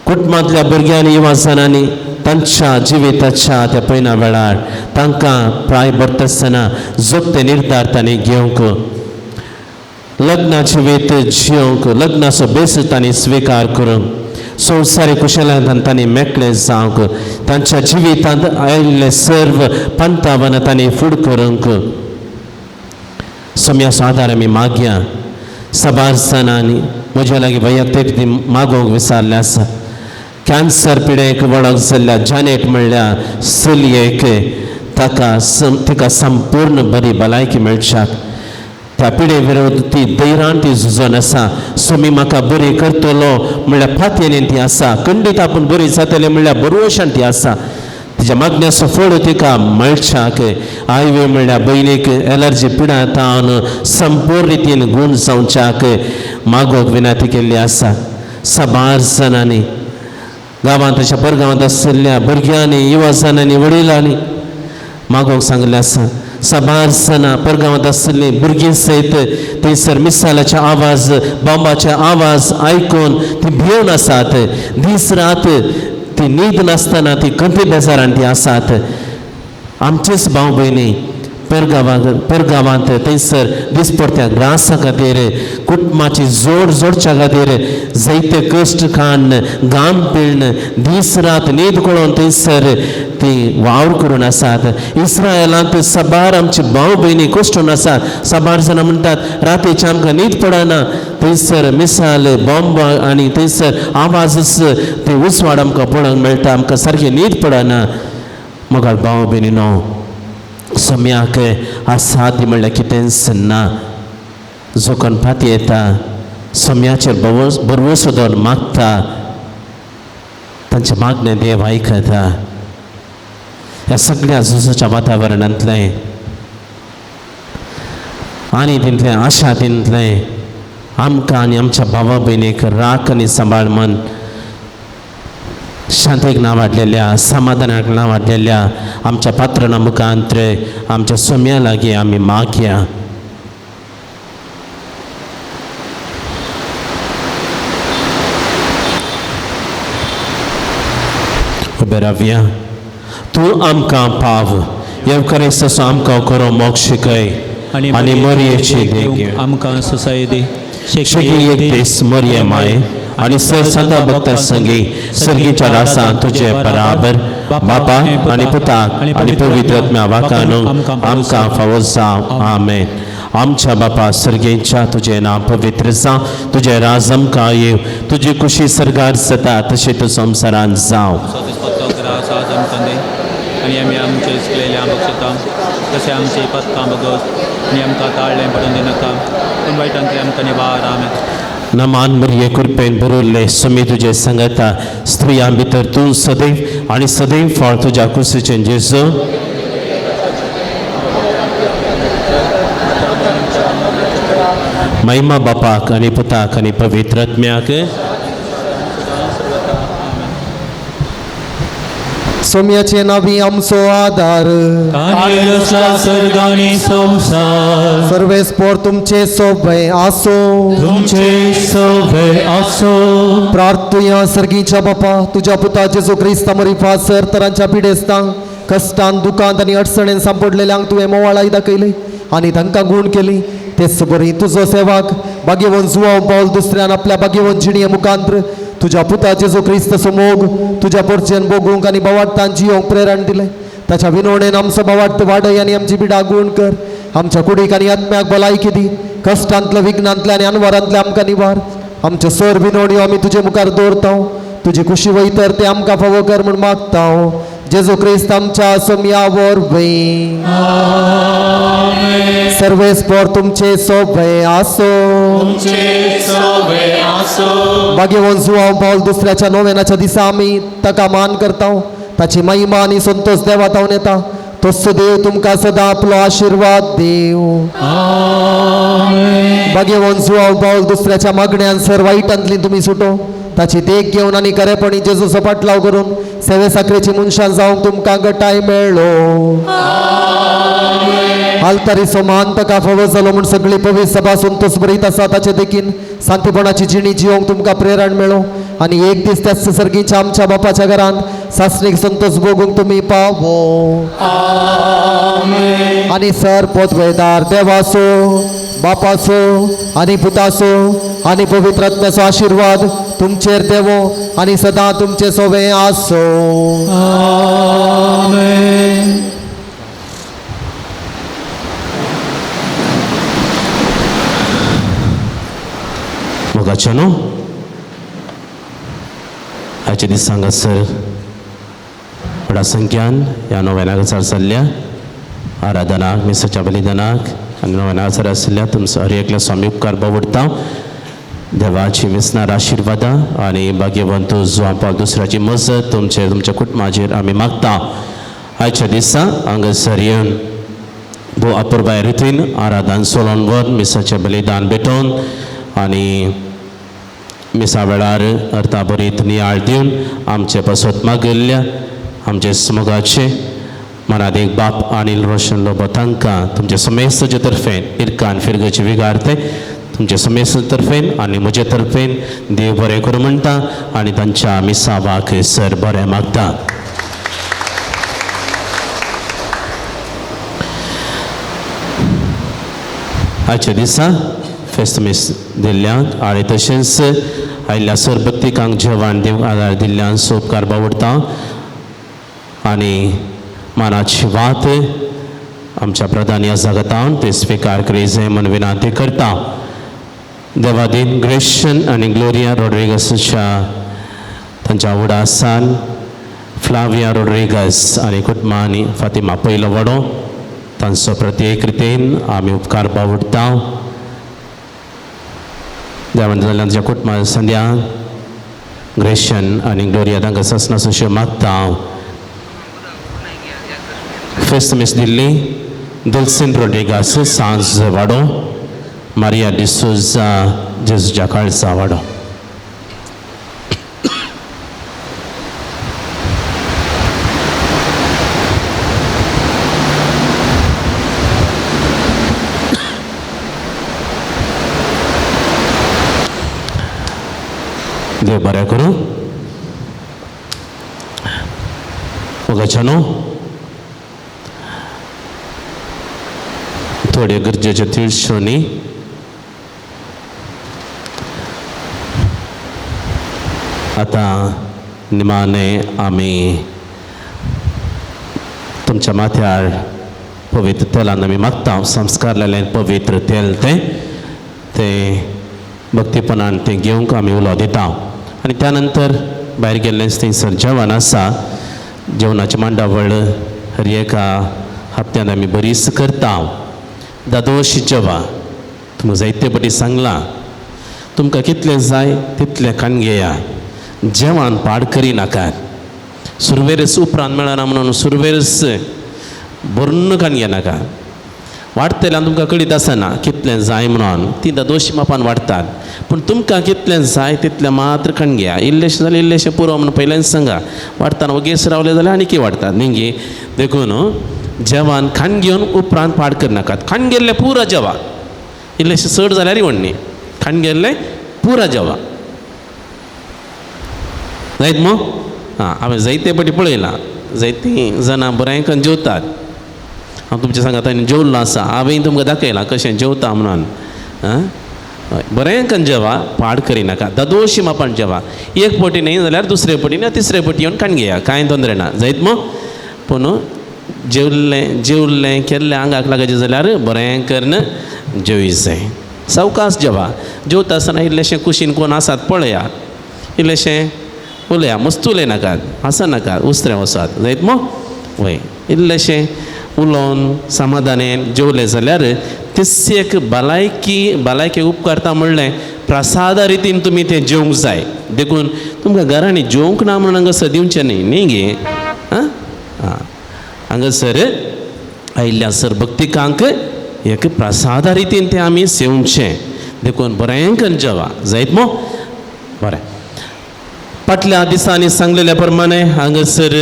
कुटुंबांतल्या भुरग्यांनी युवा जाणांनी तांच्या जिविताच्या त्या पयना वेळार तांकां प्राय भरता आसतना जोगते निर्धार तांणी घेवंक, लग्नाची वेत जियोंक, लग्नाचो बेस तांणी स्विकार करूंक, संवसारी कुशलांत तांणी मेकळे जावंक, तांच्या जिवितांत आयिल्ले सर्व पंथावन तांणी फूड करूंक सम्याचो आदार आमी मागया. साबार जाणांनी म्हज्या लागीं वैयक्तीक मागोवंक विसारलें आसा. कॅन्सर पिडेक वळख जाल्ल्या जानेट म्हणल्यार चलयेक ताका तिका संपूर्ण बरी भलायकी मेळच्याक, त्या पिडे विरोध ती धैर्यान ती झुजोन आसा. स्वामी म्हाका बरी करतलो म्हणल्यार फातयेन ती आसा. खंडीत आपूण बरी जातलें म्हणल्यार बरोवशान ती आसा. तिच्या मागण्याचो फळ तिका मेळच्याक आयवे म्हणल्यार भयणीक एलर्जी पिडा तावन संपूर्ण रितीन गूण जावच्याक मागोक विनंती केल्ली आसा. साबार जाणांनी गांवांत अशा परगांवांत आशिल्ल्या भुरग्यांनी, युवा जाणांनी, वडिलांनी मागोवंक सांगलें आसा. साबार जाणां परगांवांत आशिल्लीं भुरगीं सयत थंयसर मिसालाचे आवाज, बॉम्बाचे आवाज आयकून ती भिवन आसात. दीस रात ती न्हीद नासतना ती खंती बेजारान ती आसात. आमचेच भाव भयणी परगांवांत थंयसर दिसपडत्या ग्रासा खातीर, कुटुंबाची जोड जोडच्या खातीर जायते कश्ट खाण, घाम पिळण, दीस रात न्हीद कळोवन थंयसर ती वावर करून आसात. इस्रायलांत साबार आमचे भाव भयणी कश्टून आसात. साबार जाणां म्हणटात रातीचे आमकां न्हीद पडना, थंयसर मिसाल, बॉम्ब आनी थंयसर आवाजच ते उजवाड आमकां पळोवंक मेळटा, आमकां सारकी न्हीद पडना. मोगाळ भाव भयणी न्हू, सम्याक आसादी म्हणल्यार कितेंच ना. जो कोण फाती येता सम्याचेर भरवंसो दवरून मागता, तांचें मागणें देव आयकता. ह्या सगळ्या झुजाच्या वातावरणांतलें आनी तितलें आशा तितलें आमकां आनी आमच्या भावा भयणीक राख आनी सांबाळ मन शांतीक नांव वाडलेल्या, समाधानाक नांव वाडलेल्या आमच्या पात्रां मुखांत आमच्या सोम्या लागीं आमी मागया. उबे रावया. तूं आमकां पाव, येवकारिस्ताचो आमकां करो मोग शिकय आनी मरयेची देख आमकां सोसाय दी. शेकी एक दीस मरये माय आनी सर सदा भक्ता संगी सर्गीच्या रासान तुजे बराबर बापा आनी पुताक आनी पवित्र आत्म्या वाकानू आमकां फावो जावं. आमेन. आमच्या बापा सर्गेच्या, तुजें नांव पवित्र जावं, तुजें राज आमकां येवं, तुजी खुशी सर्गार जाता तशें तूं संवसारांत जावं. आनी आमी आमचे चुकलेल्या बक्षता तशें आमची पथकां बगस आनी आमकां ताळ्ळें पडून दिनाका, पूण वायटांतलें आमकां निवार. आमेन. नमान मरिये, कृपेन भरिल्ले, स्वामी तुजे संगता, स्त्रियां भितर तूं सदैव आनी सदैव फळ तुज्या कुशीचें जेजू. महिमा बापाक आनी पुताक आनी पवित्र आत्म्याक. सोम्याचे नावी आमचो आदार, सर्गानी संसार, सर्वेस्पोर तुमचे सोबे आसो, तुमचे सोबे आसो. प्रार्थुया. सर्गीच्या बापा, तुज्या पुता जेजू क्रिस्ता मरिफा सर तरांच्या पिडेस्तांक, कश्टान, दुकांत आनी अडचणेन सांपडलेल्यांक तुवें मोवाळाय दाखयली आनी तांकां गूण केली. तेच बरी तुजो सेवाक बागेवन जुवाव पावल दुसऱ्यान आपल्या बागेवन जिणये मुखांत्र तुज्या पुता जेजू क्रिस्ताचो मोग तुज्या पोरचेन भोगूंक आनी बावाडतान जियोंक प्रेरण दिलें. ताच्या विनवणेन आमचो बावाडत वाडय आनी आमची बिडा गूण कर. आमच्या कुडीक आनी आत्म्याक भलायकी दी. कश्टांतले, विघ्नांतले आनी अनवारांतले आमकां निवार. आमच्यो सर विनवण्यो आमी तुजे मुखार दवरता. तुजी खुशी वयतर ते आमकां फावो कर म्हूण मागता. जेजू क्रिस्त आमच्या सोम्या वरवीं. सर्वेस्पोर तुमचे सोबे आसो. भाग्यवंत जुवाव पावल दुसऱ्याच्या नोवेनाच्या दिसा आमी ताका मान करता. ताची महिमा आनी संतोष देवा तावन येता. तोच देव तुमकां सदां आपलो आशिर्वाद देव. भाग्यवंत जुवाव पावल दुसऱ्याच्या मागण्यान सर वायटांतली तुमी सुटो. ताची देख घेवन आनी खरेपणी जेजूचो पाटलाव करून सेवे साखरेची मनशां जावंक तुमकां गटाय मेळ्ळो. आल्तारीचो मान ताका फावो जालो म्हूण सगळी पवित्र सभा संतोष बरीत आसा. ताचे देखीन शांतीपणाची जिणी जिवंक तुमकां प्रेरण मेळो आनी एक दीस त्याच सर्गीच्या आमच्या बापाच्या घरांत सासणीक संतोष भोगूंक तुमी पावो. आनी सर पोतवेदार देवाचो, बापाचो आनी पुताचो आनी पवित्र आत्म्याचो आशिर्वाद तुमचेर देवो आनी सदां तुमचे सोवे आसो. मोगाचो न्हू आयच्या दीस हांगासर व्हडा संख्यान ह्या नोवेनाक चल्ल्या आराधनाक, मिसाच्या बलिदानाक आनी नव्या आजार आशिल्ल्या तुमचो हर एकल्या स्वामी उपकार बावडटा. देवाची विसनार आशिर्वादां आनी भाग्यवंत जुवां पावल दुसऱ्याची मजत तुमचेर तुमच्या कुटुंबाचेर आमी मागता. आयच्या दिसा हांगासर येवन भोव अपुरबाय रितीन आराधन सोलोन वर मिसाचें बलिदान भेटोवन आनी मिसा वेळार अर्था भरीत नियाळ दिवन आमचे पासत मागिल्ल्या आमचे समोगाचे मनादीक बाप अनिल रोशन लोबो तांकां तुमचे समेस्तचे तर्फेन इरकान फिरगचे विगार्ते तुमचे समेस्त तर्फेन आनी म्हजे तर्फेन देव बरें करूं म्हणटा आनी तांच्या मिसावाक सर बरें मागता. आयच्या दिसा फेस्त मीस दिल्ल्यांक आनी तशेंच आयिल्ल्या सर भक्तिकांक जेवण दिवंक आदार दिल्ल्यान सोपकार बावडटा आनी मानाची वात आमच्या प्रधान ह्या जगतान ते स्विकार करीजे म्हूण विनंती करता. देवादीन ग्रेशन आनी ग्लोरिया रोड्रिगसाच्या तांच्या उडासान फ्लाविया रोड्रिगस आनी कुटुंबा आनी फातिमा पयलो वडो तांचो प्रत्येक रितीन आमी उपकार बावडटा. देवान जाल्ल्या कुटुंबा संध्या ग्रेशन आनी ग्लोरिया तांकां ससना सुश्यो मागता. फेस्त मिस दिल्ली दुलसीन रोड्रिगास सांज वाडो मारिया डिसोजा जेजूच्या काळजा वाडो. देव बरें करूं. मोगाच्यानो थोड्यो गरजेच्यो तिळश्यो न्ही आतां निमाणे आमी तुमच्या माथ्यार पवित्र तेलान आमी मागता. संस्कार लायलें पवित्र तेल तें तें भक्तीपणान तें घेवंक आमी उलो दिता आनी त्या नंतर भायर गेल्लेंच थंयसर जेवण आसा. जेवणाची मांडावळ हर एका हप्त्यान आमी बरीच करता. दादोशी जेवा तुमकां जायते पटी सांगलां तुमकां कितलें जाय तितलें खाण घेया. जेवण पाड करिनाकात. सुरवेरच उपरांत मेळना म्हणून सुरवेरच भरून खाण घेनाका. वाडटल्यान तुमकां कळीत आसना कितलें जाय म्हणून ती दादोशी मापान वाडटात पूण तुमकां कितलें जाय तितलें मात्र खाण घेया. इल्लेशें जाल्यार इल्लेशें पुरो म्हणून पयल्यान सांगा. वाडटना वगेस रावले जाल्यार आनी वाडटात न्ही गे. देखून जेवण खाण घेवन उपरांत पाड करनाकात. खाण गेल्लें पुरो जेवा इल्लेशें चड जाल्यार व्हडली खाण गेल्लें पुरो जेवा जायत मग. आं हांवें जायते पटी पळयलां जायतीं जाणां बरें करून जेवतात. हांव तुमच्या सांगात आनी जेवल्लो आसा हांवें तुमकां दाखयलां कशें जेवता म्हणून. आं हय बरें करून जेवा पाड करिनाका. दादोशी मापान जेवा एक पटी न्ही जाल्यार दुसरे पटी न्ही तिसरे पटी येवन खाण घेया कांय तोंदरे ना जायत मग. पूण जेवल्लें जेवल्लें केल्लें आंगाक लागचें जाल्यार बरें करून जेवी जाय. सावकास जेवा. जेवता आसतना इल्लेशें कुशीन कोण आसात पळयात इल्लेशें उलया मस्त उलयनाकात हांसनाकात उसरें वसात जायत मग. वय इल्लेशें उलोवन समाधानेन जेवलें जाल्यार तेच एक भलायकी भलायकी उपकारता म्हणलें प्रसादा रितीन तुमी तें जेवंक जाय. देखून तुमकां घरांनी जेवंक ना म्हणून हांगासर दिवचें न्ही न्ही गे. आं आं हांगासर आयिल्ल्या सर भक्तिकांक एक प्रसादा रितीन तें आमी सेवचें. देखून बरें करून जेवा जायत मग. बरें फाटल्या दिसांनी सांगलेल्या प्रमाणे हांगासर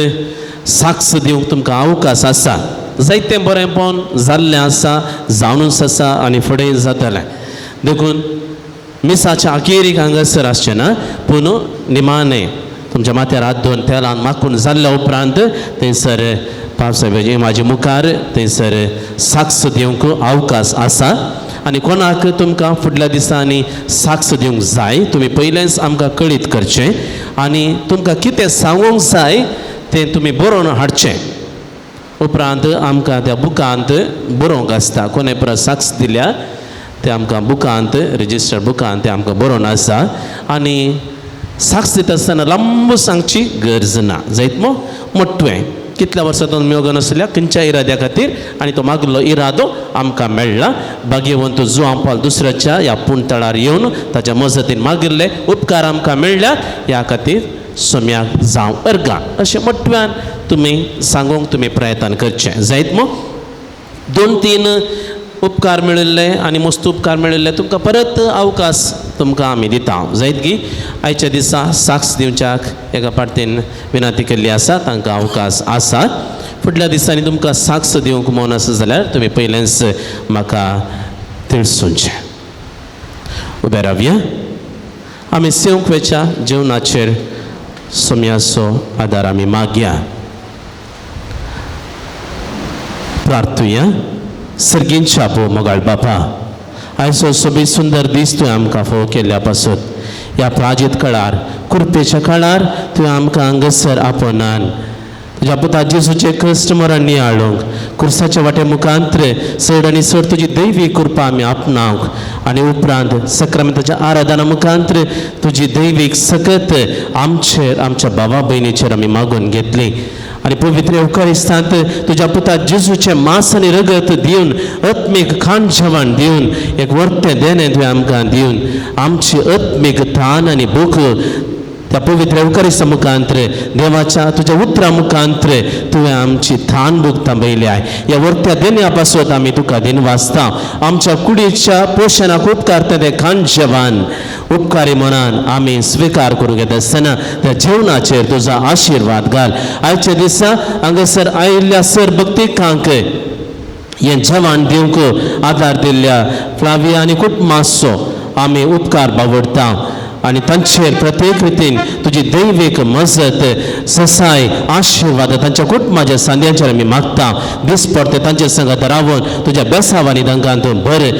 साक्ष दिवंक तुमकां अवकाश आसा. जायतें बरेंपण जाल्लें आसा जावनूच आसा आनी फुडें जातलें. देखून मिसाच्या अखेरीक हांगासर आसचें ना पूण निमाणें तुमच्या माथ्यार हात दवरून तेलान माखून जाल्ल्या उपरांत थंयसर पावसाचे म्हाजे मुखार थंयसर साक्ष दिवंक अवकाश आसा. आनी कोणाक तुमकां फुडल्या दिसांनी साक्ष दिवंक जाय तुमी पयलेंच आमकां कळीत करचें आनी तुमकां कितें सांगूंक जाय तें तुमी बरोवन हाडचें. उपरांत आमकां त्या बुकांत बरोवंक आसता. कोणें परत साक्ष दिल्या ते आमकां बुकांत रजिस्टर बुकांत तें आमकां बरोवन आसा आनी साक्ष दिता आसतना लांब सांगची गरज ना जायत मग. मोटवें कितल्या वर्सां दोन मेळूंक नासल्या खंयच्या इराद्या खातीर आनी तो मागलो इरादो आमकां मेळ्ळा. भाग्यवंत जुआंव पावल दुसऱ्याच्या ह्या पुणतळार येवन ताच्या मजतीन मागिल्ले उपकार आमकां मेळ्ळ्यात. ह्या खातीर सोम्याक जावं अर्गां अशें मोटव्यान तुमी सांगूंक तुमी प्रयत्न करचें जायत मग. 2-3 उपकार मेळिल्ले आनी मस्त उपकार मेळिल्ले तुमकां परत अवकाश तुमकां आमी दिता जायत गी. आयच्या दिसा साक्ष दिवच्याक एका पार्टीन विनंती केल्ली आसा, तांकां अवकाश आसा. फुडल्या दिसांनी तुमकां साक्ष दिवंक मन आसा जाल्यार तुमी पयलेंच म्हाका तिळसुचें. उबे रावया आमी सेवंक वेच्या जेवणाचेर सोम्याचो आदार आमी मागया. प्रार्थुया. सर्गींच्या पो मोगाळ बापा, आयचो सोबीत सुंदर दीस तुवें आमकां फोव केल्ल्या पासत ह्या प्राजीत काळार कुरपेच्या काळार तुवें आमकां हांगासर आपोवनान तुज्या पुता जेजूचे कश्ट मरण नियाळूंक कुर्साच्या वाटे मुखांत्र चड आनी चड तुजी दैवी कृपा आमी आपणावंक आनी उपरांत सक्रामेंताच्या आराधना मुखांत्र तुजी दैवीक सकत आमचेर आमच्या भावा भयणीचेर आमी मागून घेतली. आनी पवित्र येवकारिस्तांत तुज्या पुता जेजूचें मांस आनी रगत दिवन आत्मीक खाण जेवण दिवन एक वर्तें देणें तुवें आमकां दिवन आमची आत्मीक तान आनी भूक त्या पवित्र येवकारिस्ता मुखांत्र देवाच्या तुज्या उतरा मुखांत्र तुवें आमची थान भूक थांबयल्या. ह्या वर्त्या देण्या पासत आमी तुका दिन वाचता. आमच्या कुडीच्या पोशणाक उपकारता तें खाण जेवण उपकारी मनान आमी स्विकार करूंक येता आसतना त्या जेवणाचेर तुजो आशिर्वाद घाल. आयच्या दिसा हांगासर आयिल्ल्या सर भक्तिकांक हें जेवण दिवंक आदार दिल्ल्या फ्लाविया आनी कुटुंबाचो आमी उपकार बावडटा आनी तांचेर प्रत्येक रितीन तुजी दैवीक मजत ससाय आशिर्वाद तांच्या कुटुंबाच्या सांद्यांचेर आमी मागता. दीस पडते तांचे संगत रावन तुज्या बेसावांनी तांकां तूं बरें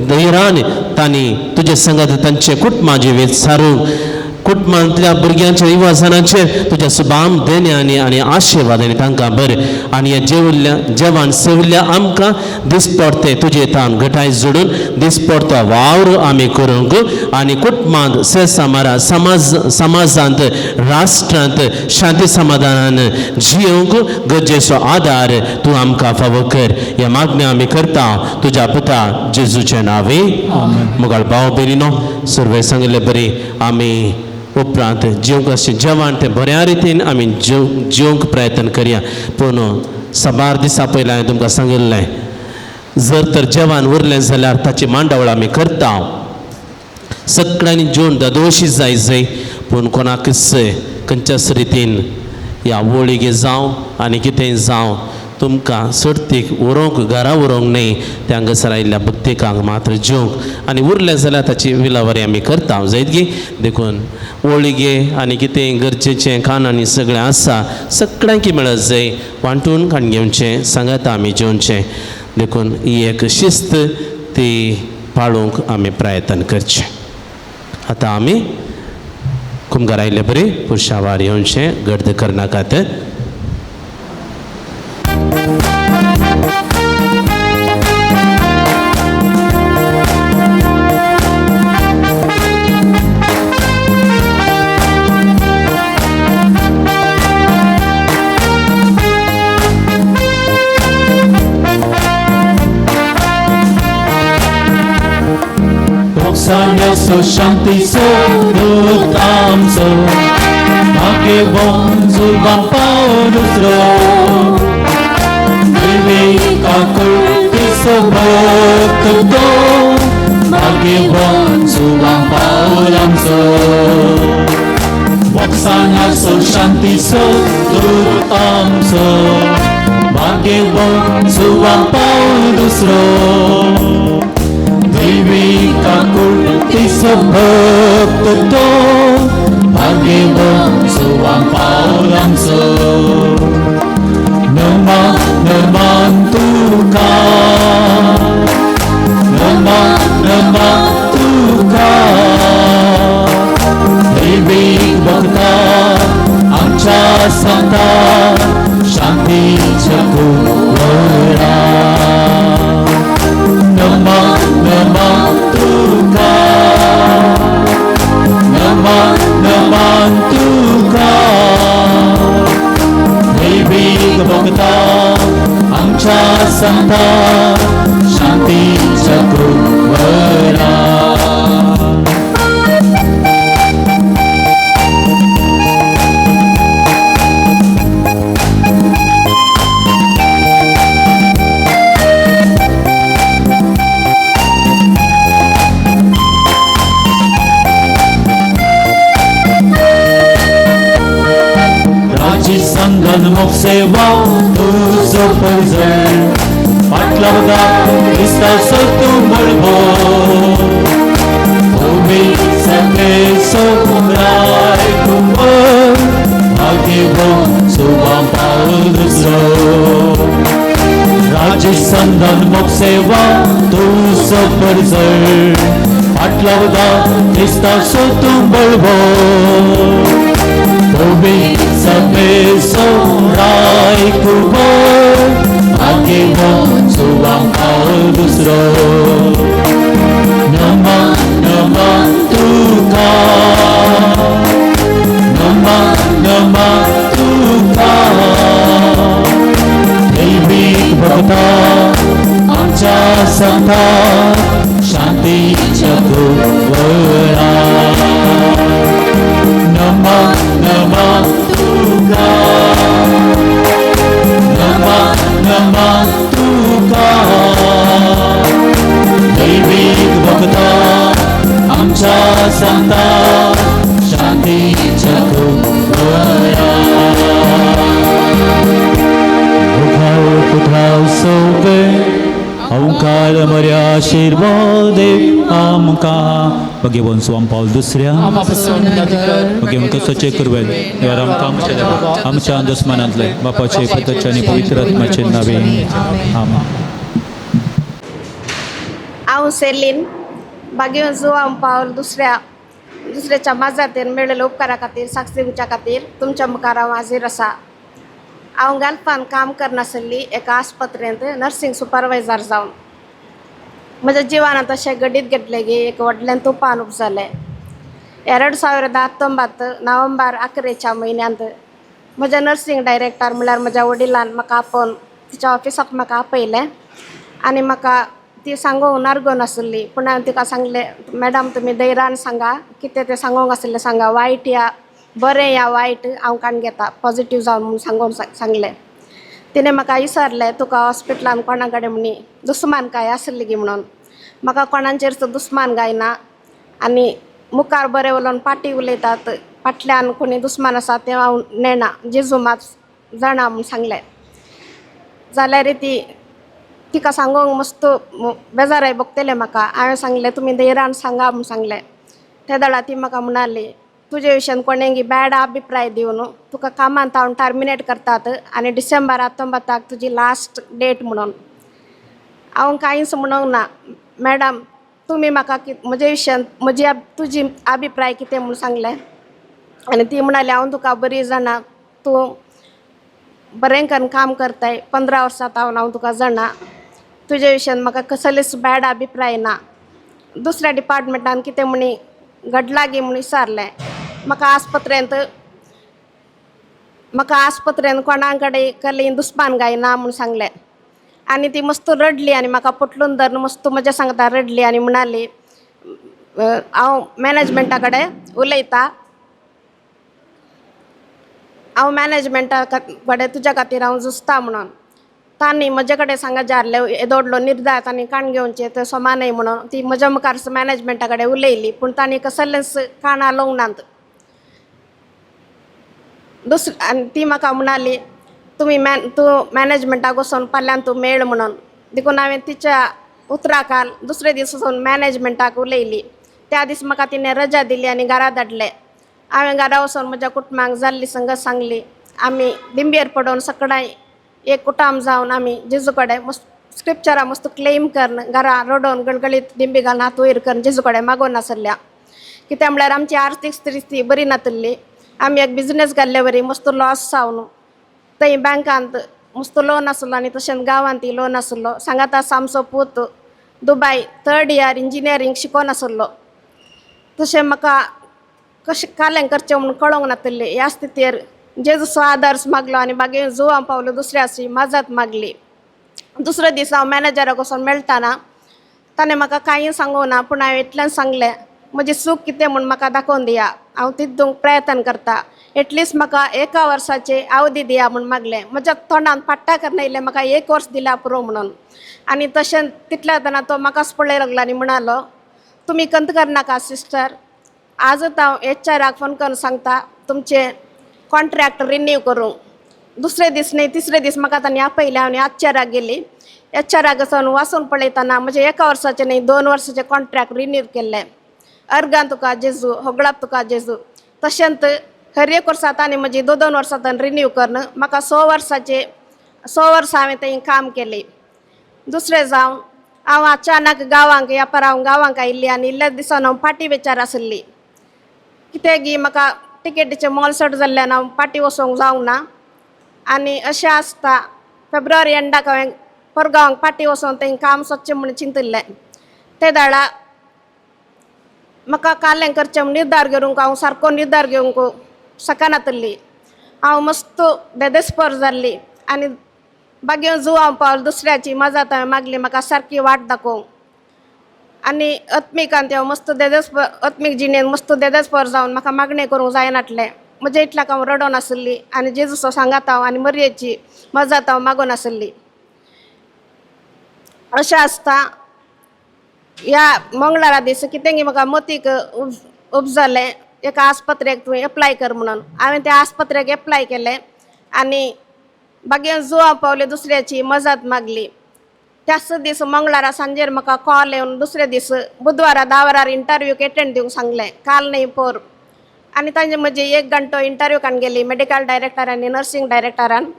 धैर्यान तांणी तुजे संगत तांचे कुटुंबाचे वेद सारूंक कुटुंबांतल्या भुरग्यांच्या युवाजनाचेर तुज्या सुबाम देण्यांनी आनी आशिर्वादांनी तांकां बरें आनी हे जेवल्ल्या जेवण सेवल्ल्या आमकां दिसपडते तुजे तान घटाय जोडून दिसपडतो वावर आमी करूंक आनी कुटुंबांत सेसामारा समाजांत राष्ट्रांत शांती समाधानान जियोंक गरजेचो आदार तूं आमकां फावो कर. ह्या मागण्यो आमी करता तुज्या पुता जेजूच्या नांवे. मुगाळ भाव भयणीनो सर्वे सांगिल्ले बरी आमी उपरांत जेवंक अशें जेवण तें बऱ्या रितीन आमी जेवंक प्रयत्न करया. पूण साबार दिसा पयलीं हांवें तुमकां सांगिल्लें जर तर जेवण उरलें जाल्यार ताची मांडावळ आमी करता. सगळ्यांनी जेवण ददोशी जाय जाय पूण कोणाकच खंयच्याच रितीन ह्या वळीगे जावं आनी कितेंय जावं तुमकां सर्तीक उरोवंक घरा उरोवंक न्हय ते हांगासर आयिल्ल्या भक्तिकांक मात्र जेवंक आनी उरलें जाल्यार ताची विलावरी आमी करता जायत गी. देखून ओळगे आनी कितें गरजेचें खाण आनी सगळें आसा सगळ्यांकी मेळत जाय वांटून खाण घेवचें सांगाता आमी जेवचें. देखून ही एक शिस्त ती पाळूंक आमी प्रयत्न करचें. आतां आमी कुमगार आयिल्ले बरी पुरशावार येवचें गर्द करनाकात. सांग्याचो शांतीचो दूत आमचो भाग्यवंत जुवान पावल दुसरो दैवी काकुळटीचो भक्त तो भाग्यवंत जुवान पावल आमचो. सांग्याचो शांतीचो दूत आमचो भाग्यवंत जुवान पावल दुसरो दैवी काकुळटीचो भक्त तो भाग्यवंत जुवान पावल आमचो. नमा नमान तुका नमा नमा तुका दैवीक भक्ता आमच्या सांगता शांतीच्या कुंवरा. नमा नमा तुका नमा नमा तुका दैवीक भक्ता आमच्या संता शांतीच्या कुंवरा. राजी संगन मोक्षेवा तुजो परजळ फाटला वगा क्रिस्ताचो तूं मळबो भूमी सगळेचो राय कुंवर भाग्यवो सुवा पावल दुसरो. राजी संदन मोक्षेवा तुजो परजळ फाटला वगा क्रिस्ताचो तूं मळबो भूमी सगळेचो राय कुंवर भाग्यवो सुवा पावल दुसरो. नमा नमा तुका नमा नमा तुका दैवीक भक्ता आमच्या संता शांतीच्या कुंवरा. नमा नमा तुका नमा नमा तुका दैवीक भक्ता आमच्या संता शांतीच्या कुंवरा. मुखार पुत्रा सोपे ओंकार मर्या आशीर्वाद आमकां. भगेवन स्वाम पावल दुसऱ्या भगेवन कसोचे कुरवेन देवार आमकां आमच्या देवा आमच्या दुस्मानांतले बापाचे पुताचे आनी पवित्र आत्माचे नावे आमेन. हांव सेलीन बागेवन जुवाम पावल दुसऱ्याच्या माजातेर मेळिल्ल्या उपकारा खातीर साक्ष दिवच्या खातीर तुमच्या मुखार हांव हाजीर आसा. हांव गाल्फान काम करनासली एका आस्पत्रेंत नर्सिंग सुपरवायजर जावन म्हज्या जिवनांत अशें घडीत घेतलें की एक व्हडलें तुफान उपजलें. 2019 नोव्हेंबर अकरेच्या म्हयन्यांत म्हज्या नर्सिंग डायरेक्टर म्हणल्यार म्हज्या वडिलान म्हाका आपोवन तिच्या ऑफिसाक म्हाका आपयलें आनी म्हाका ती सांगूंक नारगो नासली पूण हांवें तिका सांगलें, मॅडम तुमी धैर्यान सांगा कितें तें सांगूंक आसलें सांगा, वायट या बरें या वायट हांव काण घेता पॉजिटीव जावन म्हूण सांगूंक सांगलें. तिणें म्हाका विचारलें तुका हॉस्पिटलान कोणा कडेन म्हणी दुस्मान काय आसली गी म्हणून. म्हाका कोणाचेर दुस्मान गायना आनी मुखार बरें उलोवन फाटीं उलयतात फाटल्यान कोणी दुस्मान आसा तें हांव नेणा जेजू मात जाणा म्हूण सांगलें. जाल्यार ती तिका सांगूंक मस्त बेजाराय भोगतलें म्हाका. हांवें सांगलें तुमी धैर्यान सांगा म्हूण सांगलें. ते वेळार ती म्हाका म्हणाली तुजे विशयान कोणेंगी बॅड अभिप्राय दिवन तुका कामांत हांव टर्मिनेट करतात आनी डिसेंबर 19 तुजी लास्ट डेट म्हणून. हांव कांयच म्हणूंक ना. मॅडम तुमी म्हाका म्हजे विशयान म्हजी तुजी अभिप्राय कितें म्हूण सांगलें आनी ती म्हणाली हांव तुका बरी जाणा तूं बरें करून काम करताय 15 वर्सां हांव हांव तुका जाणा तुजे विशयान म्हाका कसलेच बॅड अभिप्राय ना. दुसऱ्या डिपार्टमेंटान कितें म्हणी घडलां गी म्हूण विचारलें. म्हाका आस्पत्रेंत कोणा कडेन कसली दुस्मान गायना म्हूण सांगलें आनी ती मस्त रडली आनी म्हाका पोटलून धरून मस्त म्हज्या सांगता रडली आनी म्हणाली हांव मॅनेजमेंटा कडेन उलयता, हांव मॅनेजमेंटा कडेन तुज्या खातीर हांव झुजता म्हणून. तांणी म्हजे कडेन सांगा जारले येदो व्हडलो निर्धार तांणी काण घेवचें तें समा न्हय म्हणून ती म्हज्या मुखार मॅनेजमेंटा कडेन उलयली पूण तांणी कसलेंच काण हालोवंक नात. दुसरी आनी ती म्हाका म्हणाली तुमी तूं मॅनेजमेंटाक वचोन फाल्यां तूं मेळ म्हणून. देखून हांवें तिच्या उतरा काल दुसरे दीस वचोन मॅनेजमेंटाक उलयली. त्या दीस म्हाका तिणें रजा दिली आनी घरा धाडलें. हांवें घरा वचोन म्हज्या कुटुंबाक जाल्ली संगत सांगली. आमी दिंबेर पडोवन सगळ्यां एक कुटाम जावन आमी जेजू कडेन मस्त स्क्रिप्चरां मस्त क्लेम करून घरा रडोवन गळगळीत दिंबी घालून हात वयर करून जेजू कडेन मागोवन आसल्या. कित्याक म्हणल्यार आमची आर्थीक स्थिती बरी नातिल्ली. आमी एक बिजनेस घाल्ले वरी मस्त लॉस जावन थंय बँकांत मस्त लोन आसलो आनी तशेंच गांवांत लोन आसलो. सांगात आसा आमचो पूत दुबाय 3rd year engineering शिकोन आसलो. तशें म्हाका कशें कालें करचें म्हूण कळोंक नातिल्लें. ह्या स्थितीर जेजूचो आदर्श मागलो आनी मागीर जुवां पावलो दुसऱ्याची मजत मागली. दुसरे दीस हांव मॅनेजराक वचोन मेळटाना ताणें म्हाका कांय सांगूं ना, पूण हांवें इतल्यान सांगलें म्हजी चूक कितें म्हूण म्हाका दाखोवन दिया, हांव तितूंक प्रयत्न करता, एटलिस्ट म्हाका एका वर्साची अवधी दिया म्हूण मागलें. म्हज्या तोंडान पाट्टा करून येयलें म्हाका एक वर्स दिल्या पुरो म्हणून. आनी तशें तितल्या जाणा तो म्हाकाच पळय लागलो आनी म्हणालो तुमी कंत करनाका सिस्टर, आजच हांव एचआराक फोन करून सांगता तुमचें कॉन्ट्रॅक्ट रिन्यू करूंक. दुसरे दीस न्ही तिसरे दीस म्हाका तांणी आपयलें आनी एचआराक गेली. एचआराक वचोन वाचून पळयतना म्हजें एका वर्साचें न्ही 2 वर्साचें कॉन्ट्रॅक्ट रिन्यू केल्लें. अर्गान तुका जेजू, होगळाप तुका जेजू. तशेंच हर एक वर्सा तांणी म्हजी 2-2 वर्सां तांणी रिन्यू करून म्हाका 6 वर्साचें 6 वर्सां हांवें थंय काम केलें. दुसरें जावं हांव अचानक गांवांक ह्या पार हांव गांवांक आयिल्ली आनी इल्ल्या दिसान हांव पाटी विचार आसली कित्याक गी म्हाका टिकेटीचें मोल चड जाल्ल्यान हांव पाटी वचोंक जावंक ना. आनी अशें आसता फेब्रुवारी एंडाक हांवें परगांवांक पाटी वचोन थंय काम सोदचें म्हूण चिंतिल्लें. ते दाडा म्हाका कालें करचें म्हूण निर्धार घेवंक हांव सारको निर्धार घेवंक शकनातली. हांव मस्त देदेस्पर जाल्ली आनी बागेवन जुवां पावल दुसऱ्याची मजत हांवें मागली म्हाका सारकी वाट दाखोवंक. आनी आत्मिकान हांव मस्त देदेस्पर आत्मीक जिणेन मस्त देदेस्पर जावन म्हाका मागणें करूंक जायनातलें. म्हज्या इतल्याक हांव रडोन आसली आनी जेजूचो सांगात हांव आनी मरयेची मजत हांव मागून आसली. अशें आसता ह्या मंगळारा दीस कितें म्हाका मतीक उपजलें एका आस्पत्रेक तुवें एप्लाय कर म्हणून. हांवें त्या आस्पत्रेक एप्लाय केलें आनी बागेन जुवां पावले दुसऱ्याची मजत मागली. त्याच दीस मंगळारा सांजेर म्हाका कॉल येवन दुसरे दीस बुधवारा 10 वरार इंटरव्यूक एटेंड दिवंक सांगलें, काल न्ही पोर. आनी तांचे म्हजी 1 घंटो इंटरव्यू काडून गेली मेडिकल डायरेक्टर आनी नर्सींग डायरेक्टरान.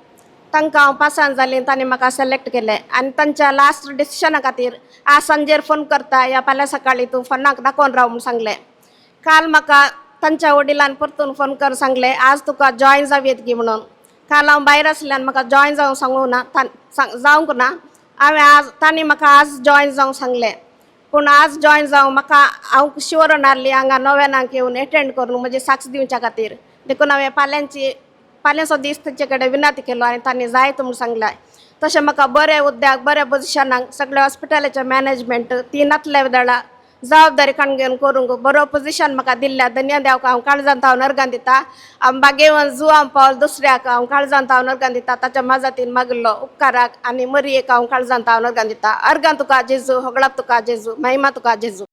तांकां हांव पासान जालीं, तांणी म्हाका सिलेक्ट केलें. आनी तांच्या लास्ट डिसिशना खातीर आज सांजेर फोन करता या फाल्यां सकाळीं तूं फोनाक दाखोवन राव म्हूण सांगलें. काल म्हाका तांच्या वडिलान परतून फोन कर सांगलें आज तुका जॉयन जावयेत गी म्हणून. काल हांव भायर आसल्यान म्हाका जॉयन जावंक सांगूंक ना, जावंक ना. हांवें आज तांणी म्हाका आज जॉयन जावंक सांगलें, पूण आज जॉयन जावंक म्हाका हांव शिवरण हाडली हांगा नव्यानाक येवन एटेंड करून म्हजी साक्ष दिवच्या खातीर. देखून हांवें फाल्यांचो दीस तांचे कडेन विनंती केलो आनी तांणी जायत म्हूण सांगलें. तशें म्हाका बरें उद्याक बऱ्या पोजिशनाक सगळ्या हॉस्पिटलाचें मॅनेजमेंट ती नातल्या वेळा जबाबदारी काण घेवन करूंक बरो पोजिशन म्हाका दिल्ल्या धन्य देवक हांव काळजांत हांव नर्गान दिता. हांव बागेवन जुवां पावल दुसऱ्याक हांव काळजांत हांव नर्गान दिता. ताच्या माजातीन मागिल्लो उपकाराक आनी मरयेक हांव काळजांत हांव नर्गान दिता. अर्गान तुका जेजू, होगळाप तुका जेजू, महिमा तुका जेजू.